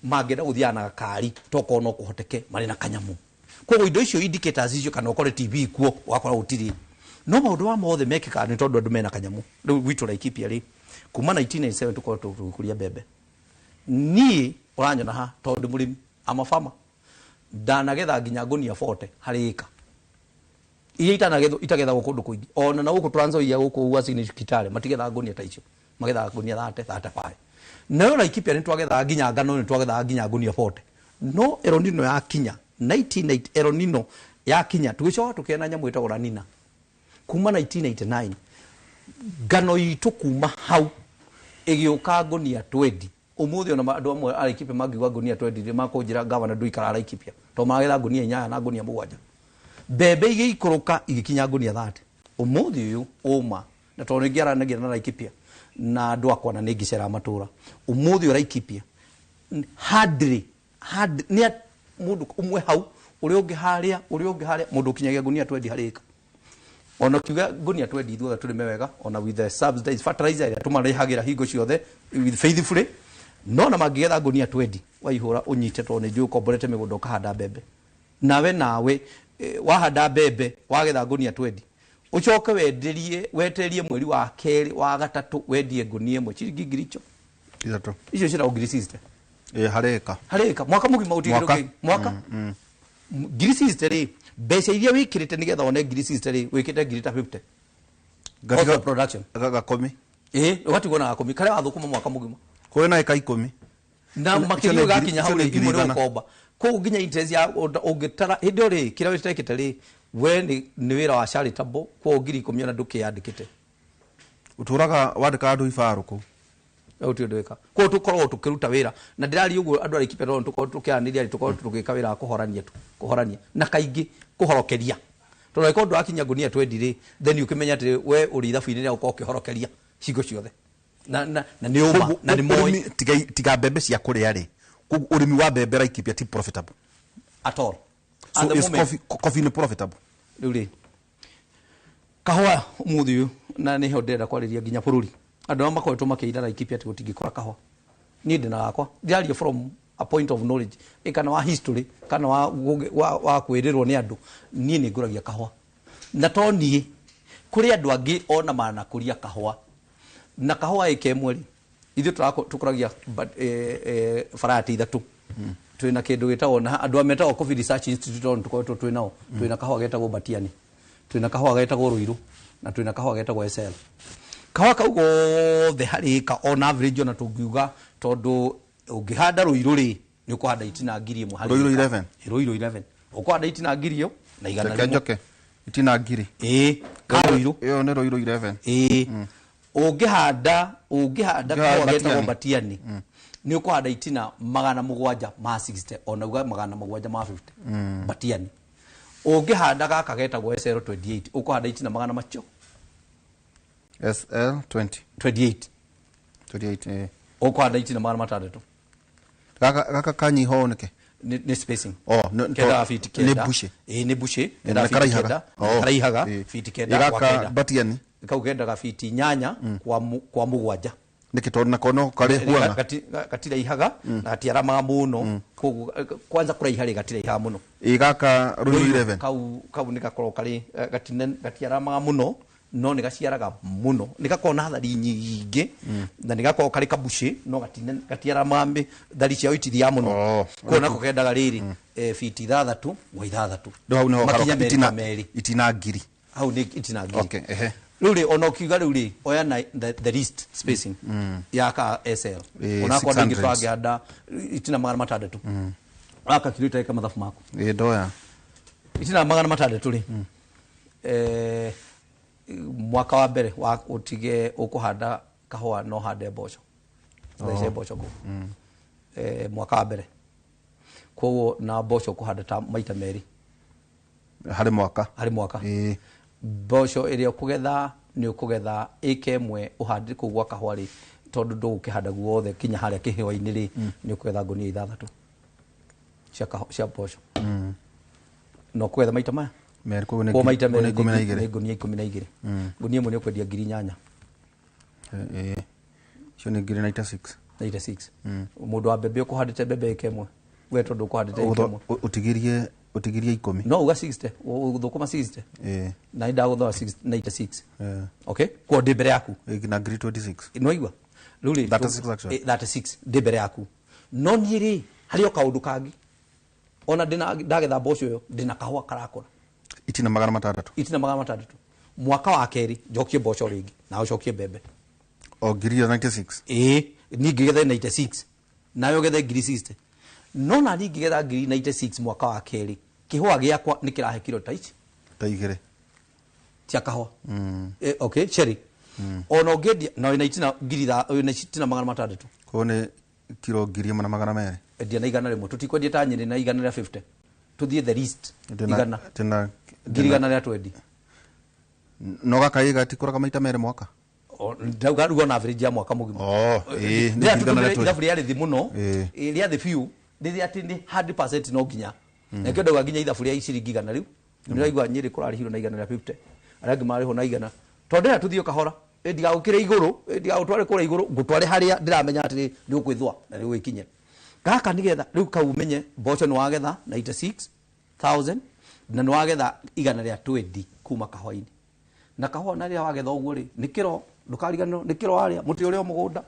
mangĩenda gũthiaga na gakari, tokorwo no kũhoteke marĩ na kanyamũ. Koguo indo icio, indicators icio, kana ũkore TV kuo, ũgakora gũtirĩ. No maũndũ wa mothe mekĩkaga nĩ tondũ andũ mena kanyamũ. Rĩu gwitũ Laikipia rĩ, kuma 1997 tũkoretwo tũgĩkũria mbembe. Niĩ ũranyona ha tondũ ndĩ mũrĩmi ama farmer, ndanagetha nginya ngũnia 40 harĩ ĩka iria itanagethwo, itagethagwo kũndũ kũingĩ. Ona na gũkũ Trans Nzoia, gũkũ Uasin Gishu, Kitale, matigethaga ngũnia ta icio, magethaga ngũnia 30, 35. Nayo Laikipia nĩ twagethaga nginya ngano, nĩ twagethaga nginya ngũnia 40. No El Nino yakinya 1990, El Nino yakinya, tũgĩcoka tũkĩona nyamũ ĩtagwo La Nina kuma 1989. Ngano itũ kuma hau ĩgĩũka ngũnia 20. Ũmũthĩ ona andũ amwe a Laikipia mangiuga ngũnia 20 rĩ, makũnjĩra, "Gavana, ndũikara Laikipia," tondũ magetha ngũnia 8 na ngũnia 7. Mbembe igĩikũrũka igĩkinya ngũnia 30 ũmũthĩ ũyũ. Ũma na tondũ nĩngĩaranagia na Laikipia, Na andũ akwa na nĩ ngĩceraga matũra ũmũthĩ ũraikipia hardly hard nĩ mũndũ ũmwe hau ũrĩa ũngĩ harĩa ũrĩa ũngĩ harĩa mũndũ ũkinyagia ngunia 20 harĩ ĩka ona kiuga ngunia 20 ithuothe tũrĩme wega ona with the subsidized fertilizer ĩrĩa tũmarĩhagĩra hingo ciothe with faithfully no na mangĩgetha ngunia 20 waihũra ũnyite tondũ nĩ njũĩ ũkomborete mĩgũnda ũkahanda mbembe nawe wahanda mbembe wagetha ngunia 20 ucoke wenderie weterie mweri wa kerĩ wa gatatũ wendie ngunia ĩmwe ciringi ngiri icio
ithatũ
icio ciĩtagwo ngiri 60
harĩ ĩka
harĩ ĩka mwaka mũgima ũtigĩrwo mwaka ngiri 60 rĩ mbeca iria wĩkĩrĩte nĩgetha wone ngiri 60 rĩ wĩkĩte ngiri ta 50 cost of production
gakũmi
ũgatigwo na gakũmi karĩa wathũkũma mwaka mũgima
kũrĩ na ĩka ikũmi
na makĩria ũgakinya hau rĩ imwe nĩ ũkomba koguo nginya interest ya ũngĩtara hĩndĩ ĩyo rĩ kĩrĩa wĩtekĩte rĩ we nĩ wĩra wa charitable koguo ngiri ikũmi ona ndũkĩyandĩkĩte
ũtũraga wandĩka andũ ibarũ kũu
gũtirĩ ũndũ wĩka koguo tũkoragwo tũkĩruta wĩra na ndĩraria ũguo andũ arĩa kipero tũkorwo tũkĩaranĩria rĩ tũkorwo tũgĩka wĩra wa kũhorania tu kũhorania na kaingĩ kũhorokeria tondũ angĩkorwo ndũrakinya ngunia 20 rĩ then ũkĩmenya atĩ we ũrĩ ithabu-inĩ rĩa gũkorwo ũkĩhorokeria hingo ciothe na nĩ ũma na nĩ moĩ
tiga mbembe cia kũrĩa rĩ koguo ũrĩmi wa mbembe Laikipia ti profitable
at all.
So is coffee nĩ profitable
rĩu rĩ kahũa ũmũthĩ ũyũ na nĩho ndĩrenda kwarĩria nginya bũrũri andũ arĩa makoretwo makĩira Laikipia atĩ gũtingĩkũra kahũa niĩ ndĩna gakwa ndĩraria from a point of knowledge kana wa history kana wa kwĩrĩrwo nĩ andũ niĩ nĩ ngũragia kahũa na to niĩ kũrĩ andũ angĩ ona manakũria kahũa na kahũa ĩka ĩmwe rĩ ithuĩ tũkũragia variety ithatũ twĩna kĩndũ gĩtagwo na andũ a metagwo Coffee Research Institute tondũ tũkoretwo twĩ nao twĩna kahũa getagwo Batiani twĩna kahũa getagwo Ruiru na twĩna kahũa getagwo SL kahũa kau gothe harĩ ĩka on average ona tũngiuga tondũ ũngĩhanda Ruiru rĩ nĩ ũkũhanda itina ngiri ĩmwe harĩ
Ruiru 11
Ruiru 11 ũkũhanda itina ngiri ĩyo na igana
rĩmwe njoke itina ngiri
ka Ruiru
ĩyo nĩ Ruiru 11
ũngĩhanda kahũa getagwo Batiani nĩ ũkũhanda itina 700 ma 60 ona uga 700 ma 50 Batiani ũngĩhanda gaka getagwo SL 28 ũkũhanda itina magana macio
SL 20 28
ũkũhanda itina 600
gaka kanyiha ũũ nĩkĩ
nĩ spacing
kenda
feet kenda
nĩ bushi
nĩ bushi kenda feet kenda karaihaga feet kenda
kwa kenda Batiani
kau kendaga feet 8 kwa mũgwanja
nĩkĩ tondũ nako no karĩ huanga
gatiraihaga na gatiaramaga mũno koguo kwanza kũraiha rĩ gatiraihaga mũno
gaka Ruiru 11
kau nĩ gakoragwo karĩ gatiaramaga mũno no nĩ gaciaraga mũno nĩ gakoragwo na thari nyingĩ na nĩ gakoragwo karĩ kabucĩ no gatiaramaga thari ciao itithiaga mũno koguo nako kendaga rĩrĩ feet 6 gwa 6
hau nĩho
makinya merĩ kwa merĩ
itina ngiri
hau nĩ itina ngiri
okay ehe
rĩu rĩ ona ũkiuga rĩu rĩ oya na the least spacing ya ka SL onakorwo ndingĩ twangĩhanda itina 600 waka kilo itaika mathabu maku
ndoya
itina 600 rĩ mwaka wa mbere wa ũtige ũkũhanda kahũa no hande mboco thece mboco kũu mwaka wa mbere koguo na mboco ũkũhanda ta maita merĩ
harĩ mwaka
mboco ĩrĩa ũkũgetha nĩ ũkũgetha ĩka ĩmwe ũhande kũu gwa kahũa rĩ tondũ ndũgũkĩhanda guothe kinya harĩa kĩhĩwa-inĩ rĩ nĩ ũkũgetha ngunia 6 cia mboco na ũkũgetha maita maya
merĩ koguo nĩ
maita merĩ nĩ ngunia 12 ngunia ĩmwe nĩ ũkwendia ngiri 8
icio nĩ ngiri 96
96 mũndũ wa mbembe ũkũhandĩte mbembe ĩka ĩmwe we tondũ ũkũhandĩte ĩka ĩmwe
ũtigirie 10
no uga 60 ũthũkũma 60 na nĩ ndagũthora 96 okay koguo ndĩ mbere yaku
na ngiri 26
no igua rĩu rĩ
36
36 ndĩ mbere yaku no niĩ rĩ harĩ o kaũndũ kangĩ ona ndagetha mboco ĩyo ndĩna kahũa karakũra
itina 600
itina 600 mwaka wa kerĩ njokie mboco rĩngĩ na ũcokie mbembe
o ngiri 96
niĩ ngĩgetha 96 nawe ũgethe ngiri 60 no na niĩ ngĩgetha ngiri 96 mwaka wa kerĩ kĩhũa gĩakwa nĩ kĩrahe kiro ta ici
ta igĩrĩ
cia kahũa okay cherry ona ũngĩendia na wĩna itina ngiri wĩna itina 600
koguo nĩ kiro 1200
endia na 100 tũtikwendia ta Nyĩrĩ na 150 tũthiĩ the least igana ngiri 120
no gaka gĩgatikũraga maita merĩ mwaka
Ndauga rĩu on average ya mwaka mũgima.
Oh, ĩĩ, nĩ igana rĩa
ithabu rĩarĩ thĩ mũno, rĩa thĩ biũ, rĩrĩa atĩ nĩ 100% no nginya. Na kĩo ndauga nginya ithabu rĩa ciringi 100 rĩu. Nĩũraigua Nyĩrĩ kũrarĩhirwo na 150. Arĩa angĩ mararĩhwo na 100. Tondũ ndĩrenda tũthiĩ o kahora. Ndigagũkĩre igũrũ, ndigagũtware kũrĩa igũrũ, ngũtware harĩa ndĩramenya atĩ nĩ ũkwĩthũa na nĩ ũgwĩkinyĩra. Gaka nĩgetha rĩu kau ũmenye mboco nĩ wagetha 96,000 na nĩ wagetha 120 kuma kahũa-inĩ. Na kahũa na rĩrĩa wagetha ũguo rĩ, nĩ kĩro, ndũkariganĩrwo, nĩ kĩro warĩa, mũtĩ ũrĩa o mũgũnda.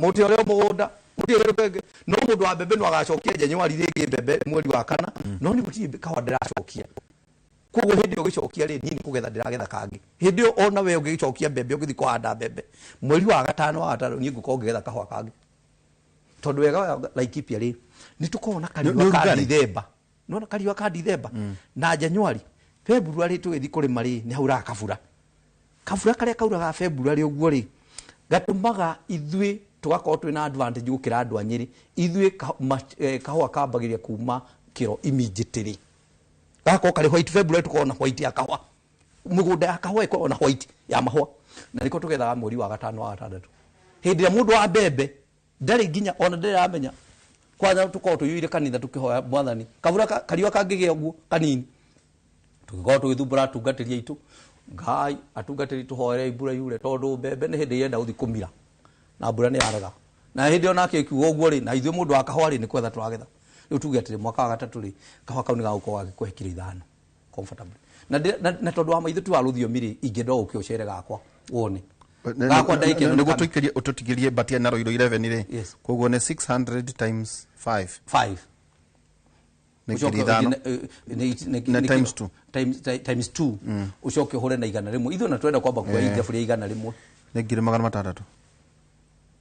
Mũtĩ ũrĩa o mũgũnda. Mũtĩ ũrĩa ũngĩ. No mũndũ wa mbembe no agacokia January rĩngĩ mbembe mweri wa kana, no nĩ gũtirĩ kahũa ndĩracokia. Koguo hĩndĩ ĩyo ũgĩcokia rĩ, niĩ nĩ kũgetha ndĩragetha kangĩ. Hĩndĩ ĩyo ona we ũngĩgĩcokia mbembe ũngĩthiĩ kũhanda mbembe, mweri wa gatano wa gatano niĩ ngũkorwo ngĩgetha kahũa kangĩ. Tondũ wega wa Laikipia rĩ, nĩ tũkoragwo na kariũa ka Dithemba. Nĩwona kariũa ka Dithemba na January, February tũgĩthiĩ kũrĩma rĩ, nĩ hauraga kabura. Kabura karĩa kauraga February ũguo rĩ, gatũmaga ithuĩ tũgakorwo twĩna advantage gũkĩra andũ a Nyĩrĩ. Ithuĩ kahũa kambagĩrĩria kuma kĩro immediately. Gakorwo karĩ white February tũkorwo na white ya kahũa. Mĩgũnda ya kahũa ĩkoragwo na white ya mahũa. Na nĩkĩo tũgethaga mweri wa gatano wa gatandatũ. Hĩndĩ ĩrĩa mũndũ wa mbembe ndarĩ nginya ona ndarĩ aramenya. Kwanza tũkorwo tũiyũire kanitha tũkĩhoya mwathani. Kabura kariũa kangĩgĩa ũguo kanini. Tũgĩkorwo tũgĩthumbũra atungatĩri aitũ. Ngai atungatĩri tũhoere mbura yure tondũ mbembe nĩ hĩndĩ irenda gũthiĩ kũmira. Na mbura nĩ yarega. Na hĩndĩ ĩyo nake ĩkiuga ũguo rĩ, na ithuĩ mũndũ wa kahũa rĩ, nĩ kwetha tũragetha. Rĩu tuge atĩrĩ mwaka wa gatatũ rĩ, kahũa kau nĩ gagũkorwo gagĩkũhe kiro 5 comfortably. Na tondũ wa maitho tu wa rũthiomi rĩ, ingĩenda ũke ũcere gakwa wone. Gakwa ndagĩka ĩno
nĩguo tũikĩrie ũtũtigĩrie batia na Ruiru 11 rĩ. Koguo nĩ 600 times 5.
5.
Nĩ ngiri 5. Nĩ times 2.
Times 2. Ũcoke ũhũre na 100. Ithuĩ na twenda kwamba kuoya ithabu rĩa 100.
Nĩ ngiri 600.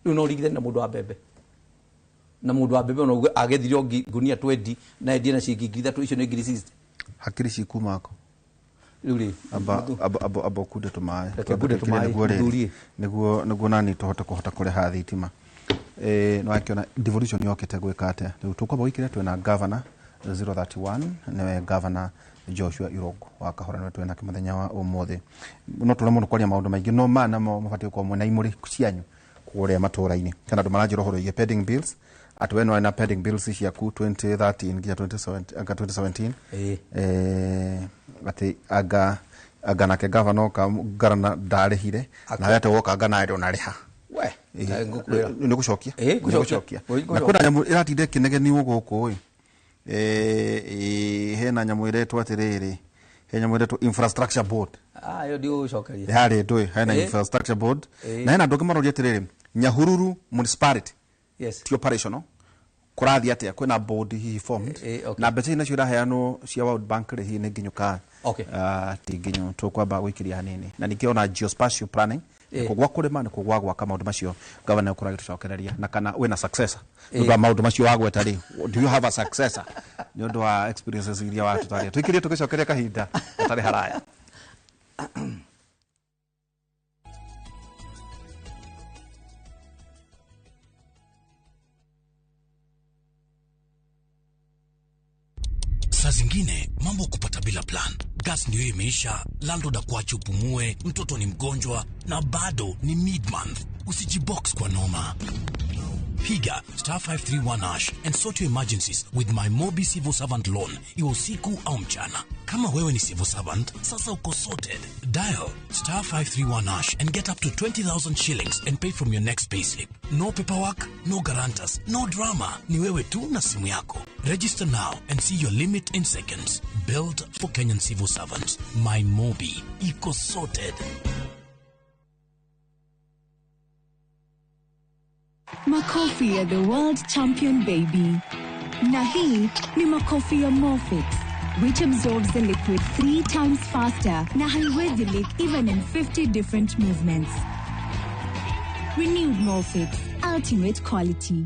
Rĩu no ũringithanie na mũndũ wa mbembe. Na mũndũ wa mbembe ona uge agethire o ngunia 20 na endie na ciringi 3,000, icio nĩ ngiri 60.
Hakiri cikuma kũ?
Rĩu rĩ,
amba ũkunde tũmaĩ.
Reke ngunde tũmaĩ, mũthurie.
Nĩguo nani tũhote kũhota kũrĩha thitima. Nĩ wakĩona devolution yokĩte gwĩka atĩa? Rĩu tũkwamba gũikĩria twĩna governor 031, nĩwe governor Joshua Irungu wa Kahũra, nĩwe twĩna nake mũthenya wa ũmũthĩ. No tũremwo nĩ kwaria maũndũ maingĩ, no maya namo mabatiĩ gũkorwo mwĩna imũrĩ cianyu kũrĩa matũũra-inĩ. Kana andũ maranjĩra ũhoro wĩgiĩ pending bills, atĩ we nĩwarĩ na pending bills ciaku 2013 nginya 2017. Atĩ anga nake governor oka ngarana ndarĩhire, nawe atĩ woka anga nawe ndũnarĩha.
We,
nĩ gũcokia. Nĩ gũcokia. Na kwĩna nyamũ ĩratinda ĩkĩnegenio gũkũ ĩ. Hena nyamũ ĩretwo atĩrĩrĩ, hena nyamũ ĩretwo infrastructure board.
Ĩyo ndigũgũcokeria.
Yarĩ ndũĩ, hena infrastructure board. Na hena andũ angĩ maroria atĩrĩrĩ, Nyahururu municipality.
Yes.
Ti operational. Kũrathiĩ atĩa? Kwĩna board hihi formed. Na mbeca nacio iraheanwo cia World Bank rĩ, hihi nĩ nginyu ka? Ti nginyu, tũkwamba gũikĩria hanini. Na ningĩ ona geospatial planning, nĩ kũgwa kũrĩma, nĩ kũgwa gwaka maũndũ macio governor ũkoragwo agĩtũcokereria. Na kana wĩna successor. Nĩ ũndũ wa maũndũ macio wagweta rĩ, do you have a successor? Nĩ ũndũ wa experiences iria watũtarĩria. Tũikĩrie tũgĩcokeria kahinda gatarĩ haraya.
Saa zingine mambo kupata bila plan. Gas ndio imeisha, landlord akuache upumue, mtoto ni mgonjwa na bado ni mid-month. Usijibox kwa noma. Piga star 531 hash and sort your emergencies with my Mobi Civil Servant Loan, iwe usiku au mchana. Kama wewe ni civil servant, sasa uko sorted. Dial star 531 hash and get up to 20,000 shillings and pay from your next payslip. No paperwork, no guarantors, no drama. Ni wewe tu na simu yako. Register now and see your limit in seconds. Built for Kenyan civil servants. My Mobi. Iko sorted.
Makofi ya the world champion baby. Na hii ni makofi ya Morfix, which absorbs the liquid 3 times faster na haiwezi leak even in 50 different movements. Renewed Morfix, ultimate quality.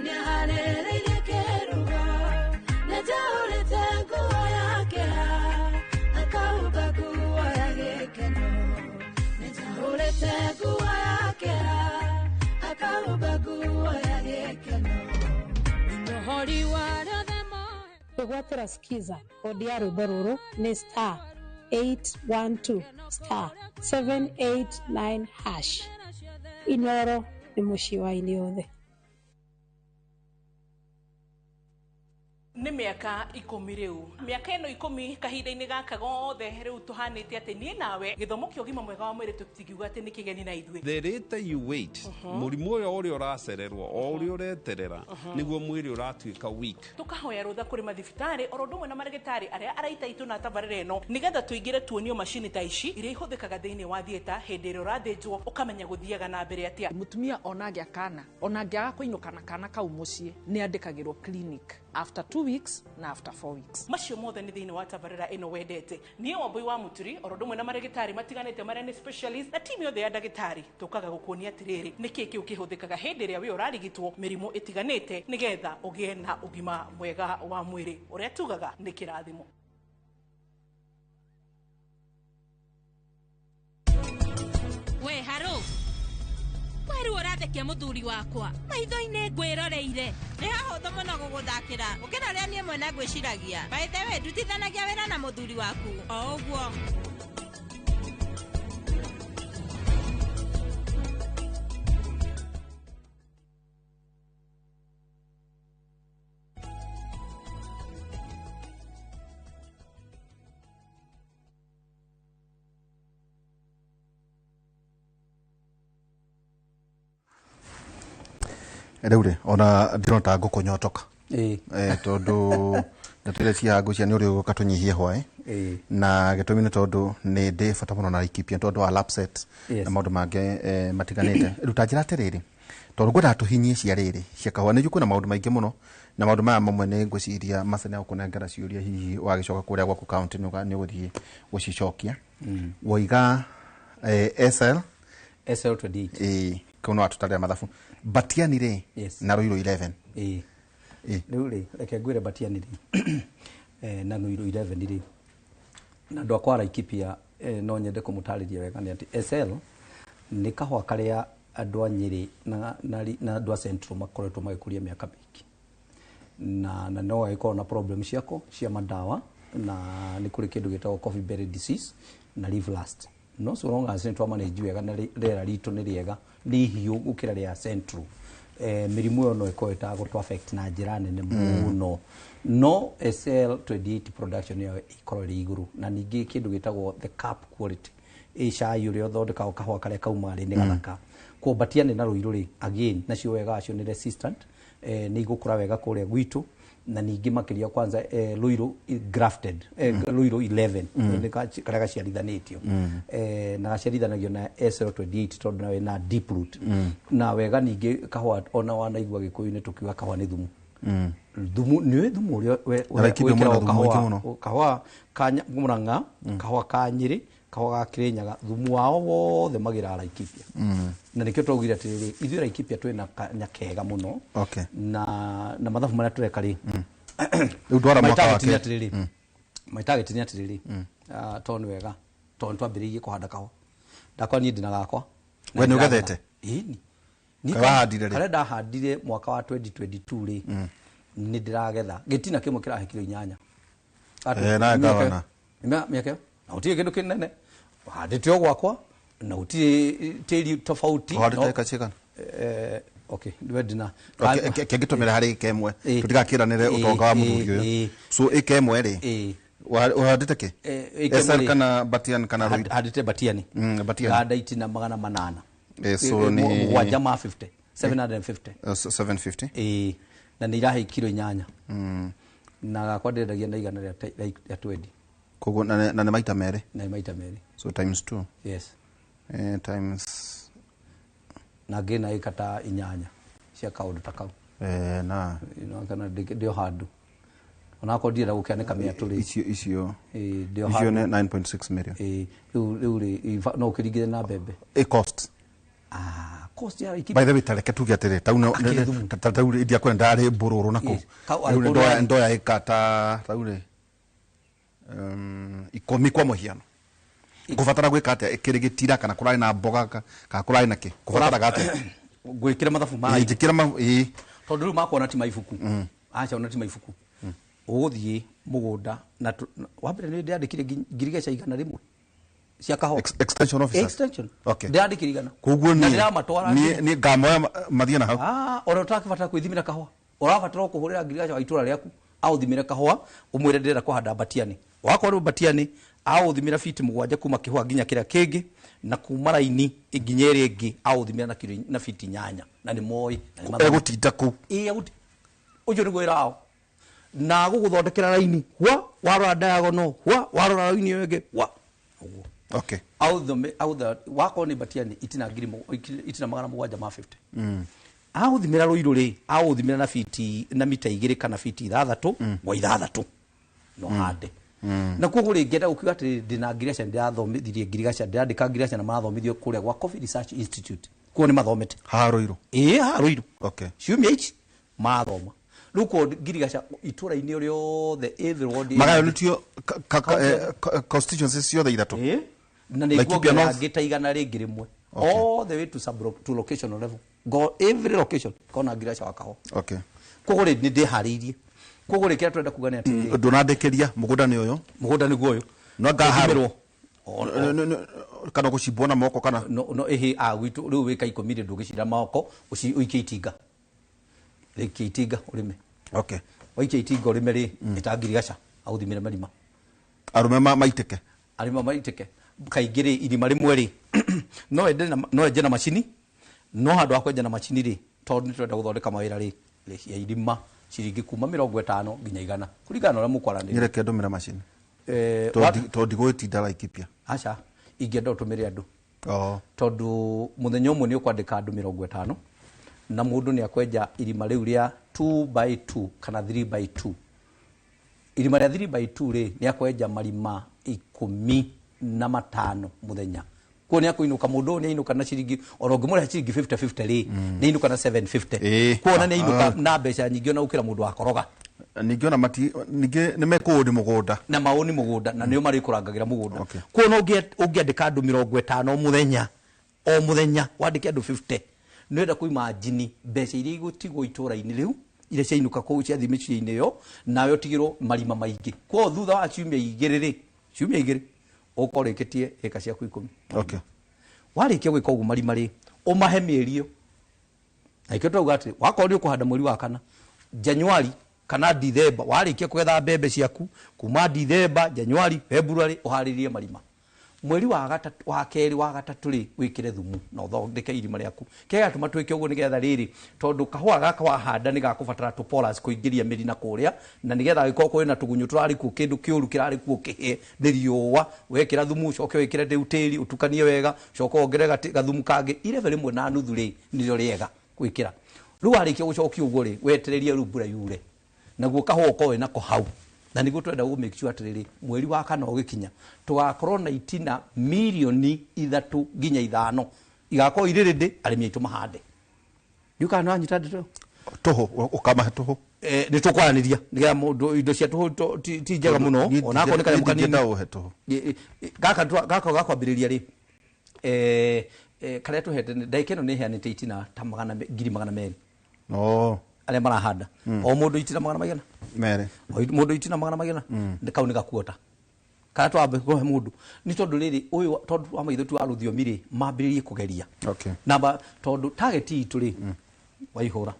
Nĩaharĩrĩirie kĩruga, nĩnjaũrĩte nguo ya kĩeha, akahumba nguo ya gĩkeno. Nĩnjaũrĩte nguo ya kĩeha, akahumba nguo ya gĩkeno. Nyohori wa arĩa othe
Kwĩgwatĩra skiza kodi ya rwĩmbo rũrũ nĩ star 812 star 789 hash. Inoro nĩ mũciĩ wa aini othe.
Nĩ mĩaka 10 rĩu, mĩaka ĩno 10 kahinda-inĩ gaka gothe rĩu tũhanĩte atĩ niĩ nawe gĩthomo kĩa ũgima mwega wa mwĩrĩ tũtingiuga atĩ nĩ kĩgeni na ithuĩ.
The later you wait, mũrimũ ũyũ ũrĩa ũracererwo o ũrĩa ũreterera nĩguo mwĩrĩ ũratuĩka weak.
Tũkahoya rũtha kũrĩ mathibitarĩ oro ũndũ ũmwe na marĩgĩtarĩ arĩa araita itũ na tabarĩra ĩno nĩgetha tũingĩre tuonio macini ta ici iria ihũthĩkaga thĩinĩ wa theatre hĩndĩ ĩrĩa ũrathĩnjwo ũkamenya gũthiaga na mbere atĩa.
Mutumia ona angĩa kana ona angĩaga kũinũka na kana kau mũciĩ nĩ andĩkagĩrwo clinic after 2 weeks na after 4 weeks.
Macio mothe nĩ thĩinĩ wa tabarĩra ĩno wendete. Niĩ Wambui wa Mũturi oro ũndũ ũmwe na marĩgĩtarĩ matiganĩte marĩa nĩ specialist na timu yothe ya ndagĩtarĩ tũkaga gũkuonia atĩrĩrĩ nĩkĩ kĩu kĩhũthĩkaga hĩndĩ ĩrĩa wĩ ũrarigitwo mĩrimũ ĩtiganĩte nĩgetha ũgĩe na ũgima mwega wa mwĩrĩ ũrĩa tugaga nĩ kĩrathimo.
We haro weru ũrathekia mũthuri wakwa maitho-inĩ ngwĩroreire.
Nĩ hahũthũ mũno gũgũthakĩra gũkĩra ũrĩa niĩ mwene ngwĩciragia. By the way, ndutithanagia wĩra na mũthuri waku o ũguo.
Rĩu rĩ ona ndĩrona ta ngũkũnyotoka tondũ ndeto cia ngũcia nĩ ũrĩ ũgũka tũnyihie hwaĩ na gĩtũmi nĩ tondũ nĩ ndĩ bata mũno na Laikipia tondũ wa lapset na maũndũ mangĩ matiganĩte. Rĩu ta njĩra atĩrĩrĩ tondũ ngwendaga tũhinyie cia rĩrĩ cia kahũa nĩ njũĩ kwĩna maũndũ maingĩ mũno na maũndũ maya mamwe nĩ ngwĩciria Mace nĩ agũkũnengera ciũria hihi wagĩcoka kũrĩa gwaku kaũntĩ nĩ ũgũthiĩ gũcicokia. Woiga SL
SL28
kau no atũtarĩra mathabu. Batiani rĩ na Ruiru 11.
Rĩu rĩ reke ngwĩre Batiani rĩ na Ruiru 11 rĩ na andũ akwa Laikipia no nyende kũmũtarĩria wega nĩ atĩ SL nĩ kahũa karĩa andũ a Nyĩrĩ na andũ a Central makoretwo magĩkũria mĩaka mĩingĩ na no gagĩkorwo na problem ciako cia madawa na nĩ kũrĩ kĩndũ gĩtagwo coffee berry disease na leaf blast. No so long as nĩ twamanage wega na rĩera ritũ nĩ rĩega nĩ ihiũ gũkĩra rĩa Central mĩrimũ ĩyo no ĩkorwo ĩtagũtũ affect na njĩra nene mũno. No SL28 production yayo ĩkorwo ĩrĩ igũrũ na ningĩ kĩndũ gĩtagwo the cup quality ĩ cai ũrĩa ũthondekagwo kahũa karĩa kauma rĩ nĩ gathaka. Kwa Batiani na Ruiru rĩ again nacio wega wacio nĩ resistant nĩ igũkũra wega kũrĩa gwitũ na ningĩ makĩria kwanza Ruiru grafted Ruiru 11 nĩ karĩa gaciarithanĩtio na gaciarithanagio na SL28 tondũ nawe na deep root na wega ningĩ kahũa ona wanaigua Gĩkũyũ-inĩ tũkiuga kahũa nĩ thumu. Thumu nĩ thumu ũrĩa wĩkĩragwo kahũa ka Murang'a, kahũa ka Nyĩrĩ, kahũa ga Kĩrĩnyaga, thumu wao wothe magĩraga Laikipia. Na nĩkĩo twaugire atĩrĩrĩ ithuĩ Laikipia twĩna kanya kega mũno na mathabu marĩa tũreka rĩ
rĩu ndwara mwaka wake
atĩrĩrĩ my target nĩ atĩrĩrĩ tondũ nĩ wega tondũ nĩ twambĩrĩirie kũhanda kahũa ndakwa niĩ ndĩna gakwa.
We nĩ ũgethete?
Ĩni.
Wahandire rĩ?
Karĩa ndahandire mwaka wa 2022 rĩ nĩ ndĩragetha gĩtina kĩmwe kĩrahe kiro 8.
Nawe ngavana.
Mĩaka ĩyo na gũtirĩ kĩndũ kĩnene ũhandĩte o gwakwa na gũtirĩ tĩri tofauti.
Ũhandĩte ĩka cigana?
Okay, we ndina
kĩngĩtũmĩra harĩ ĩka ĩmwe tũtigakĩranĩre ũtonga wa mũthuri ũyũ. So ĩka ĩmwe rĩ ũhandĩte kĩ? SL kana Batiani kana Ruiru?
Handĩte Batiani.
Batiani.
Ngahanda itina 800.
So nĩ
mũgwanja ma 50 750.
750.
Na nĩ irahe kiro 8. Na gakwa ndĩrendagia na igana rĩa 20.
Koguo na nĩ maita merĩ?
Na nĩ maita merĩ.
So times 2.
Yes.
Times
na ngĩna ĩka ta 8 cia kaũndũ ta kau.
Na
kana ndĩ o handũ onakorwo ndirenda gũkĩanĩka mĩatũ rĩ
icio
ndĩ o
icio
handũ
nĩ 9.6 million.
Rĩu rĩ no ũkĩringithanie na mbembe.
Ĩ cost.
Cost ya
By the way, tareke tuge atĩrĩ, tau
Akĩrĩ thumu.
Tau ndiakwenda ndarĩ mbũrũrũ na kũu.
Yes.
Rĩu nĩ ndoya ĩka ta tau rĩ 10 kwa mũhiano, ngũbatara gwĩka atĩa? Ĩkĩrĩ gĩtira kana kũrarĩ na mboga kana kũrarĩ na kĩ? Kũbataraga atĩa?
Ngwĩkĩra mathabu ma
Ĩĩ, njĩkĩra ĩĩ.
Tondũ rĩu makuona ti maibuku, aca ona ti maibuku. Ũgũthiĩ mũgũnda na wa mbere nĩ ndĩandĩkire ngirigaca 100 cia kahũa.
Extension officers.
Extension.
Okay.
Ndĩrandĩkire 100
Koguo
na
niĩ
ndĩramatwara
niĩ ngamoya mathiĩ na hau.
Ah, ona ũtakĩbatara kwĩthimĩra kahũa, ũrabatara o kũhũrĩra ngirigaca wa itũra rĩaku aũthimĩre kahũa, ũmwĩre ndĩrenda kũhanda mbatianĩ. Wakorwo mbatianĩ, aũthimĩra fiti 7 kuma kĩhũa nginya kĩrĩa kĩngĩ, na kuma raini nginya ĩrĩa ĩngĩ aũthimĩra na kiro na fiti 8, na nĩ moĩ na nĩ mathomo.
Egũtinda kũu?
Ĩĩ, ũcio nĩguo wĩra wao, na gũgũthondekera raini hwa warora diagonal, hwa warora raini ĩyo ĩngĩ hwa.
Okay.
Authome autha wakorwo nĩ mbatianĩ itina itina 750. Aũthimĩra rũirũ rĩ, aũthimĩra na fiti na mita 2 kana fiti 6 gwa 6 no hande. Na koguo rĩ, ngĩenda gũkiuga atĩ ndĩna ngirigaca, ndĩrathomithirie ngirigaca, ndĩrandĩka ngirigaca na marathomithio kũrĩa gwa Coffee Research Institute, kuo nĩ mathomete.
Haha Rũirũ?
Ĩĩ, haha Rũirũ.
Okay.
Ciumia ici marathoma rĩu ko ngirigaca itũra-inĩ rĩothe every ward.
Magayanĩtio constituency ciothe ithatũ?
Ĩĩ. Na nĩ
Laikipia
nguongerera
North?
ngĩ ta 100 rĩngĩ rĩmwe.
Okay.
All the way to sub to locational level, go every location kona ngirigaca wa kahũa.
Okay.
Koguo rĩ, nĩ ndĩharĩirie. Koguo rĩ, kĩrĩa tũrenda kuga nĩ atĩrĩrĩ,
Ndũnandĩkĩria mũgũnda nĩ ũyũ.
Mũgũnda nĩguo ũyũ.
No ngaharwo
Ũthimĩrwo.
Kana gũcimbwo na moko kana?
No ĩhĩ, a gwitũ rĩu wĩka 10 rĩ, ndũngĩcira moko, ũikie itinga, rĩkia itinga ũrĩme.
Okay.
Waikia itinga ũrĩme rĩ, ĩta ngirigaca aũthimĩre marima.
Arũme maitĩke.
Arĩma maitĩke. Kaingĩ rĩ, irima rĩmwe rĩ, no enje na macini, no handũ ha kwenja na macini rĩ, tondũ nĩ tũrenda gũthondeka mawĩra rĩ, rĩhia irima ciringi kuma 50 nginya 100 kũringana na ũrĩa mũkwaranĩria.
Nyereke ndũmĩre macini. Tondũ ndigũgĩtinda Laikipia.
Aca, ingĩenda ũtũmĩre andũ.
Oh.
Tondũ mũthenya ũmwe nĩ ũkwandĩka andũ 50, na mũndũ nĩ akwenja irima rĩu rĩa 2 by 2 kana 3 by 2. Irima rĩa 3 by 2 rĩ, nĩ akwenja marima 15 mũthenya. Kuo nĩ akũinũka, mũndũ ũyũ nĩ ainũka na ciringi, ona ũngĩmũrĩha ciringi 50-50 rĩ, nĩ ainũka na 750. Kuona nĩ ainũka na mbeca nyingĩ ona gũkĩra mũndũ wakoroga.
Ningĩ ona mati ningĩ nĩ mekũũni mũgũnda.
Na maũni mũgũnda, na nĩo marĩkũrangagĩra mũgũnda. Kuona ũngĩandĩka andũ 50 mũthenya, o mũthenya wandĩke andũ 50, nĩ ũrenda kũimagine mbeca iria igũtigwo itũra-inĩ rĩu, iria ciainũka kũu ciathiĩ mĩciĩ-inĩ ĩyo, nawe ũtigĩrwo marima maingĩ. Koguo thutha wa ciumia 2 rĩ, ciumia 2 ũkorwo ũrĩkĩtie ĩka ciaku 10.
Okay.
Warĩkia gwĩka ũguo marima rĩ, ũmahe mĩeri ĩyo. Na ikĩo tũrauga atĩ wakorwo nĩ ũkũhanda mweri wa kana, Januari kana Dithemba, warĩkia kũgetha mbembe ciaku kuma Dithemba, Januari, February, ũharĩrie marima. Mweri wa gatatũ, wa kerĩ, wa gatatũ rĩ, wĩkĩre thumu na ũthondeke irima rĩaku. Kĩrĩa gĩatũma twĩke ũguo nĩgetha rĩrĩ, tondũ kahũa gaka wahanda nĩ gakũbatara tũporas kũingĩria mĩri na kũrĩa, na nĩgetha gĩkorwo kwĩna tũgunyũ tũrarĩ kuo, kĩndũ kĩũru kĩrarĩ kuo kĩhĩe nĩ riũa, wekĩra thumu, ũcoke wĩkĩre rĩu tĩri, ũtukanie wega, ũcoke wongerere gathumu kangĩ, irebe rĩmwe na nuthu rĩ, nĩrĩo rĩega gwĩkĩra. Rĩu warĩkia gũcokia ũguo rĩ, wetererie rĩu mbura yure, naguo kahũa ũkorwo wĩnako hau. Na nĩguo tũrenda gũ make sure atĩrĩrĩ, mweri wa kana ũgĩkinya tũgakorwo na itina mirioni 3 nginya 5 igakorwo irĩ ready arĩmi aitũ mahande. Ndiũĩ kana nĩwanyita ndeto ĩyo?
Tũhũ, ũkamahe tũhũ?
Nĩ tũkwaranĩria nĩgetha mũndũ indo cia tũhũ ti njega mũno,
Niĩ
ona akorwo nĩ kanyamũ kanini.
ndingĩenda ũhe tũhũ.
Gaka gakwambĩrĩria rĩ, karĩa tũhete ndagĩka ĩno nĩ ĩheanĩte itina ta ngiri magana merĩ.
No.
Arĩa marahanda. O mũndũ itina magana maigana?
Merĩ.
O mũndũ itina magana maigana? Nĩ kau nĩ gakuota. Kana twambe kũhe mũndũ. Nĩ tondũ rĩrĩ, ũyũ tondũ wa maitho tu wa rũthiomi rĩ, mambĩrĩrie kũgeria.
Okay.
Namba tondũ target itũ rĩ, waihũra.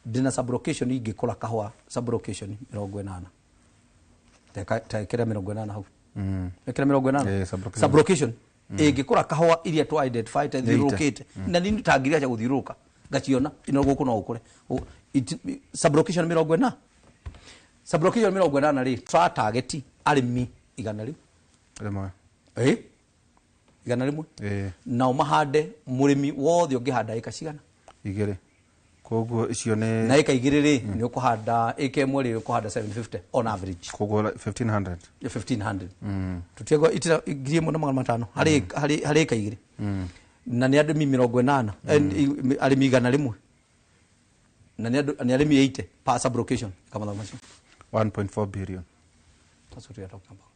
Ndĩna sublocation ingĩkũra kahũa sublocation 80. Tekera 80 hau. Ekera 80.
Sublocation.
Sublocation. Ĩngĩkũra kahũa iria twa identify ta
Nĩ ite.
ithiũrũrũkĩte. Na nini ta ngiri acha gũthiũrũrũka. Ngaciona ino gũkũ no ũkũre. Sublocation 80. Sublocation 80 rĩ, twa target arĩmi 100 rĩu.
Rĩmwe.
100. Nao mahande mũrĩmi wothe ũngĩhanda ĩka cigana?
2. Koguo icio nĩ
Na ĩka 2 rĩ, nĩ ũkũhanda ĩka 1 rĩ, ũkũhanda 750 on average.
Koguo 1500.
1500. Tutiegwa itira 1500 harĩ ĩka 2. Na nĩ arĩmi 80, arĩmi 100, na nĩ arĩmi 80 per sub-location kamathabu macio.
1.4 billion.
That's what we are talking about.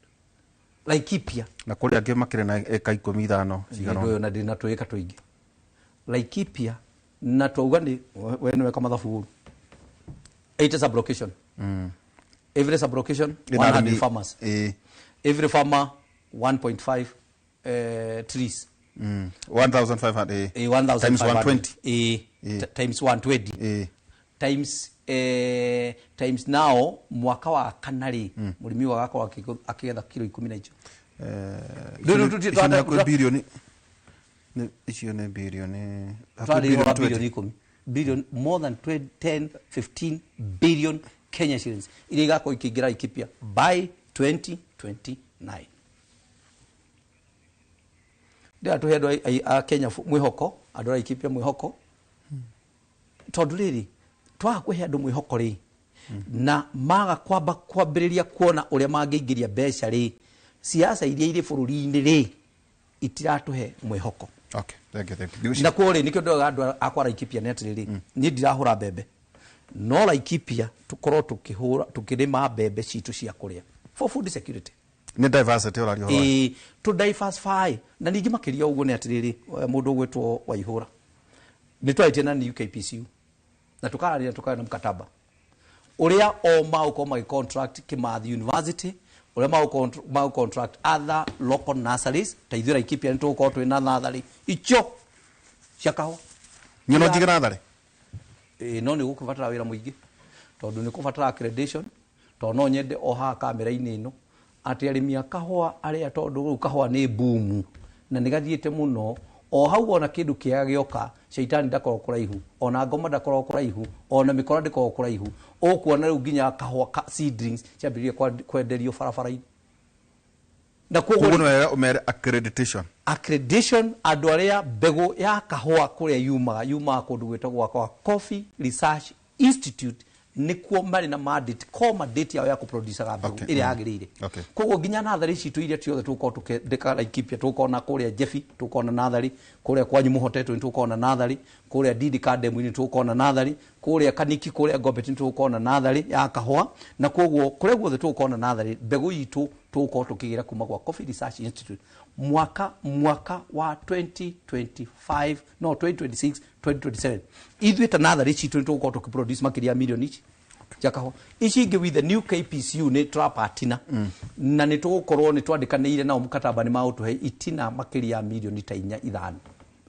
Laikipia
na kũrĩa angĩ makĩrĩ na eka 15 cigana
ũna. Na ndĩna twĩka tũingĩ Laikipia na twauga nĩ we nĩwe kamathabu ũru 80 sub-location. Every sub-location 100 farmers. Every farmer 1.5 trees.
1500.
1500
times 120.
Times 120. Times times now mwaka wa kana rĩ, mũrĩmi wagakorwo akĩgetha kilo 10 na icio.
Bilioni icio nĩ bilioni
bilioni 10 billion, more than 10 15 billion Kenya shillings iria igakorwo ikĩingĩra Laikipia by 2029. Ndĩratũhe andũ a Kenya mwĩhoko, andũ a Laikipia mwĩhoko, tondũ rĩrĩ twaga kũhe andũ mwĩhoko rĩ, na maga kwamba kwambĩrĩria kuona ũrĩa mangĩingĩria mbeca rĩ, siasa iria irĩ bũrũri-inĩ rĩ itiratũhe mwĩhoko.
Okay, thank you, thank you.
Na kuo rĩ nĩkĩo ndĩroiga andũ akwa Laikipia nĩ atĩrĩrĩ, niĩ ndirahũra mbembe, no Laikipia tũkorwo tũkĩhũra tũkĩrĩma mbembe citũ cia kũrĩa for food security.
Nĩ diversity ũraria ũhoro.
Ĩĩ, tũ diversify. Na ningĩ makĩria ũguo nĩ atĩrĩrĩ, mũndũ ũgwĩtwo Waihũra nĩ twarĩtie na UKPCU na tukaranĩria tukaria na mkataba ũrĩa o magũkorwo magĩ contract Kimathi University, ũrĩa magũ contract other local nurseries ta ithuĩ Laikipia nĩ tũgũkorwo twĩ na natharĩ icio cia kahũa.
Niĩ no njige natharĩ?
Ĩĩ, no nĩ gũkũbatara wĩra mũingĩ tondũ nĩ kũbatara accreditation, tondũ no nyende o haha kamera-inĩ ĩno atĩ arĩmi a kahũa arĩa, tondũ rĩu kahũa nĩ boom na nĩ gathiĩte mũno, o hau ona kĩndũ kĩega gĩoka caitani ndakoragwo kũraihu, ona ngoma ndakoragwo kũraihu, ona mĩkora ndĩkoragwo kũraihu. Ũkuona rĩu nginya kahũa ka seedlings ciambĩrĩria kwenderio barabara-inĩ. Na
koguo nĩ wega ũmere accreditation.
Accreditation, andũ arĩa mbegũ ya kahũa kũrĩa yumaga kũndũ gwĩtagwo kwa Coffee Research Institute, nĩkuo marĩ na mandate, ko mandate yao ya kũproducaga mbegũ ĩrĩa yagĩrĩire. Koguo nginya natharĩ citũ iria ciothe tũgũkorwo tũkĩndĩka Laikipia, tũgũkorwo na kũrĩa Jebi tũgũkorwo na natharĩ, kũrĩa kwanyu Mũhotetwo nĩ tũgũkorwo na natharĩ, kũrĩa Ndindi Kandemu-inĩ tũgũkorwo na natharĩ, kũrĩa Kaniki kũrĩa Ngombeti nĩ tũgũkorwo na natharĩ ya kahũa. Na koguo kũrĩa guothe tũgũkorwo na natharĩ, mbegũ itũ tũgũkorwo tũkĩgĩra kuma gwa Coffee Research Institute mwaka wa 2025, no 2026 2027. Ithuĩ ta natharĩ citũ nĩ tũgũkorwo tũkĩproduce makĩria ya milioni ici cia kahũa. Ici ingĩ with the new KPCU nĩ tũrapatina na nĩ tũgũkorwo nĩ twandĩkanĩire nao mkataba nĩ magũtũhe itina makĩria ya milioni ta 4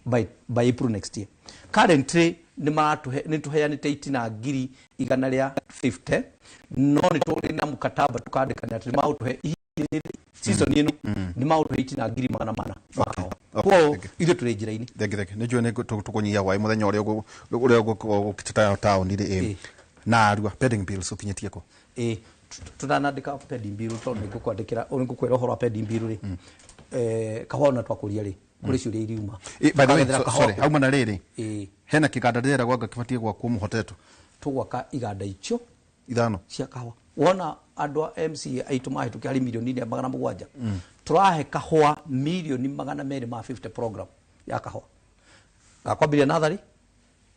5 by April next year. Currently nĩ maratũhe, nĩ tũheanĩte itina 150,000, no nĩ tũrĩ na mkataba tukandĩkanĩra atĩ nĩ magũtũhe season ĩno nĩ magũtũhe itina 400,000 ma kahũa. Koguo ithuĩ tũrĩ njĩra-inĩ.
Thank you, thank you. Nĩ njũĩ nĩ tũkũnyihia hwaĩ mũthenya ũrĩa ũgũteta taũni rĩ. Na Arua pending bills ũkinyĩtie kũ?
Ĩĩ, tũtanandĩka pending bill tondũ nĩ ngũkwandĩkĩra, nĩ ngũkwĩra ũhoro wa pending bill rĩ. Kahũa ona twakũria rĩ, kũrĩ ciũria iriuma.
By the way, sorry, hauma na rĩrĩ. Hena kĩganda ndĩrera gwaka kĩbatiĩ gwakwo Mũhotetwo.
Tũgwaka iganda icio
5
cia kahũa. Wona andũ a MCA aitũ mahĩtũkia harĩ milioni 700. Tũrahe kahũa milioni 250 program ya kahũa. Gakwambĩrĩria natharĩ,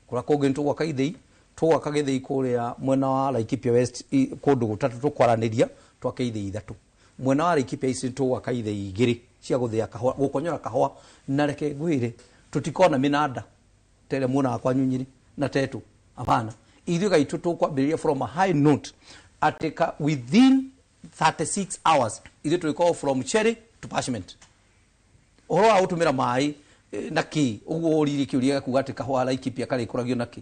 kũrĩa kũngĩ nĩ tũgwaka ithĩi, tũgwaka gĩthĩi kũrĩa mwena wa Laikipia West kũndũ gũtatũ tũkwaranĩria twake ithĩi 3. Mwena wa Laikipia East tũgwaka ithĩi 2 cia gũthĩa kahũa, gũkonyora kahũa. Na reke ngwĩre tũtikona mĩnanda ta ĩrĩa muonaga kwa Nyunyiri na Tetu, hapana. Ithuĩ gaitũ tũkwambĩrĩria from a high note atĩ within 36 hours ithuĩ tũgĩkorwo from cherry to parchment. Ũhoro wa gũtũmĩra maĩ na kĩ ũguo ũrire kĩũria gĩaku atĩ kahũa Laikipia karĩkũragio na kĩ,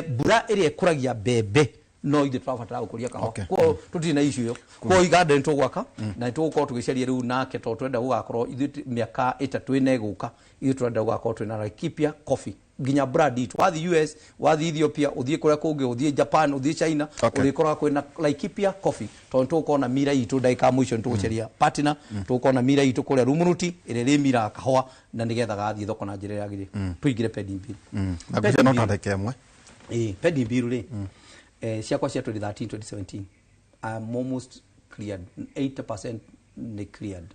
mbura ĩrĩa ĩkũragia mbembe no ithuĩ tũrabatara gũkũria kahũa. Koguo tũtirĩ na issue ĩyo. Koguo iganda nĩ tũgwaka na nĩ tũgũkorwo tũgĩcaria rĩu nake tondũ tũrenda gũgakorwo ithuĩ mĩaka 3 ĩna ĩgũka ithuĩ tũrenda gũgakorwo twĩna Laikipia coffee nginya brand itũ. Wathiĩ US, wathiĩ Ethiopia, ũthiĩ kũrĩa kũngĩ, ũthiĩ Japan, ũthiĩ China, ũrĩkoraga kwĩna Laikipia coffee tondũ tũgũkorwo na mira itũ ndagĩka ya mũico nĩ tũgũcaria partner, tũgũkorwo na mira itũ kũrĩa Rumuruti ĩrĩa ĩrĩmiraga kahũa na nĩgetha gathiĩ thoko na njĩra ĩrĩa yagĩrĩire. Tũingĩre pending bill.
Na ngwĩciria no ta ndagĩka ĩmwe.
Ĩĩ, pending bill rĩ, ciakwa cia 2013 2017 I'm almost cleared, 80% nĩ cleared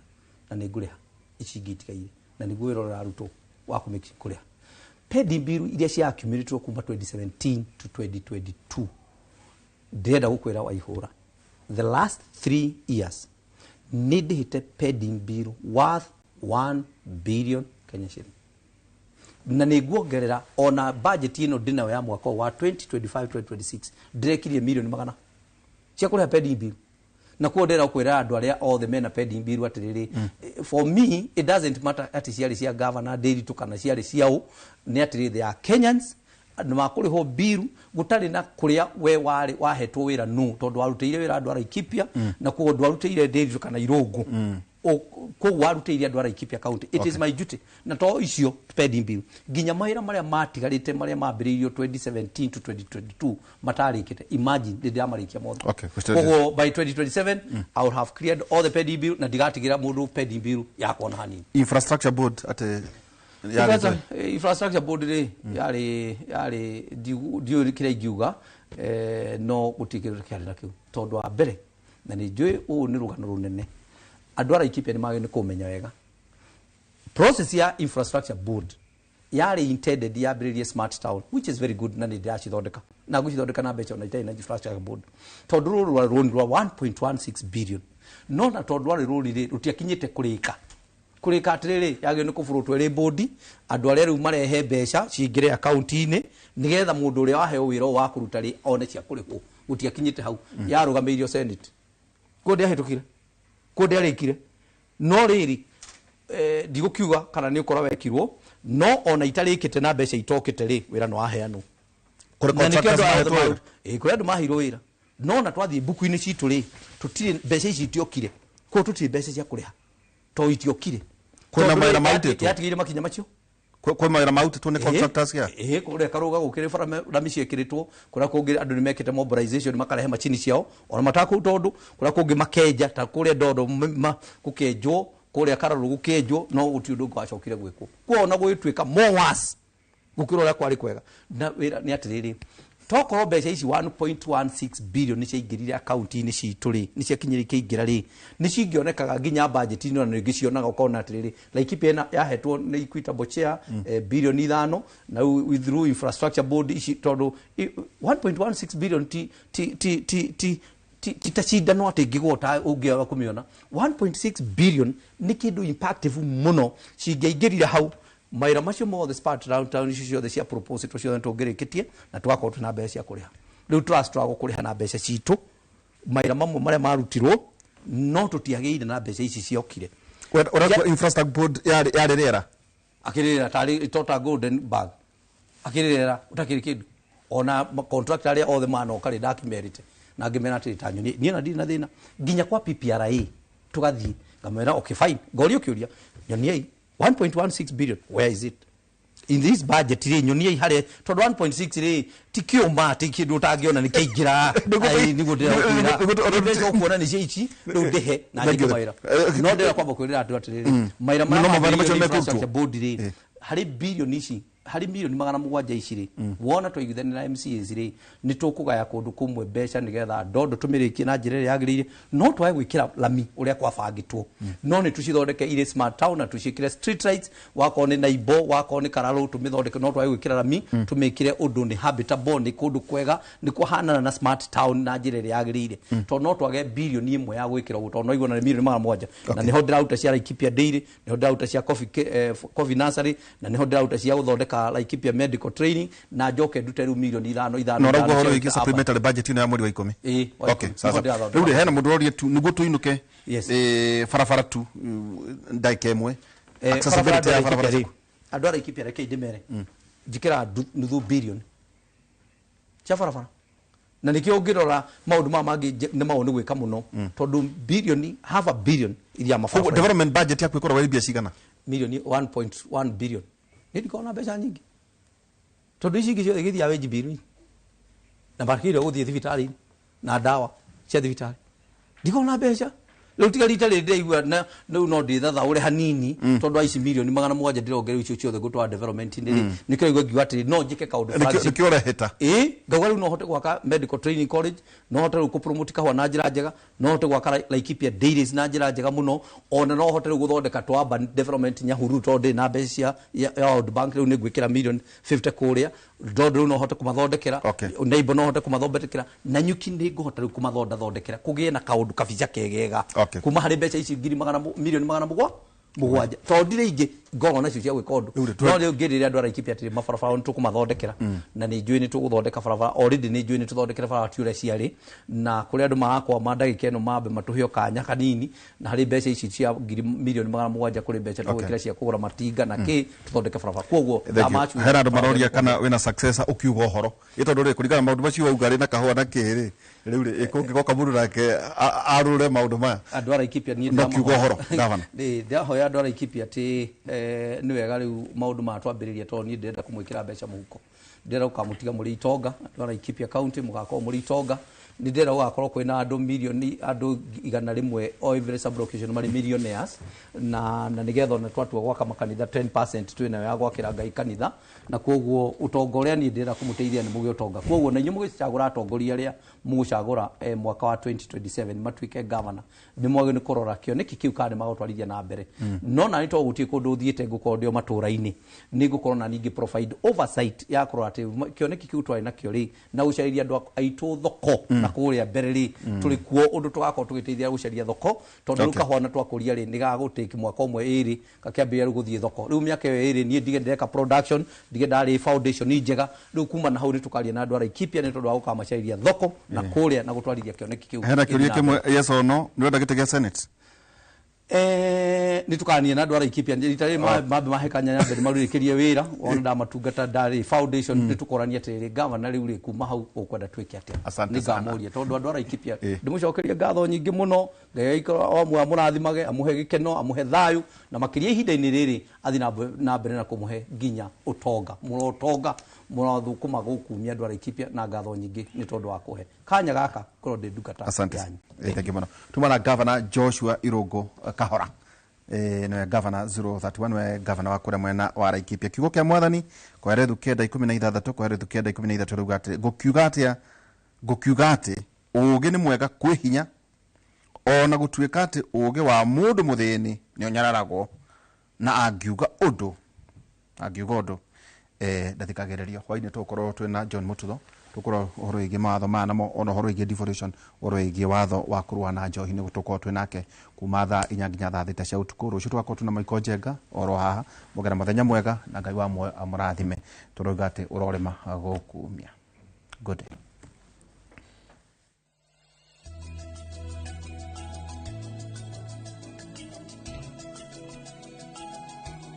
na nĩ ngũrĩha ici ingĩ itigaire na nĩguo wĩra ũrarutwo. Wa kũrĩha pending bill iria cia accumulated kuma 2017 to 2022, ndĩrenda gũkwĩra Waihũra, the last 3 years nĩ ndĩhĩte pending bill worth 1 billion Kenya shilling, na nĩ nguongerera ona budget ĩno ndĩnayo ya mwaka wa 2025 2026, ndĩrekirie milioni magana cia kũrĩha pending bill. Na kuo ndĩrenda kwĩra andũ arĩa othe mena pending bill atĩrĩrĩ, for me it doesn't matter atĩ ciarĩ cia governor Ndiritu kana ciarĩ ciao, nĩ atĩrĩ, they are Kenyans nĩ makũrĩhwo bill gũtarĩ na kũrĩa we warĩ wahetwo wĩra no tondũ warutĩire wĩra andũ a Laikipia, na koguo ndwarutĩire Ndiritu kana Irũngũ, koguo warutĩire andũ a Laikipia County. It is my duty. Na to icio pending bill, nginya mawĩra marĩa matigarĩte marĩa mambĩrĩirio 2017 to 2022 matarĩkĩte, imagine, ndĩ ndĩramarĩkia mothe. Koguo by 2027 I will have cleared all the pending bill na ndigatigĩra mũndũ pending bill yakwa na hanini.
Infrastructure board atĩ yarĩ
Infrastructure board rĩ, yarĩ ndiũĩ kĩrĩa ingiuga, no gũtirĩ kĩndũ kĩarĩ nakĩo, tondũ wa mbere, na nĩ njũĩ ũũ nĩ rũgano rũnene, andũ a Laikipia nĩ magĩrĩirwo nĩ kũmenya wega process ya infrastructure board yarĩ intended yambĩrĩrie smart town, which is very good, na nĩ ndĩracithondeka na ngũcithondeka na mbeca ona itarĩ na infrastructure board, tondũ rũrũ rwarĩ rũni rwa 1.16 billion, no na tondũ rwarĩ rũni rĩ rũtiakinyĩte kũrĩka kũrĩka atĩrĩrĩ, yagĩrĩirwo nĩ kũbũrũtwo ĩrĩ bodi, andũ arĩa rĩu marehe mbeca cingĩre akaunti-inĩ nĩgetha mũndũ ũrĩa waheo wĩra ũyũ wa kũruta rĩ one cia kũrĩhwo. Gũtiakinyĩte hau, yarũgamĩirio Senate, kuo ndĩahĩtũkire, kuo ndĩarĩkire. No rĩrĩ, ndigũkiuga kana nĩ ũkora wekirwo, no ona itarĩkĩte na mbeca itokĩte rĩ, wĩra nĩ waheanwo.
Kũrĩ
Na nĩkĩo
contractors
andũ aya
mahetwo wĩra?
Ĩĩ, kũrĩ andũ maheirwo wĩra, no na twathiĩ mbuku-inĩ citũ rĩ, tũtirĩ mbeca ici itiokire, koguo tũtirĩ mbeca cia kũrĩha to itiokire.
Kwĩna
Tondũ
mawĩra
rĩ,
marutĩtwo?
yatigĩire makinya macio.
Kwĩ mawĩra marutĩtwo nĩ contractors ya?
Ĩĩ, kũrĩa Karũga gũkĩrĩ bara rami ciĩkĩrĩtwo, kũrĩa kũngĩ andũ nĩ mekĩte mobilization makarehe macini ciao ona matakũu, tondũ kũrĩa kũngĩ makenja ta kũrĩa Ndondo gũkenjwo, kũrĩa Kararũ gũkenjwo, no gũtirĩ ũndũ ũngĩ wacokire gwĩkwo. Kuo ona gũgĩtuĩka more worse gũkĩra ũrĩa kwarĩ kwega. Na wĩra nĩ atĩrĩrĩ, tokorwo mbeca ici 1.16 billion nĩ ciaingĩrire akaunti-inĩ citũ rĩ, nĩ ciakinyire ikĩingĩra rĩ, nĩ cingĩonekaga nginya budget-inĩ, ona nĩngĩcionaga ũkona atĩrĩrĩ, Laikipia ĩna yahetwo nĩ Equitable Share bilioni 5 na rĩu through infrastructure board ici, tondũ 1.16 billion ti ta cindano atĩ ingĩgwo ta ũngĩaga kũmĩona. 1.6 billion nĩ kĩndũ impactful mũno, cingĩaingĩrire hau mawĩra macio mothe, smart town icio ciothe cia proposal ciothe tũngĩrĩkĩtie na tũgakorwo twĩna mbeca cia kũrĩha. Rĩu tũrastruggle kũrĩha na mbeca citũ mawĩra mamwe marĩa marutirwo, no tũtiagĩire na mbeca ici ciokire.
Ũrakua infrastructure board yarĩ rĩera.
Akĩrĩra tarĩ tota golden bag, akĩrĩra ũtakĩrĩ kĩndũ. Ona contractor arĩa othe manoka rĩ, ndakimerĩte na ngĩmera atĩrĩ, ta nyonie niĩ na ndirĩ na thĩna, nginya kwa PPRA tũgathiĩ ngamera, okay fine, ngorio kĩũria, nyoniei 1.16 billion, where is it in this budget rĩ, nyoniei harĩa, tondũ 1.6 rĩ ti kĩũma, ti kĩndũ ũtangĩona nĩ kĩaingĩra. Ai, nĩguo ndĩrakwĩra mbeca ũkuona nĩ cia ici rĩu ndĩhe na njĩke mawĩra. No ndĩrenda kwamba kwĩrĩra andũ atĩrĩrĩ, mawĩra
No,
marĩa
mawĩra macio
mambĩrĩirio nĩ
mekũrutwo.
infrastructure board rĩ, harĩ bilioni ici, harĩ milioni 700 ici rĩ, wona twaiguithania na MCAs rĩ, nĩ tũkũgaya kũndũ kũmwe mbeca nĩgetha ndondo tũmĩrĩkie na njĩra ĩrĩa yagĩrĩire, no twage gwĩkĩra lami ũrĩa kwabangĩtwo, no nĩ tũcithondeke irĩ smart town na tũciĩkĩre street lights, wakorwo nĩ Naibo, wakorwo nĩ Kararũ, tũmĩthondeke, no twage gwĩkĩra lami, tũmĩkĩre ũndũ nĩ habitable, nĩ kũndũ kwega, nĩ kũhanana na smart town na njĩra ĩrĩa yagĩrĩire, tondũ no twage bilioni 1 ya gwĩkĩra ũguo, tondũ no iguana nĩ milioni 700, na nĩho ndĩraruta cia Laikipia Dairy, nĩho ndĩraruta cia coffee nursery, na nĩho ndĩraruta cia gũthondeka Laikipia medical training, na njoke ndute rĩu milioni 5 5
Na ũraigua
5
ũhoro
cia
wĩgiĩ
gwĩka
supplementary budget ĩno ya mweri wa 10?
Ĩĩ, wa
Okay,
10.
sasa
Nĩho ndĩrathondeka.
rĩu rĩ, hena mũndũ ũroria tu nĩguo tũinũke.
Yes.
Barabara tu ndagĩka 1. Accessibility ya
barabara
barabara.
andũ a Laikipia rĩ, andũ a Laikipia reke ndĩmere, njĩkĩra nuthu bilioni cia barabara, na nĩkĩo ũngĩrora maũndũ maya mangĩ nĩ maũndũ nĩ gwĩka mũno, tondũ bilioni, half a billion iria
Koguo
mabarabara.
Development budget yaku ĩkoragwo ĩrĩ mbia cigana?
Milioni 1.1 billion. Nĩ ndikoragwo na mbeca nyingĩ, tondũ ici ingĩ ciothe igĩthiaga wage bill na makĩria gũthiĩ thibitarĩ na ndawa cia thibitarĩ, ndikoragwo na mbeca. Rĩu tiga rita rĩrĩ ndĩraigua na rĩu no ndĩthathaũre hanini, tondũ aici mirioni 700 ndĩrongerera icio ciothe gũtwara development-inĩ rĩ, nĩkĩo raigua ngiuga atĩrĩ no njĩke kaũndũ flagship.
Nĩkĩo ũrehĩta.
Ĩĩ, ngauga rĩu no hote gwaka medical training college, no hote rĩu kũpromote kahũa na njĩra njega, no hote gwaka Laikipia dairies na njĩra njega mũno, ona no hote rĩu gũthondeka twa urban development Nyahururu, tondũ ndĩ na mbeca cia ya World Bank. Rĩu nĩ ngwĩkĩra mirioni 50 kũrĩa, tondũ rĩu no hote kũmathondekera neighbor, no hote kũmathondekera na nyuki, nĩ ngũhota rĩu kũmathondathondekera kũgĩe na kaũndũ kabica kegega kuma harĩ mbeca ici ngiri magana mirioni 700, tondũ ndirĩ ingĩ ngorwo nacio cia gwĩka ũndũ. No rĩu ngĩrĩre andũ a Laikipia atĩrĩ, mabarabara nĩ tũkũmathondekera, na nĩ njũĩ nĩ tũgũthondeka barabara already, nĩ njũĩ nĩ tũthondekere barabara ti ũrĩa ciarĩ, na kũrĩa andũ marakwama ndagĩka ĩno mambe matũhe o kanya kanini, na harĩ mbeca ici cia ngiri mirioni 700 kũrĩ mbeca tũgwĩkĩra cia kũgũra matinga na kĩ tũthondeke barabara. Koguo
Thank you.
ndamacuria
Hena andũ maroria kana wĩna successor ũkiuga ũhoro ĩ, tondũ rĩ kũringana na maũndũ macio wauga rĩ na kahũa na kĩ rĩ, rĩu rĩ kũngĩgoka mũndũ nake arũre maũndũ maya.
Andũ a Laikipia niĩ
No kiuga ũhoro, gavana.
Ndĩ ndĩrahoya andũ a Laikipia atĩ nĩ wega rĩu maũndũ maya twambĩrĩria, tondũ niĩ ndĩrenda kũmwĩkĩra mbeca mũhuko, ndĩrenda gũkamũtiga mũrĩ itonga. Andũ a Laikipia county, mũgakorwo mũrĩ itonga. Nĩ ndĩrenda gũgakorwo kwĩna andũ mirioni andũ 100 o every sub location marĩ millionaires, na nĩgetha ona twatua gwaka makanitha, 10% twĩnayo ya gwakĩra Ngai kanitha. Na koguo ũtonga ũrĩa niĩ ndĩrenda kũmũteithia nĩ mũgĩe ũtonga. Koguo na inyuĩ mũgĩcagũra atongoria arĩa mũgũcagũra mwaka wa 2027 matuĩke governor, nĩ mwagĩrĩirwo nĩ kũrora kĩoneki kĩu kana nĩ magũtwarithia na mbere. No nani to gũtirĩ kũndũ ũthiĩte, ngũkorwo ndĩ o matũra-inĩ, nĩ ngũkorwo na ningĩ provide oversight ya kũrora atĩ kĩoneki kĩu twarĩ nakĩo rĩ, na gũcarĩria andũ aitũ thoko na kũrĩa mbere rĩ, tũrĩ kuo ũndũ tũgakorwo tũgĩteithia gũcaria thoko, tondũ rĩu kahũa na twakũria rĩ, nĩ gagũtĩki mwaka ũmwe ĩrĩ gakĩambĩrĩria rĩu gũthiĩ thoko. Rĩu mĩaka ĩyo ĩrĩ niĩ ndige ndĩreka production, ndige ndarĩ foundation njega. Rĩu kuma na hau nĩ tũkaria na andũ a Laikipia nĩ tondũ wa gũkamacarĩria thoko na kũrĩa na gũtwarithia kĩoneki kĩu
Hena kĩũria
gĩthiĩ na mbere.
kĩmwe, yes or no, nĩ ũrenda gĩtĩ gĩa senate?
Nĩ tũkania na andũ a Laikipia rita rĩrĩ, mambe mahe kanya nyambe ndĩmarĩkĩrie wĩra wona ndamatungata ndarĩ foundation. Nĩ tũkorania atĩrĩrĩ, gavana, rĩu rĩ, kuma hau ũkwenda twĩke atĩa?
Asante
Nĩ
sana.
ngamoria, tondũ andũ a Laikipia ndĩmũcokerie ngatho nyingĩ mũno. Ngai aikara o amwe amũrathimage, amũhe gĩkeno, amũhe thayũ, na makĩria ihinda-inĩ rĩrĩ athiĩ na mbere na kũmũhe nginya ũtonga, mũrotonga, mũrothũkũma gũkumia andũ a Laikipia, na ngatho nyingĩ nĩ tondũ wa kũhe kanya gaka korwo ndĩ ndungata
Asante.
yanyu.
Thank you mũno. Tuma na Governor Joshua Irungu Kahora. Nĩwe Governor 031, nĩwe governor wa kũrĩa mwena wa Laikipia. Kiugo kĩa mwathani Koherethu 9:16, Koherethu 9:16 rauga atĩ ngũkiuga atĩa? Ngũkiuga atĩ ũũgĩ nĩ mwega kwĩ hinya, ona gũtuĩka atĩ ũũgĩ wa mũndũ mũthĩni nĩ ũnyararagwo, na angiuga ũndũ ndathikagĩrĩrio. Hwainĩ tũgũkorwo twĩna John Mututho, tũkorwo ũhoro wĩgiĩ mawatho maya namo, ona ũhoro wĩgiĩ devolution, ũhoro wĩgiĩ watho wa kũrũa na njohi, nĩ tũkorwo twĩ nake kuma thaa 4 nginya thaa 6 cia ũtukũ. Rũciũ tũgakorwo twĩna Michael Njenga oro haha. Mũgera mũthenya mwega, na Ngai wa muoyo amũrathime. Tũrauga atĩ ũrorĩma gũkumia. Good day.